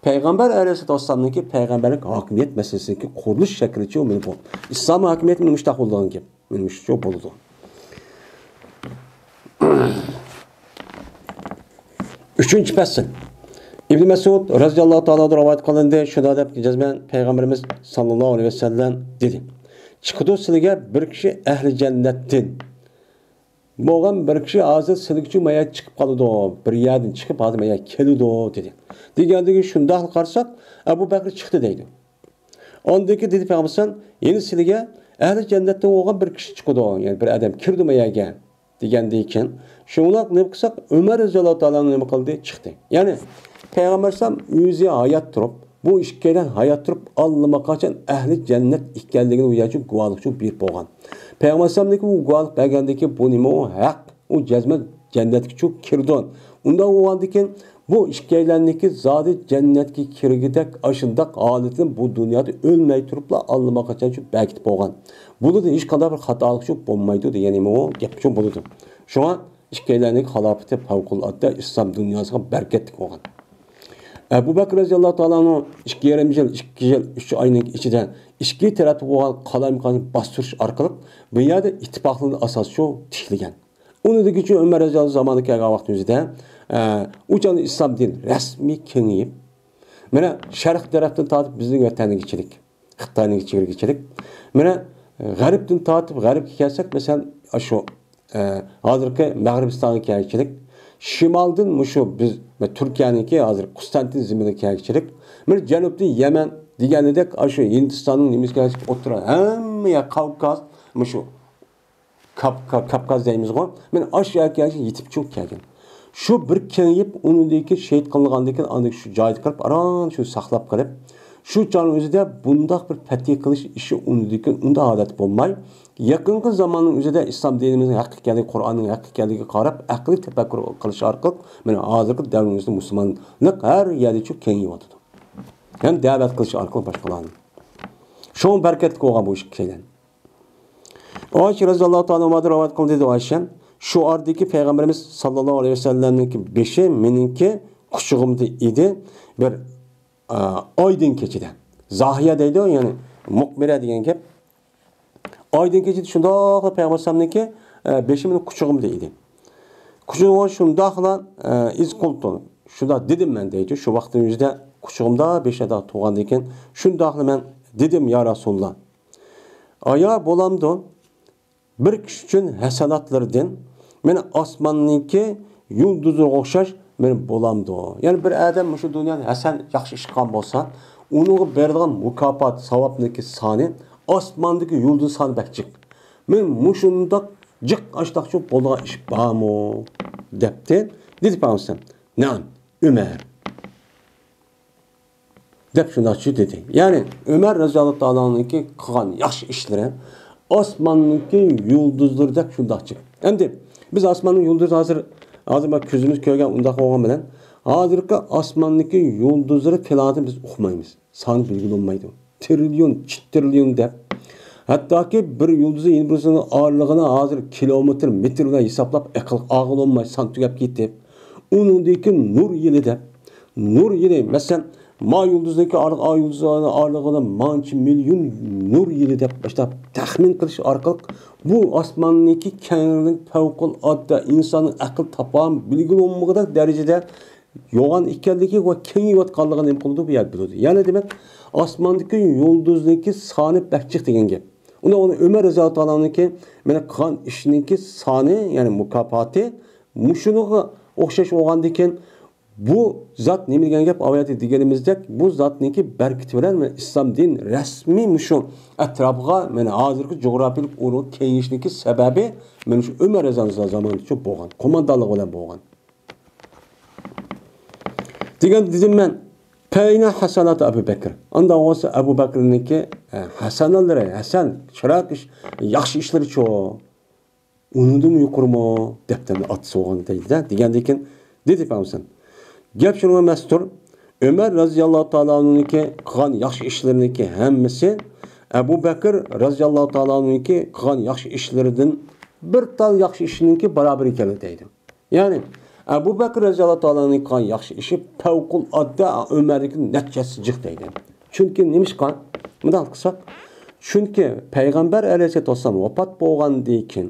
پەيغەمبەر ئەلەيھىسسالاتۇ ۋەسسالامنىڭكى پەيغەمبەرلىك ھاكىمىيەت مەسىلىسىنىڭكى قۇرۇلۇش شەكلىچۇ مانا بۇ. ئىسلام ھاكىمىيىتى مۇشتاق بولىدىغان گەپ. مۇشۇ بولىدۇ. ئۈچىنچى پەسىل. ئىبن مەسئۇد رەزىياللاھۇ تائالا ئەنھۇدىن رىۋايەت قىلىندى، شۇنداق دەپ جەزمەن پەيغەمبىرىمىز ساللاللاھۇ ئەلەيھى ۋەسەللەم دېدى، چىقىدۇ سىلىگە بىر كىشى ئەھلى جەننەتتىن بولغان بىر كىشى ھازىر سىلىگىچۇ مايا چىقىپ قالىدۇ، بىر يەردىن چىقىپ ھازىر مايا كېلىدۇ دېدى. دېگەندىكىن شۇنداقلا قارىساق ئەبۇ بەكرى چىقتى دەيدۇ. ئاندىن كېيىن دېدى پەيغەمبەر ئەلەيھىسسالام، يەنە سىلىگە ئەھلى جەننەتتىن بولغان بىر كىشى چىقىدۇ، يەنى بىر ئادەم كىردى ما يەرگە دېگەندىن كېيىن، شۇڭلاق نېمە قىلساق، ئۆمەر رەزىياللاھۇ تائالا ئەنھۇ نېمە قىلدى؟ چىقتى. يەنى پەيغەمبەر ئەلەيھىسسالام ئۆزى ھايات تۇرۇپ، بۇ ئىككىيلەن ھايات تۇرۇپ، ئاللىماقاچان ئەھلى جەننەت ئىكەنلىكىنى ئۇ يەرچۇ گۇۋاھلىقچۇ بېرىپ بولغان. پەيغەمبەر ئەلەيھىسسالامنىڭكى ئۇ گۇۋاھلىق بەرگەندىن كېيىن بۇ نېمە ئۇ ھەق؟ ئۇ جەزمەن جەننەتكىچۇ كىرىدۇ. ئۇنداق بولغاندىكىن بۇ ئىككىيلەننىڭكى زادى جەننەتكە كىرگۈدەك ئاشۇنداق ھالىتىنى بۇ دۇنيادا ئۆلمەي تۇرۇپلا ئاللىماقاچانچۇ بەركىتىپ بولغان. بۇنىڭدا ھېچقانداق بىر خاتالىقچۇ بولمايدۇ دېگەن نېمە ئۇ گەپچۇ بولىدۇ. شۇڭا ئىككىيلەننىڭكى خىلاپىتى پەۋقۇلئاددە ئىسلام دۇنياسىغا بەرىكەتلىك بولغان. ئەبۇ بەكرى رەزىياللاھۇ تائالا ئەنھۇ ئىككى يېرىم يىل، ئىككى يىل، ئۈچ ئاينىڭ ئىچىدە ئىككى تەرەپتە بولغان قالايمىقاننى باستۇرۇش ئارقىلىق بۇ يەردە ئىتتىپاقلىقنى ئاساسچۇ تىكلىگەن. ئۇنىڭدىن كېيىن ئۆمەر رەزىياللاھۇ زامانىغا كەلگەن ۋاقتىمىزدا، ئە، ئۇ چاغدا ئىسلام دىنى رەسمىي كېڭىيىپ، مانا شەرق تەرەپتىن تارتىپ بىزنىڭ ۋەتەنگىچىلىك، خىتاينىڭ چېگرىگىچىلىك. مانا غەربتىن تارتىپ غەربكە كەلسەك، مەسىلەن، ئاشۇ، ئە، ھازىرقى مەغرىبىستانغا كەلگۈچىلىك، شىمالدىن مۇشۇ بىز، تۈركىيەنىڭكى ھازىر قۇستانتىن زېمىنىغا كەلگۈچىلىك، مانا جەنۇبتىن يەمەن، دېگەنىدەك، ئاشۇ ھىندىستاننىڭ نېمىسىگە ئوتتۇرا، ھەممە يەر، كاۋكاز، مۇشۇ كاپ-، كاپ-، كاپكاز دەيمىزغۇ، مانا ئاشۇ يەرگە يېتىپ چىقىپ كەلگەن. شۇ بىر كېڭىيىپ، ئۇنىڭدىن كېيىن شېھىت قىلىنغاندىن كېيىن، ئاندىن شۇ جايدا قىلىپ، ئاران شۇ ساقلاپ قېلىپ، شۇ چاغنىڭ ئۆزىدە بۇنداق بىر پەتھى قىلىش ئىشى ئۇنىڭدىن كېيىن ئۇنداق ئادەت بولماي، يېقىنقى زاماننىڭ ئۆزىدە ئىسلام دىنىمىزنىڭ ھەق ئىكەنلىكى، قۇرئاننىڭ ھەق ئىكەنلىكىگە قاراپ، ئەقلىي تەپەككۇر قىلىش ئارقىلىق، مانا ھازىرقى دەۋرىمىزدە مۇسۇلمانلىق ھەر يەردە شۇ كېڭىيىۋاتىدۇ. ھەم دەۋەت قىلىش ئارقىلىق باشقىلارنى. شۇڭا بەرىكەتلىك بولغان بۇ ئىككىيلەن. ئائىشە رەزىياللاھۇ تائالا ئانھادىن رىۋايەت قىلدى، دەيدۇ ئائىشە. شۇ ئارىدىكى پەيغەمبىرىمىز ساللاللاھۇ ئەلەيھى ۋەسەللەمنىڭكى بېشى مېنىڭكى قۇچىقىمدا ئىدى. بىر، ئا، ئايدىڭ كېچىدە. زاھىيە دەيدۇ، يەنى مۇقبىرە دېگەن گەپ. ئايدىڭ كېچىدە شۇنداقلا پەيغەمبەر ئەلەيھىسسالامنىڭكى، ئە، بېشى مېنىڭ قۇچىقىمدا ئىدى. قۇچىقىمدا شۇنداقلا، ئە، ئىز قۇلتۇ. شۇنداق دېدىم مەن دەيدۇ. شۇ ۋاقىتنىڭ ئۆزىدە قۇچىقىمدا بېشىدا تۇرغاندىن كېيىن شۇنداقلا مەن دېدىم، يا رەسۇلاللا. ئايا بولامدۇ؟ بىر كىشى ئۈچۈن ھەسەناتلىرىدىن مانا ئاسماننىڭكى يۇلدۇزلىرىغا ئوخشاش مانا بولامدۇ؟ يەنى بىر ئادەم مۇشۇ دۇنيادا ھەسەن، ياخشى ئىش قىلغان بولسا، ئۇنىڭغا بېرىدىغان مۇكاپات، ساۋابنىڭكى سانى ئاسماندىكى يۇلدۇز سانى بەك جىق. مانا مۇشۇنداق جىق ئاشتاقچۇ بولىدىغان ئىش بارمۇ؟ دەپتۇ. دېدى پەيغەمبەر، نەئەم، ئۆمەر. دەپ شۇنداقچە دېدى. يەنى ئۆمەر رەزىياللاھۇ تائالا ئانھۇنىڭكى قىلغان ياخشى ئىشلىرى ئاسماننىڭكى يۇلدۇزلىرىدەك شۇنداقچە. ئەمدى بىز ئاسماننىڭ يۇلدۇزى ھازىر، ھازىر مانا كۆزىمىز كۆرگەن ئۇنداق بولغان بىلەن، ھازىرقى ئاسماندىكى يۇلدۇزلىرى پىلانىنى بىز ئۇقمايمىز. سانى بىلگىلى بولمايدۇ. تىرىليون، چىت تىرىليون دەپ. ھەتتاكى بىر يۇلدۇزنى يەنە بىرسىنىڭ ئارىلىقىنى ھازىر كىلومېتىر، مېتىر بىلەن ھېسابلاپ ئەقىل ئالغىلى بولماي، سان تۈگەپ كېتىپ، ئۇنىڭدىن كېيىن نۇر يىلى دەپ، نۇر يىلى، مەسىلەن، ما يۇلدۇزنىڭكى ئارىلىق، ئا يۇلدۇزنىڭ ئارىلىقىدا مانچە مىليون نۇر يىلى دەپ باشلاپ تەخمىن قىلىش ئارقىلىق بۇ ئاسماننىڭكى كەڭلىكى پەۋقۇلئاددە، ئىنساننىڭ ئەقىل تاپان بىلگىلى بولمىغۇدەك دەرىجىدە يوغان ئىكەنلىكى ۋە كېڭىيىۋاتقانلىقىنى نېمە قىلىدۇ؟ بۇ يەردە بىلىدۇ. يەنى دېمەك، ئاسماندىكى يۇلدۇزنىڭكى سانى بەك جىق دېگەن گەپ. ئۇنى، ئۇنى ئۆمەر رەزىياللاھۇ تائالانىڭكى مانا قىلغان ئىشىنىڭكى سانى، يەنى مۇكاپاتى مۇشۇنىڭغا ئوخشاش بولغاندىكىن، بۇ زات نېمە دېگەن گەپ؟ ئاۋاياتى دېگىنىمىزدەك، بۇ زاتنىڭكى بەرىكىتى بىلەن مانا ئىسلام دىن رەسمىي مۇشۇ ئەتراپىغا، مانا ھازىرقى جۇغراپىيىلىك ئورۇنغا كېڭىيىشنىڭكى سەۋەبى مانا شۇ ئۆمەر رەزىياللاھۇ زامانىدىچۇ بولغان، قوماندانلىقى بىلەن بولغان. دېگەن دېدىم مەن، پەينە ھەسەنات ئەبۇ بەكر. ئانداق بولسا ئەبۇ بەكرنىڭكى، ئە، ھەسەنالىرى، ھەسەن، چىرايلىق ئىش، ياخشى ئىشلىرىچۇ؟ ئۇنىڭدىنمۇ يۇقىرىمۇ؟ دەپتەرنى ئاتىسى بولغان دەيدىدە. دېگەندىن كېيىن دېدى پەيغەمبەر، گەپ شۇنىڭغا مەستۇر. ئۆمەر رەزىياللاھۇ تائالا ئانھۇنىڭكى قىلغان ياخشى ئىشلىرىنىڭكى ھەممىسى ئەبۇ بەكر رەزىياللاھۇ تائالا ئانھۇنىڭكى قىلغان ياخشى ئىشلىرىدىن بىر تال ياخشى ئىشىنىڭكى بارابىرى ئىكەن دەيدۇ. يەنى، ئەبۇ بەكرى رەزىياللاھۇ تائالا ئەنھۇ قىلغان ياخشى ئىشى پەۋقۇلئاددە ئۆمەرنىڭكى نەچچە ھەسسە جىق دەيدۇ. چۈنكى نېمىشقا؟ مۇنداق قىلساق، چۈنكى پەيغەمبەر ئەلەيھىسسالاتۇ ۋەسسالام ۋاپات بولغاندىن كېيىن،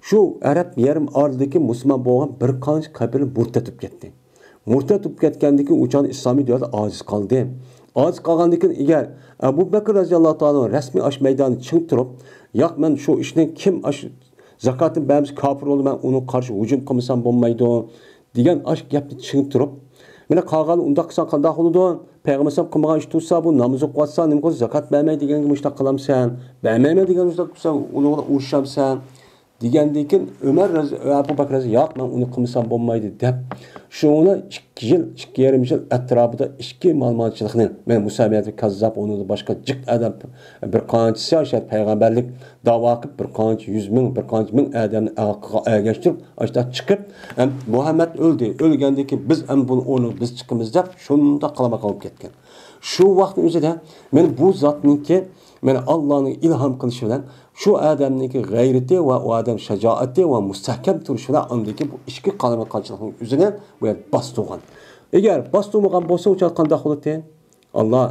شۇ ئەرەب يېرىم ئارىلىدىكى مۇسۇلمان بولغان بىر قانچە قەبىلە مۇرتەت بولۇپ كەتتى. مۇرتەت بولۇپ كەتكەندىن كېيىن، ئۇ چاغدا ئىسلامىي دۆلەت ئاجىز قالدى. ئاجىز قالغاندىن كېيىن، ئەگەر ئەبۇ بەكرى رەزىياللاھۇ تائالا ئەنھۇ رەسمىي ئاشۇ مەيداندا چىڭ تۇرۇپ، ياق، مەن شۇ ئىشنى، كىم ئاشۇ زاكاتنى بەرمىسە كاپىر بولىدۇ، مەن ئۇنىڭغا قارشى ھۇجۇم قىلمىسام بولمايدۇ، دېگەن ئاشۇ گەپنى چىڭ تۇرۇپ، مانا قالغان ئۇنداق قىلساڭ قانداق بولىدۇ؟ پەيغەمبەر ئەلەيھىسسالام قىلمىغان ئىش تۇرسا، بۇ ناماز ئوقۇۋاتسا، نېمە قىلىسەن؟ زاكات بەرمەي دېگەنگە مۇشۇنداق قىلامسەن؟ بەرمەيمەن دېگەن مۇشۇنداق قىلسا، ئۇنىڭغا ئۇرۇشامسەن؟ دېگەندىن كېيىن ئۆمەر رەزى-، ئەبۇ بەكرى رەزى، ياق، مەن ئۇنى قىلمىسام بولمايدۇ، دەپ، شۇڭا ئىككى يىل، ئىككى يېرىم يىل ئەتراپىدا ئىچكى مالىمانچىلىقنى، مەن مۇسەيلىمەتۇل كەززاب، ئۇنىڭدىن باشقا جىق ئادەم، بىر قانچىسى ئاشۇ پەيغەمبەرلىك داۋا قىلىپ، بىر قانچە يۈز مىڭ، بىر قانچە مىڭ ئادەمنى ئارقىغا ئەگەشتۈرۈپ، ئاشۇنداق چىقىپ، ھەم مۇھەممەد ئۆلدى. ئۆلگەندىن كېيىن بىز ھەم بۇنىڭ ئورنىغا بىز چىقىمىز دەپ، شۇنداق قالماقال بولۇپ كەتكەن. شۇ ۋاقىتنىڭ ئۆزىدە مانا بۇ زاتنىڭكى، مانا ئاللانىڭ ئىلھام قىلىشى بىلەن شۇ ئادەمنىڭكى غەيرىتى ۋە ئۇ ئادەم شاجائىتى ۋە مۇستەھكەم تۇرۇشى بىلەن ئاندىكى بۇ ئىچكى قالايمىقانچىلىقنىڭ ئۆزىنى بۇ يەردە باستۇرغان. ئەگەر باستۇرمىغان بولسا، ئۇ چاغ قانداق بولاتتى؟ ئاللا،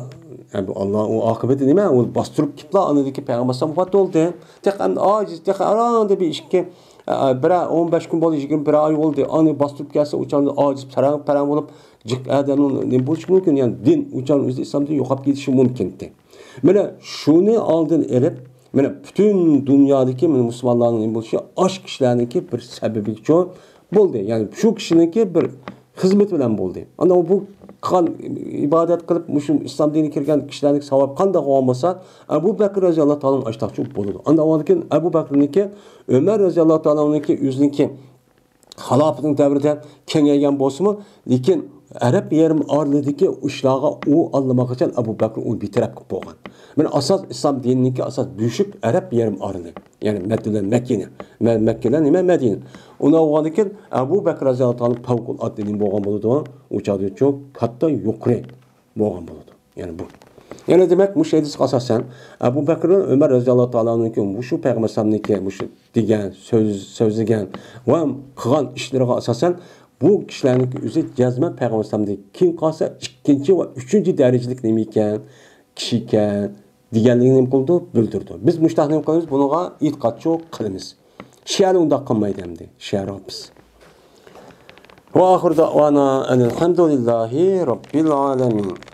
ئەمدى ئاللا ئۇ ئاقىۋىتى نېمە؟ ئۇ باستۇرۇپ كېتىپلا، ئاندىن كېيىن پەيغەمبەر ئەلەيھىسسالام ۋاپات بولدى. تېخى ئەمدى ئاجىز، تېخى ئاراڭدا بىر ئىككى، ئە، بىر ئون بەش كۈن بولدى، يىگىرمە بىر ئاي بولدى. ئانى باستۇرۇپ كەلسە، ئۇ چاغدا ئاجىز، پەرەڭ، پەرەڭ بولۇپ، جىق ئادەمنىڭ نېمە بولۇشى مۇمكىن؟ يەنى دىن ئۇ چاغنىڭ ئۆزىدە ئىسلام دىنى يوقاپ كېتىشى مۇمكىنتى. مانا شۇنى ئالدىنى ئېلىپ، مانا پۈتۈن دۇنيادىكى مانا مۇسۇلمانلارنىڭ نېمە بولۇشى ئاشۇ كىشىلەرنىڭكى بىر سەۋەبىگىچۇ بولدى. يەنى شۇ كىشىنىڭكى بىر خىزمىتى بىلەن بولدى. ئاندىن بۇ قىلغان، ئىبادەت قىلىپ، مۇشۇ ئىسلام دىنىگە كىرگەن كىشىلەرنىڭ ساۋابى قانداق بولغان بولسا، ئەبۇ بەكرى رەزىياللاھۇ تائالا ئانھۇ ئاشتاقچى بولىدۇ. ئاندىن كېيىن ئەبۇ بەكرىنىڭكى، ئۆمەر رەزىياللاھۇ تائالا ئانھۇنىڭكى ئۆزىنىڭكى خىلاپىتىنىڭ دەۋرىدە كېڭەيگەن بولسىمۇ، لېكىن ئەرەب يېرىم ئارىلىدىكى ئۇ ئىشلارغا ئۇ ئاللىماقىچان ئەبۇ بەكرى ئۇنى بىتەرەپ قىلىپ قويغان. مانا ئاساس ئىسلام دىنىنىڭكى ئاساس بۆشۈك ئەرەب يېرىم ئارىلى. يەنى مەدىنە، مەككىنى. مە-، مەككە بىلەن نېمە؟ مەدىنە. ئۇنداق بولغاندىن كېيىن ئەبۇ بەكرى رەزىياللاھۇ تائالا پەۋقۇلئاددە نېمە بولغان بولىدۇ؟ ئۇ چاغدا چۇ كاتتا يۇقىرى بولغان بولىدۇ. يەنى بۇ. يەنى دېمەك، مۇشۇ ھەدىسكە ئاساسەن، ئەبۇ بەكرى ئۆمەر رەزىياللاھۇ تائالا ئانھۇ مۇشۇ پەيغەمبەر ئەلەيھىسسالامنىڭكى مۇشۇ دېگەن سۆز، سۆزلىگەن ۋە قىلغان ئىشلىرىغا ئاساسەن، بۇ كىشىلەرنىڭكى ئۆزى جەزمەن پەيغەمبەر ئەلەيھىسسالامدىن كېيىن قالسا ئىككىنچى ۋە ئۈچىنچى دەرىجىلىك نېمە ئىكەن، كىشى ئىكەن دېگەنلىكىنى نېمە قىلىدۇ؟ بىلدۈردى. بىز مۇشۇنداق نېمە قىلىمىز؟ بۇنىڭغا ئېتىقادچۇ قىلىمىز. شىئەلەر ئۇنداق قىلمايدۇ ئەمدى. شىئەلەر قىلىمىز. وآخر دعوانا أن الحمد لله رب العالمين.